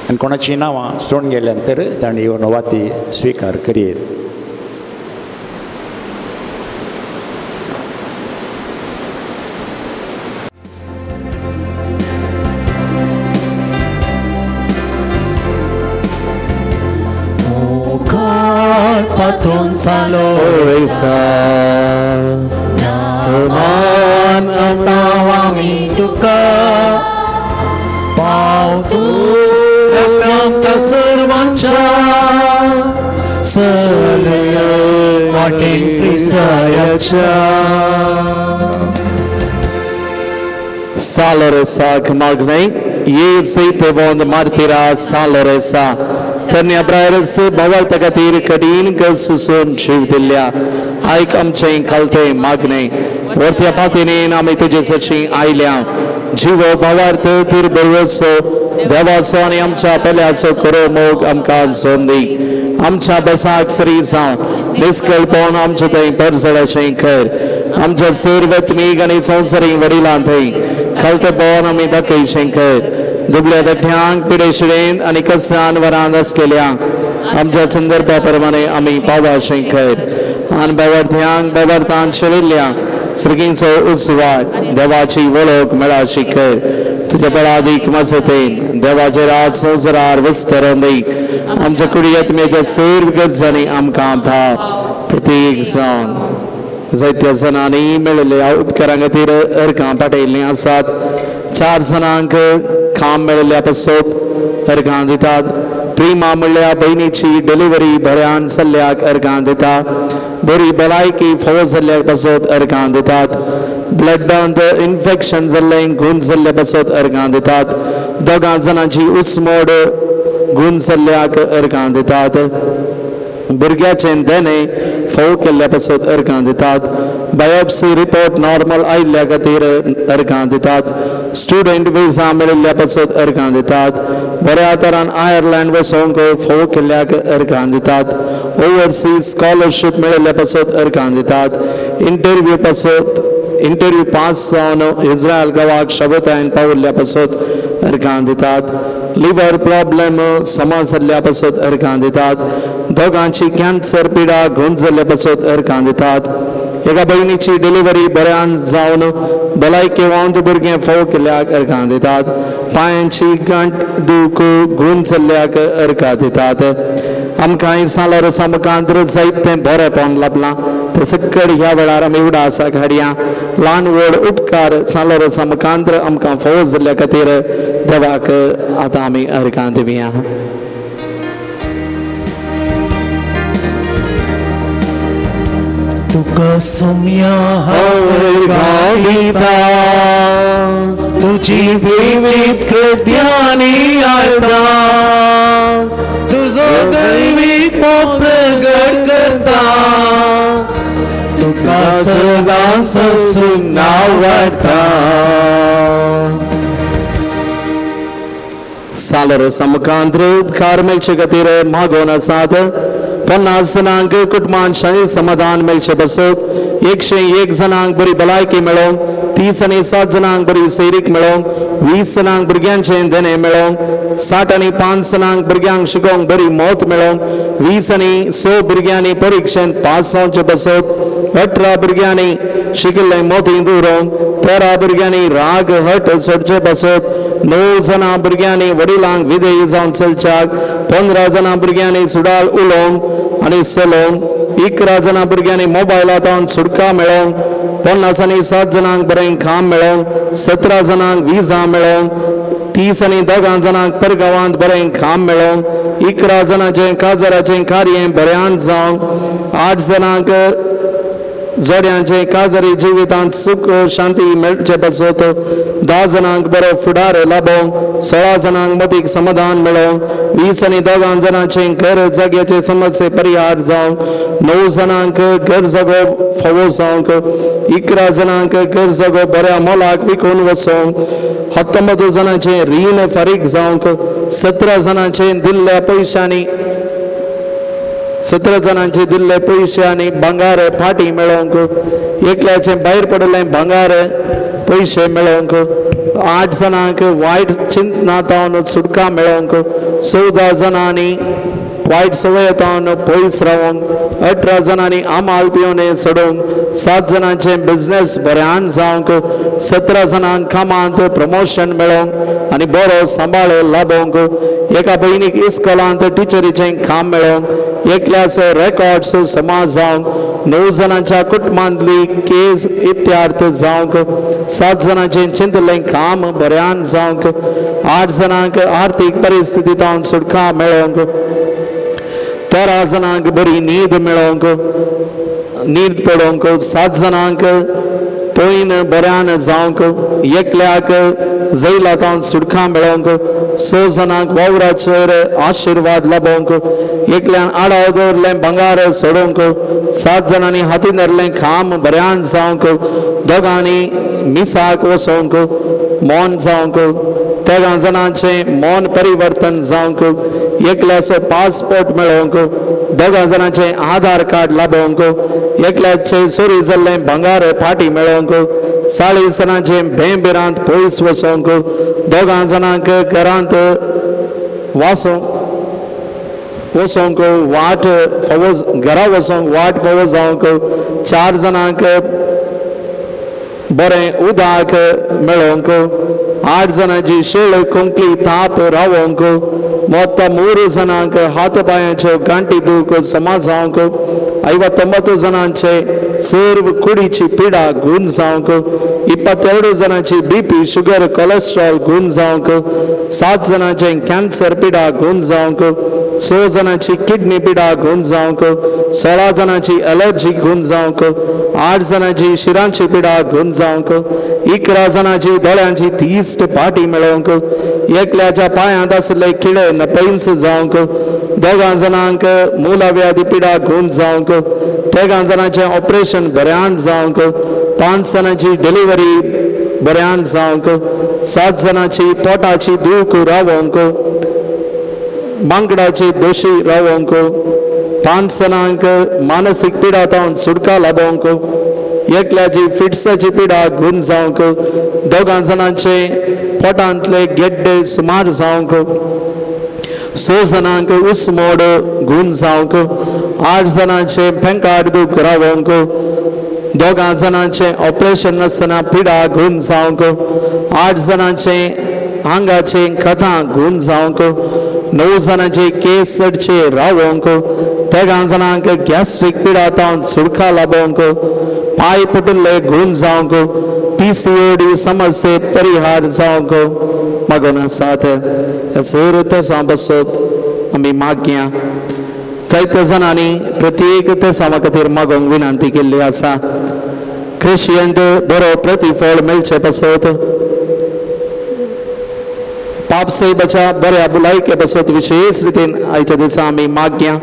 आनी कोणाचीं नांवां सोडून गेल्यान तर तांणी येवन वाती स्विकार करयेत. Patron Saloisa Naman Atawami Tuka Pautu Ramcha Sarvancha Salaya Vatin Kristayacha Saloresa Kmagnai Ye Seite Vond Martira Saloresa तरण्या prioress भावार्था खातीर कठीण कसून जीव दिल्ल्या आयक आमचें खालतें मागणें वरत्या पातीनेन आमी तुजे सची आयल्या जिवो भावार्थ तीर बरवचो देवाचो आनी आमच्या पेल्याचो खरो मोग आमकां जोंदी आमच्या बसाक सरी जावन निस्कळपण आमचे थंय परजळाचें कर आमच्या सर्वत्मीक आनी संवसारी वडिलां थंय खालतेपण आमी दाखयचें कर दुबल्या दठ्यांक पिडेशिडेन आनी कसान वरांत आसलेल्या आमच्या संदर्भा प्रमाणे आमी पावाशें कर आनी बावर्थ्यांक बावर्थान शेळिल्ल्या सर्गींचो उजवाड देवाची वळख मेळाशी कर तुज्या बळादीक मजतेन देवाचे राज संवसारार विस्तरून दी आमच्या कुडयत्मेच्या सर्व गरजांनी आमकां भाव प्रत्येक जावन जायत्या जाणांनी मेळिल्ल्या उपकारां खातीर अर्गां पाठयल्लीं आसात. 4 जाणांक काम मेळिल्ल्या पासत अर्गां दितात. प्रेमा म्हणल्या भयणीची डिलिव्हरी बऱ्यान जाल्ल्याक अर्गां दिता. बरी भलायकी फावो जाल्ल्या पासत अर्गां दितात. ब्लडांत इन्फेक्शन जाल्लें गूण जाल्ल्या पासत अर्गां दितात. 2 जाणांची उचमोड गूण जाल्ल्याक अर्गां दितात. भुरग्याचें देणें फावो केल्ल्या पासत अर्गां दितात. बायोप्सी रिपोर्ट नॉर्मल आयिल्ल्या खातीर अर्गां दितात. स्टुडंट विजा मेळिल्ल्या पासत अर्गां दितात. बऱ्या तरान आयर्लंड वचोंक फावो केल्ल्याक अर्गां दितात. ओवरसीज स्कॉलरशीप मेळिल्ल्या पासत अर्गां दितात. इंटरव्यू पासत इंटरव्यू पास जावन इस्रायल गांवाक शबतायन पाविल्ल्या पासत अर्गां दितात. लिवर प्रॉब्लेम समा जाल्ल्या पासत अर्गां दितात. 2 कॅन्सर पिडा गुण जाल्ल्या पासत अर्गां दितात. एका भयणीची डिलिव्हरी बऱ्यान जावन भलायकेवांत भुरगें फावो केल्ल्याक अर्गां दितात. पांयांची गांठ दूख गूण जाल्ल्याक अर्गां दितात. आमकां सालोरसा मुखांत जायतें बरेंपण लाबलां तें सकड ह्या वेळार आमी उडासाक हाडया. ल्हान व्हड उपकार सालोरसा मुखांत आमकां फावो जाल्ल्या खातीर देवाक आतां आमी अर्गां दिवया. तुका सोम्या अर्गां दिता तुजी विविध कृत्यांनी आयता तुजो दैवीक प्रगट करता तुका सदां ससून आवडटा. सालोरसा मुखांत उपकार मेळचे खातीर मागोवन आसात. 50 जाणांक कुटुंबान शाही समाधान मेळचे पासत 101 जाणांक बरी भलायकी मेळोवंक, 30 आनी 7 जाणांक बरी सैरीक मेळोवंक, 20 जाणांक भुरग्यांचें देणें मेळोवंक, 60 आनी 5 जाणांक भुरग्यांक शिकोवंक बरी मौत मेळोवंक, 20 आनी 6 भुरग्यांनी परिक्षेंत पास जावचे पासत, 18 भुरग्यांनी शिकिल्लें मोती दवरूंक, 13 भुरग्यांनी राग हट सोडचे पासत, 9 जाणां भुरग्यांनी वडिलांक विधेयी जावन चलच्याक, 15 जाणां भुरग्यांनी सुडाळ उलोवंक आनी चलोवंक, 11 जाणां भुरग्यांनी मोबायलांत सुटका मेळोवंक, 50 आनी 7 जाणांक बरें काम मेळोवंक, 17 जाणांक विजा मेळोवंक, 30 आनी 2 जाणांक परगांवांत बरें काम मेळोवंक, 11 जाणांचें काजाराचें कार्य बऱ्यान जावंक, 8 जाणांक जोड्यांचे काजरी जिवितांत सुख शांती मेळचे पासत 10 जाणांक बरो फुडार लाभोवंक 16 जाणांक मतीक समाधान मेळोवंक 20 आनी 2 जाणांचे घर जाग्याचे समस्ये परिहार जावंक 9 जाणांक घर जागो फावो जावंक 11 जाणांक घर जागो बऱ्या मोलाक विकून वचोंक 19 जाणांचे रीण फारीक जावंक 17 जाणांचे दिल्ल्या पयशांनी 17 जाणांचे दिल्ले पयशे आनी भांगार फाटी मेळोवंक एकल्याचें भायर पडिल्लें भांगार पयशे मेळोवंक 8 जाणांक वायट चिंतना तावन सुटका मेळोवंक 14 जाणांनी वायट संवय तावन पयस रावोंक 18 जाणांनी आमाल पिवणे सोडोवंक 7 जाणांचें बिजनेस बऱ्यान जावंक 17 जाणांक कामांत प्रमोशन मेळोवंक आनी बरो सांबाळ लाभोवंक एका भयणीक इस्कोलांत टिचरीचें काम मेळोवंक एकल्याचो रेकॉर्ड्स समाज जावंक 9 जाणांच्या कुटुंबांतली केस इत्यार्थ जावंक 7 जाणांचें चिंतलें काम बऱ्यान जावंक 8 जाणांक आर्थीक परिस्थिती तावन सुटका मेळोवंक 13 जाणांक बरी न्हीद मेळोवंक न्हीद पडोवंक 7 जाणांक पयन बऱ्यान जावंक एकल्याक जैला तावन सुटका मेळोवंक 6 जाणांक वावराचेर आशिर्वाद लाभोवंक एकल्यान आडाव दवरलें भांगार सोडोवंक 7 जाणांनी हातीन धरलें काम बऱ्यान जावंक दोगांनी मिसाक वचोवंक मौन जावंक 13 जाणांचें मौन परिवर्तन जावंक एकल्याचो पासपोर्ट मेळोवंक 2 जाणांचें आधार कार्ड लाभोवंक एकल्याचें चोरी जाल्लें भांगार फाटी मेळोवंक 40 जाणांचें भेंभिरांत पयस वचोवंक 2 जाणांक घरांत वचोवंक वाट फावो घरा वचोवंक वाट फावो जावंक 4 जाणांक बरें उदक मेळोवंक 8 जाणांची शेळ कोंकली ताप रावोवंक मोत्त 3 जाणांक हात पांयांच्यो गांठी दूख समा जावंक 59 जाणांचे सर्व कुडीची पिडा गूण जावंक 22 जाणांची बीपी शुगर कोलेस्ट्रॉल गूण जावंक 7 जाणांचे कॅन्सर पिडा गूण जावंक 6 जाणांची किडनी पिडा गूण जावंक 16 जाणांची अलर्जी गूण जावंक 8 जाणांची शिरांची पिडा गूण जावंक 11 जाणांची दोळ्यांची तीस्ट पाटी मेळोवंक एकल्याच्या पांयांत आशिल्ले किडे नपैंस जावंक 2 जाणांक मुलाव्याधी पिडा गूण जावंक 3 जाणांचें ऑपरेशन बऱ्यान जावंक 5 जाणांची डिलिव्हरी बऱ्यान जावंक 7 जाणांची पोटाची दूख रावोवंक मांगडाची दोशी रावोवंक 5 जाणांक मानसीक पिडा तावन सुटका लाभोवंक एकल्याची फिट्साची पिडा गूण जावंक 2 जाणांचे पोटांतले गेड्डे सुमार जावंक 6 जाणांक उसमोड गूण जावंक 8 जाणांचे पेंकाड दूख रावोवंक 2 जाणांचे ऑपरेशन नासतना पिडा गूण जावंक 8 जाणांचे आंगाचे कथां गूण जावंक 9 जाणांचे केस चडचे रावोवंक 13 जाणांक गॅस्ट्रीक पिडा तावन सुटका लाभोवंक पांय पटिल्ले गूण जावंक PCOD समस्ये परिहार जावंक मागून आसात सर तेसां बसत आमी मागया जायत्या जाणांनी प्रत्येक तेसांवा खातीर मागोवंक विनंती केल्ली आसा क्रिश्चियन बरो प्रतिफळ मेळचे पासत पाप साहेबाच्या बऱ्या भलायके पासत विशेष रितीन आयच्या दिसा आमी मागया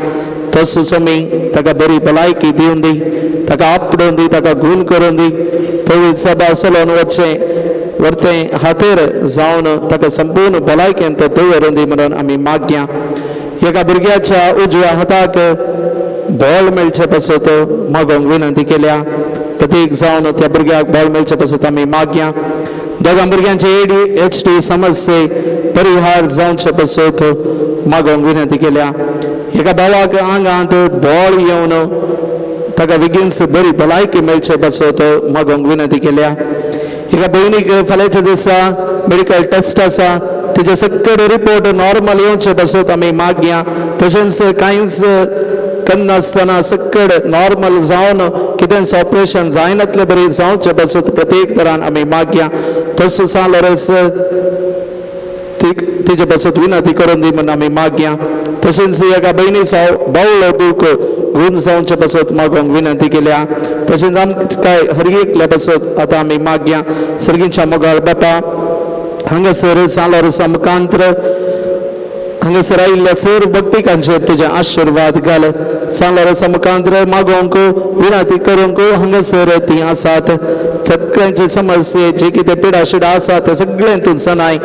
तसोच आमी ताका बरी भलायकी दिवन दी ताका आपडून दी ताका गूण करून दी पवित्र सभा चलोवन वचचें वर्तें हातेर जावन ताका संपूर्ण भलायकेन तो दवरून दी म्हणून आमी मागया एका भुरग्याच्या उजव्या हाताक बळ मेळचे पासत मागोवंक विनंती केल्या प्रत्येक जावन त्या भुरग्याक बळ मेळचे पासत आमी मागया 2 भुरग्यांचे ADHD समस्ये परिहार जावचे पासत मागोवंक विनंती केल्या एका भावाक आंगांत बळ येवन ताका बेगीनच बरी भलायकी मेळचे पासत मागोवंक विनंती केल्या एका भयणीक फाल्यांच्या दिसा मेडिकल टेस्ट आसा तिचे सगळे रिपोर्ट नॉर्मल येवचे पासत आमी मागया तशेंच कांयच कन्नासतना सगळे नॉर्मल जावन कितेंच ऑपरेशन जायनातले बरी जावचे पासत प्रत्येक तरान आमी मागया तसो जाल्यारच तिचे पासत विनंती करून दी म्हणून आमी मागया तशेंच एका भयणीचो बावळो दूख गुण जावचे पासत मागोंक विनंती केल्या. तशेंच आमकां हर एकल्या पासत आतां आमी मागया. सर्गीच्या मोगाळ बापा, हांगासर सालोरसा मुखांत्र हांगासर आयिल्ल्या सर भक्तिकांचेर तुजे आशिर्वाद घाल. सालोरसा मुखांत्र मागोंक विनंती करूंक हांगासर ती आसात सगळ्यांचे समस्ये जे कितें पिडा शिडा आसा ते सगळें तूं सनाय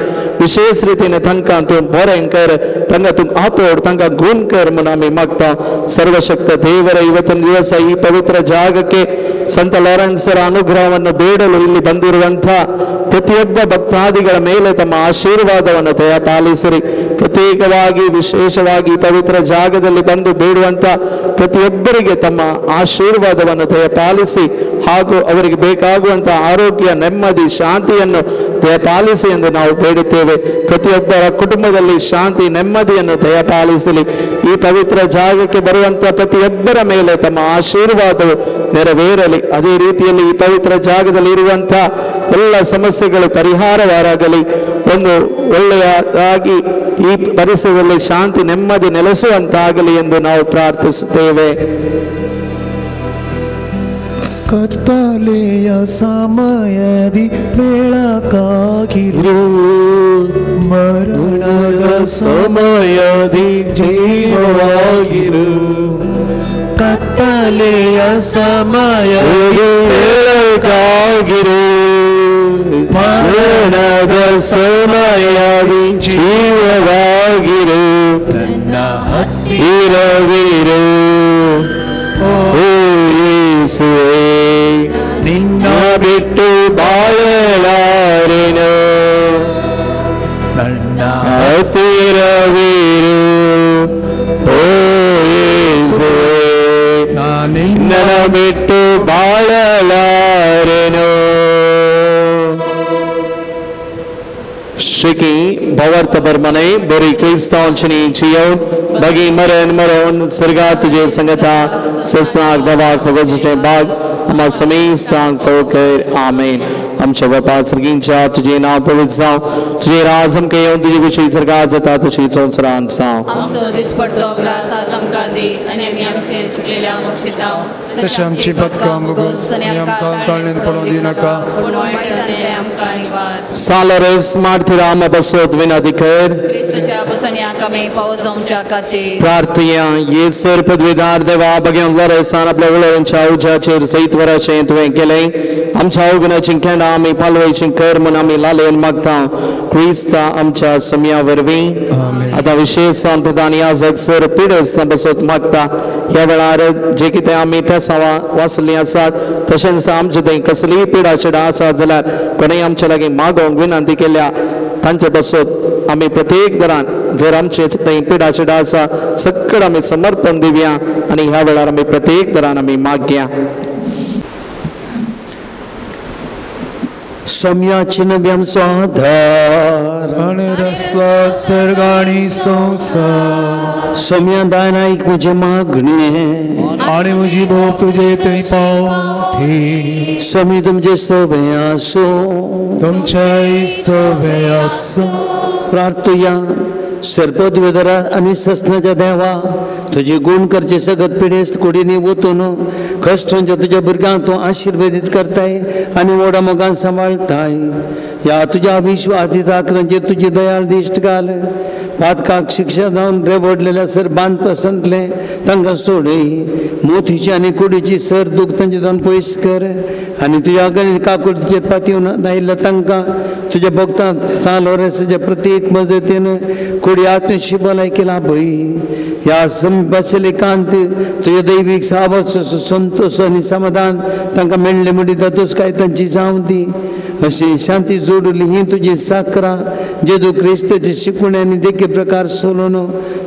विशेष रितीन तांकां तूं बरें कर, तांकां तूं आपोड, तांकां गुण कर म्हूण आमी मागता. ಸರ್ವಶಕ್ತ ದೇವರ ಇವತ್ತಿನ ದಿವಸ ಈ ಪವಿತ್ರ ಜಾಗಕ್ಕೆ ಸಂತ ಲಾರೆನ್ಸರ ಅನುಗ್ರಹವನ್ನು ಬೇಡಲು ಇಲ್ಲಿ ಬಂದಿರುವಂಥ ಪ್ರತಿಯೊಬ್ಬ ಭಕ್ತಾದಿಗಳ ಮೇಲೆ ತಮ್ಮ ಆಶೀರ್ವಾದವನ್ನು ದಯಪಾಲಿಸಿರಿ. ಪ್ರತ್ಯೇಕವಾಗಿ ವಿಶೇಷವಾಗಿ ಪವಿತ್ರ ಜಾಗದಲ್ಲಿ ಬಂದು ಬೇಡುವಂಥ ಪ್ರತಿಯೊಬ್ಬರಿಗೆ ತಮ್ಮ ಆಶೀರ್ವಾದವನ್ನು ದಯಪಾಲಿಸಿ ಹಾಗೂ ಅವರಿಗೆ ಬೇಕಾಗುವಂಥ ಆರೋಗ್ಯ, ನೆಮ್ಮದಿ, ಶಾಂತಿಯನ್ನು ದಯಪಾಲಿಸಿ ಎಂದು ನಾವು ಬೇಡುತ್ತೇವೆ. ಪ್ರತಿಯೊಬ್ಬರ ಕುಟುಂಬದಲ್ಲಿ ಶಾಂತಿ, ನೆಮ್ಮದಿಯನ್ನು ದಯಪಾಲಿಸಲಿ. ಈ ಪವಿತ್ರ ಜಾಗಕ್ಕೆ ಬರುವಂಥ ಪ್ರತಿಯೊಬ್ಬರ ಮೇಲೆ ತಮ್ಮ ಆಶೀರ್ವಾದವು ನೆರವೇರಲಿ. ಅದೇ ರೀತಿಯಲ್ಲಿ ಈ ಪವಿತ್ರ ಜಾಗದಲ್ಲಿ ಇರುವಂಥ ಎಲ್ಲ ಸಮಸ್ಯೆಗಳು ಪರಿಹಾರವಾಗಲಿ. ಒಂದು ಒಳ್ಳೆಯದಾಗಿ ಈ ಪರಿಸರದಲ್ಲಿ ಶಾಂತಿ, ನೆಮ್ಮದಿ ನೆಲೆಸುವಂತಾಗಲಿ ಎಂದು ನಾವು ಪ್ರಾರ್ಥಿಸುತ್ತೇವೆ. ಕತ್ತಲೆಯ ಸಮಯದಿ ಬೆಳಕಾಗಿರು, ಮರಣದ ಸಮಯದಿ ಜೀವವಾಗಿರು. ಕತ್ತಲೆಯ ಸಮಯದಿ ಬೆಳಕಾಗಿರು, ಮರಣದ ಸಮಯದಿ ಜೀವವಾಗಿರು. ನನ್ನ ಹತ್ತಿರವಿರು ಓ ಯೇಸುವೇ, ನಿನ್ನ ಬಿಟ್ಟು ಬಾಳಲಾರೆನು. ನನ್ನ ಹತ್ತಿರವಿರು ಓ ಯೇಸುವೇ, ನಿನ್ನ ಬಿಟ್ಟು ಬಾಳಲಾರೆನು. शिकी भवर्त बरमने बरी क्रिस्तांचनी जियोन बगी मरण मरण सरगा तुझे संगता ससनाग बाबा फगजचे बाग आम्हा समेस्तांग फोकर आमेन. आमच्या बापा सर्गींच्या तुझे नाव पवित्र जावं, तुझे राज आमकां येवन तुजी कुशी सर्गात जाता तशी संवसारांत जावं. आमचो दिसपडतो ग्रास आज आमकां दी आनी आमी आमचे सुकलेल्या बक्षिताव तशें आमची पदकां मुगोस आनी आमकां ताळणेन पडोवंक दिनाका, पूण वायटांतले आमकां निवार. सालोरेस मार्थिराम बसोत विनंती कर क्रिस्ताच्या पसन्या कमी फावो जावच्या खातीर प्रार्थया. येसर पदवीदार देवा बग्यान लोरेसान आपल्या उलोवंच्या उज्याचेर जैत वराचें तुवें केलें. आमच्या अवगुणाची केंडां आमी पालवयची कर म्हूण आमी लालेन मागता क्रिस्ता आमच्या सम्या वरवीं. आतां विशेष प्रधान याजक सर पिडेस्तां बसोत मागता. ह्या वेळार जे कितें आमी तेसांवां वाचलीं आसात तशेंच आमचे थंय कसलीय पिडा शिडा आसात जाल्यार कोणेय आमच्या लागीं मागोवंक विनंती केल्या तांचे बसोत आमी प्रत्येक दरान जर आमचे थंय पिडा शिडा आसा सगळं आमी समर्पण दिवया आनी ह्या वेळार आमी प्रत्येक दरान आमी मागया. सोम्याची नबी आमचो आधार आनी रसला सर्ग आनी संवसार. सोम्या दान आयक म्हजें मागणें आनी म्हजी भोग तुजे थंय पावती. सोमी तुमचें सवें आसूं, तुमचें सवें आसूं. प्रार्थुया. सर्पद्वेदरा आनी ससनाच्या देवा, तुजी गुण करचे सगत पिडेस्त कुडींनी वतून कश्टांच्या तुज्या भुरग्यांक तूं आशिर्वेदीत करताय आनी व्हडा मोगान सांबाळटाय. ह्या तुज्या विश्वासी चाकरांचेर तुजी दयाळ दिश्ट घाल. पातकाक शिक्षा जावन रेवडलेल्या सर बांद पसंतले तांकां सोडय. मोतीची आनी कुडीची सर दूख तांचे जावन पयस कर आनी तुज्या गणीत काकुळतीचेर पातयेवन आयिल्ल्या तांकां तुज्या भक्तां चालोरेसाच्या प्रत्येक मजतीन कुडी आत्मशी भलायकी लाभय. ह्या बसलिकांत तुज्या दैवीक सावस संतोश आनी समाधान तांकां मेळ्ळें म्हणटी तातूंच काय तांची जावं दी. अशी शांती जोडली ही तुजी साकरां जेजू क्रिस्ताची शिकवणी आनी देखी प्रकार सोलून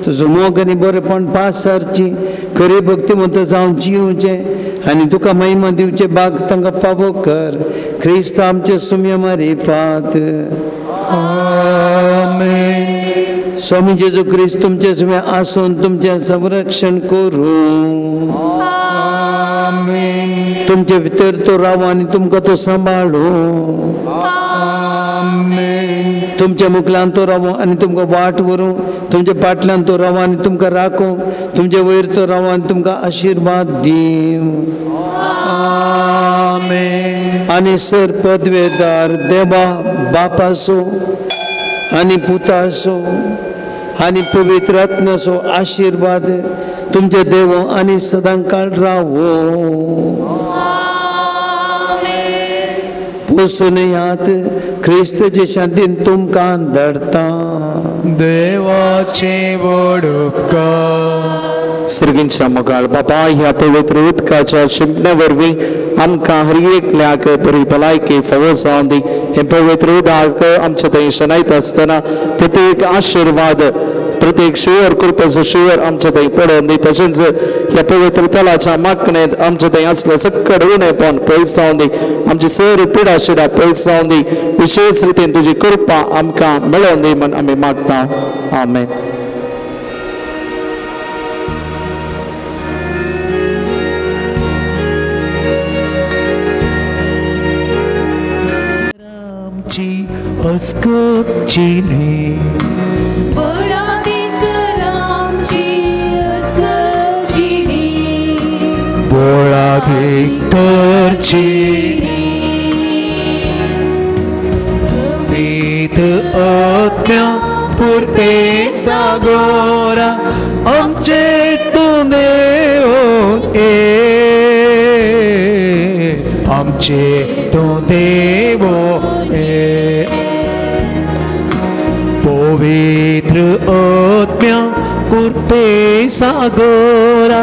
तुजो मोग आनी बरेपण पास सारची खरी भक्तिमंत जावन जिवचें आनी तुका महिमा दिवचे बाग तांकां फावो कर. क्रिस्त आमचे सुम्या मारिफात. आमेन. स्वामी जेजू क्रिस्त तुमचे सुम्या आसून तुमचें संरक्षण करूं. आमेन. तुमचे भितर तो राव आनी तुमकां तो सांबाळूं. आमेन. तुमच्या मुखल्यान तो रावो आनी तुमकां वाट व्हरूं, तुमच्या पाटल्यान तो रावो आनी तुमकां राखूं, तुमचे वयर तो रावो आनी तुमकां आशिर्वाद दिवं. आमेन. आनी सर पदवेदार देवा बापाचो आनी पुताचो आनी पवित्र आत्म्याचो आशिर्वाद तुमचे देव आनी सदां काळ रावो. वचून यात क्रिस्तचे शांतीन तुमकां धाडटा. देवाचे व्हड उपकार. सर्गींच्या मोगाळ बाबा, ह्या पवित्र उदकाच्या शिंपणे वरवीं आमकां हर एकल्याक बरी भलायकी फावो जावन दी. हें पवित्र उदक आमच्या थंय शेणायता आसतना प्रत्येक आशिर्वाद, प्रत्येक शिवर कृपेचो शिवर आमच्या थंय पडोवन दी. तशेंच ह्या पवित्र तेलाच्या मागणेंत आमच्या थंय आसलें सक्कड उणेपण पयस जावन दी. आमची सर पिडा शिडा पयस जावन दी. विशेष रितीन तुजी कृपा आमकां मेळोवन दी म्हण आमी मागता. आमेन. अस्कची न्ही बोळाधीक करची पीत आत्म्या पुरपे सागोरा आमचे तूं देव ए, आमचे तूं देव ए. पवित्र आत्म्या कृपे सागोरा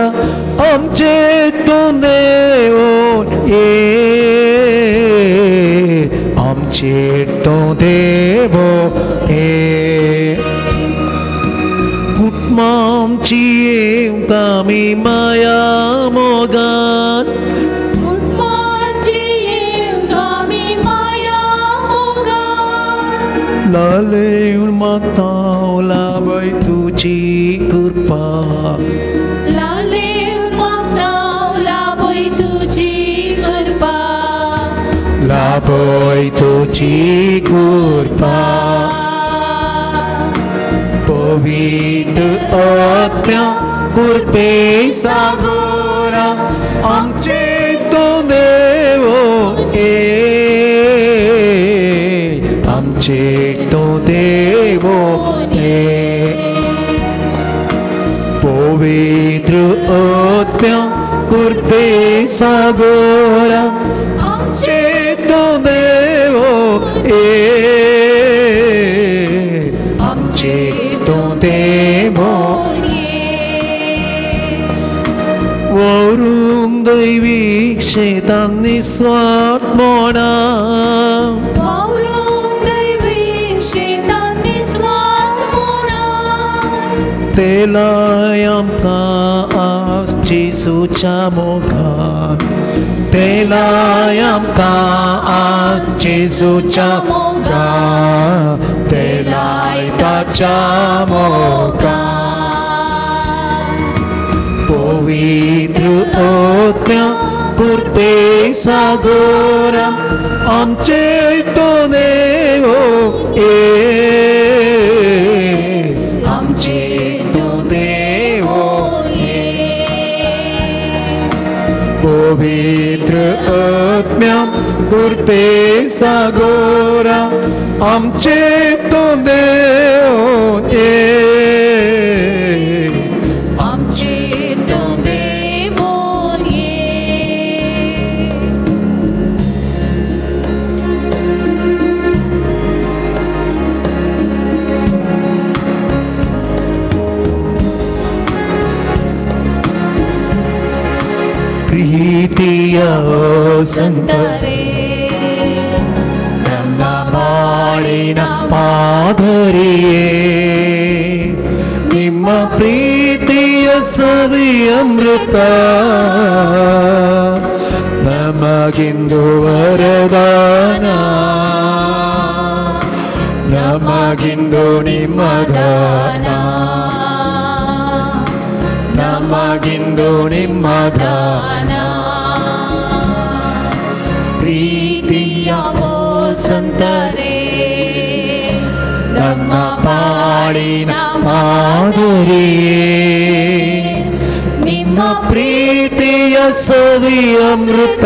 आमचे तूं देव ए, आमचे तूं देव ए. कुटुंबाची येवंक आमी माया मोगान, लालेवन मागता लाभय तुजी कृपा, लालेवन मागता लाभय तुजी कृपा, लाभय तुजी कृपा. पवित्र आत्म्या कृपे सागोरा आमचे तूं देव ए, आमचे तूं देव ए. पवित्र आत्म्या कृपे सागोरा आमचे तूं देव ए, आमचे तूं देव ए. वरून दैवीक शेतान निस्वार्थ मोडा, तेलाय आमकां आज जेजूच्या मोगान, तेलाय आमकां आज जेजूच्या मोगान, तेलाय ताच्या मोगान. पवित्र आत्म्या कृपे सागोरा आमचे तूं देव ए, आमचे तूं देव ए. पवित्र आत्म्या कृपे सागोरा आमचे तूं देव ए, आमचे तूं देव ए. प्रीतिय संतरे ನಮ್ಮ ಬಾಳಿನ ಮಾದರಿಯೇ, ನಿಮ್ಮ ಪ್ರೀತಿಯ ಸವಿ ಅಮೃತ ನಮಗಿಂದು ವರದಾನ, ನಮಗಿಂದು ನಿಮ್ಮ ದಾನ, ನಮಗಿಂದು ನಿಮ್ಮ ದಾನ. ಪ್ರೀತಿಯ ಸಂತರೇ ಬಾಳಿನ ಮಾದರಿಯೇ ನಿಮ್ಮ ಪ್ರೀತಿಯ ಸವಿ ಅಮೃತ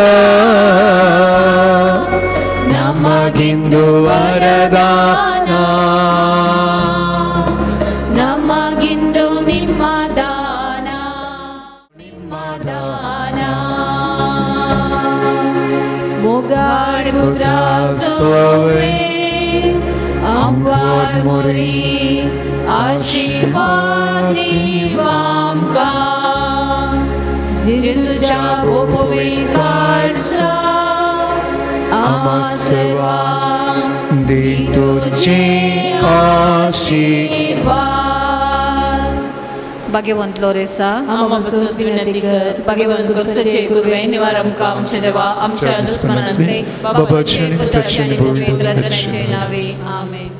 ನಮಗಿಂದು ವರದಾನ ನಮಗಿಂದು ನಿಮ್ಮ ದಾನ ನಿಮ್ಮ ದಾನ ಮೊಗಾಡ್ ಮುದ್ರಾಸೋವೆ ಅಂಬಾರ್ ಮುರಿ ಆಶೀರ್ವಾದ ನಿವಾಮಕಾ जेजूच्या पवित्र आमा सर्वांक दी तुझे आशीर्वाद. भाग्यवंत लोरेसा आमा बचत विनंती कर. भाग्यवंत कुर्सचे कुर्वे निवार आमकां आमचे देवा आमच्या दुस्मनांतले बाबाचे पुताचे आणि आणि पवित्र पवित्र आत्म्याचे नावे आमेन.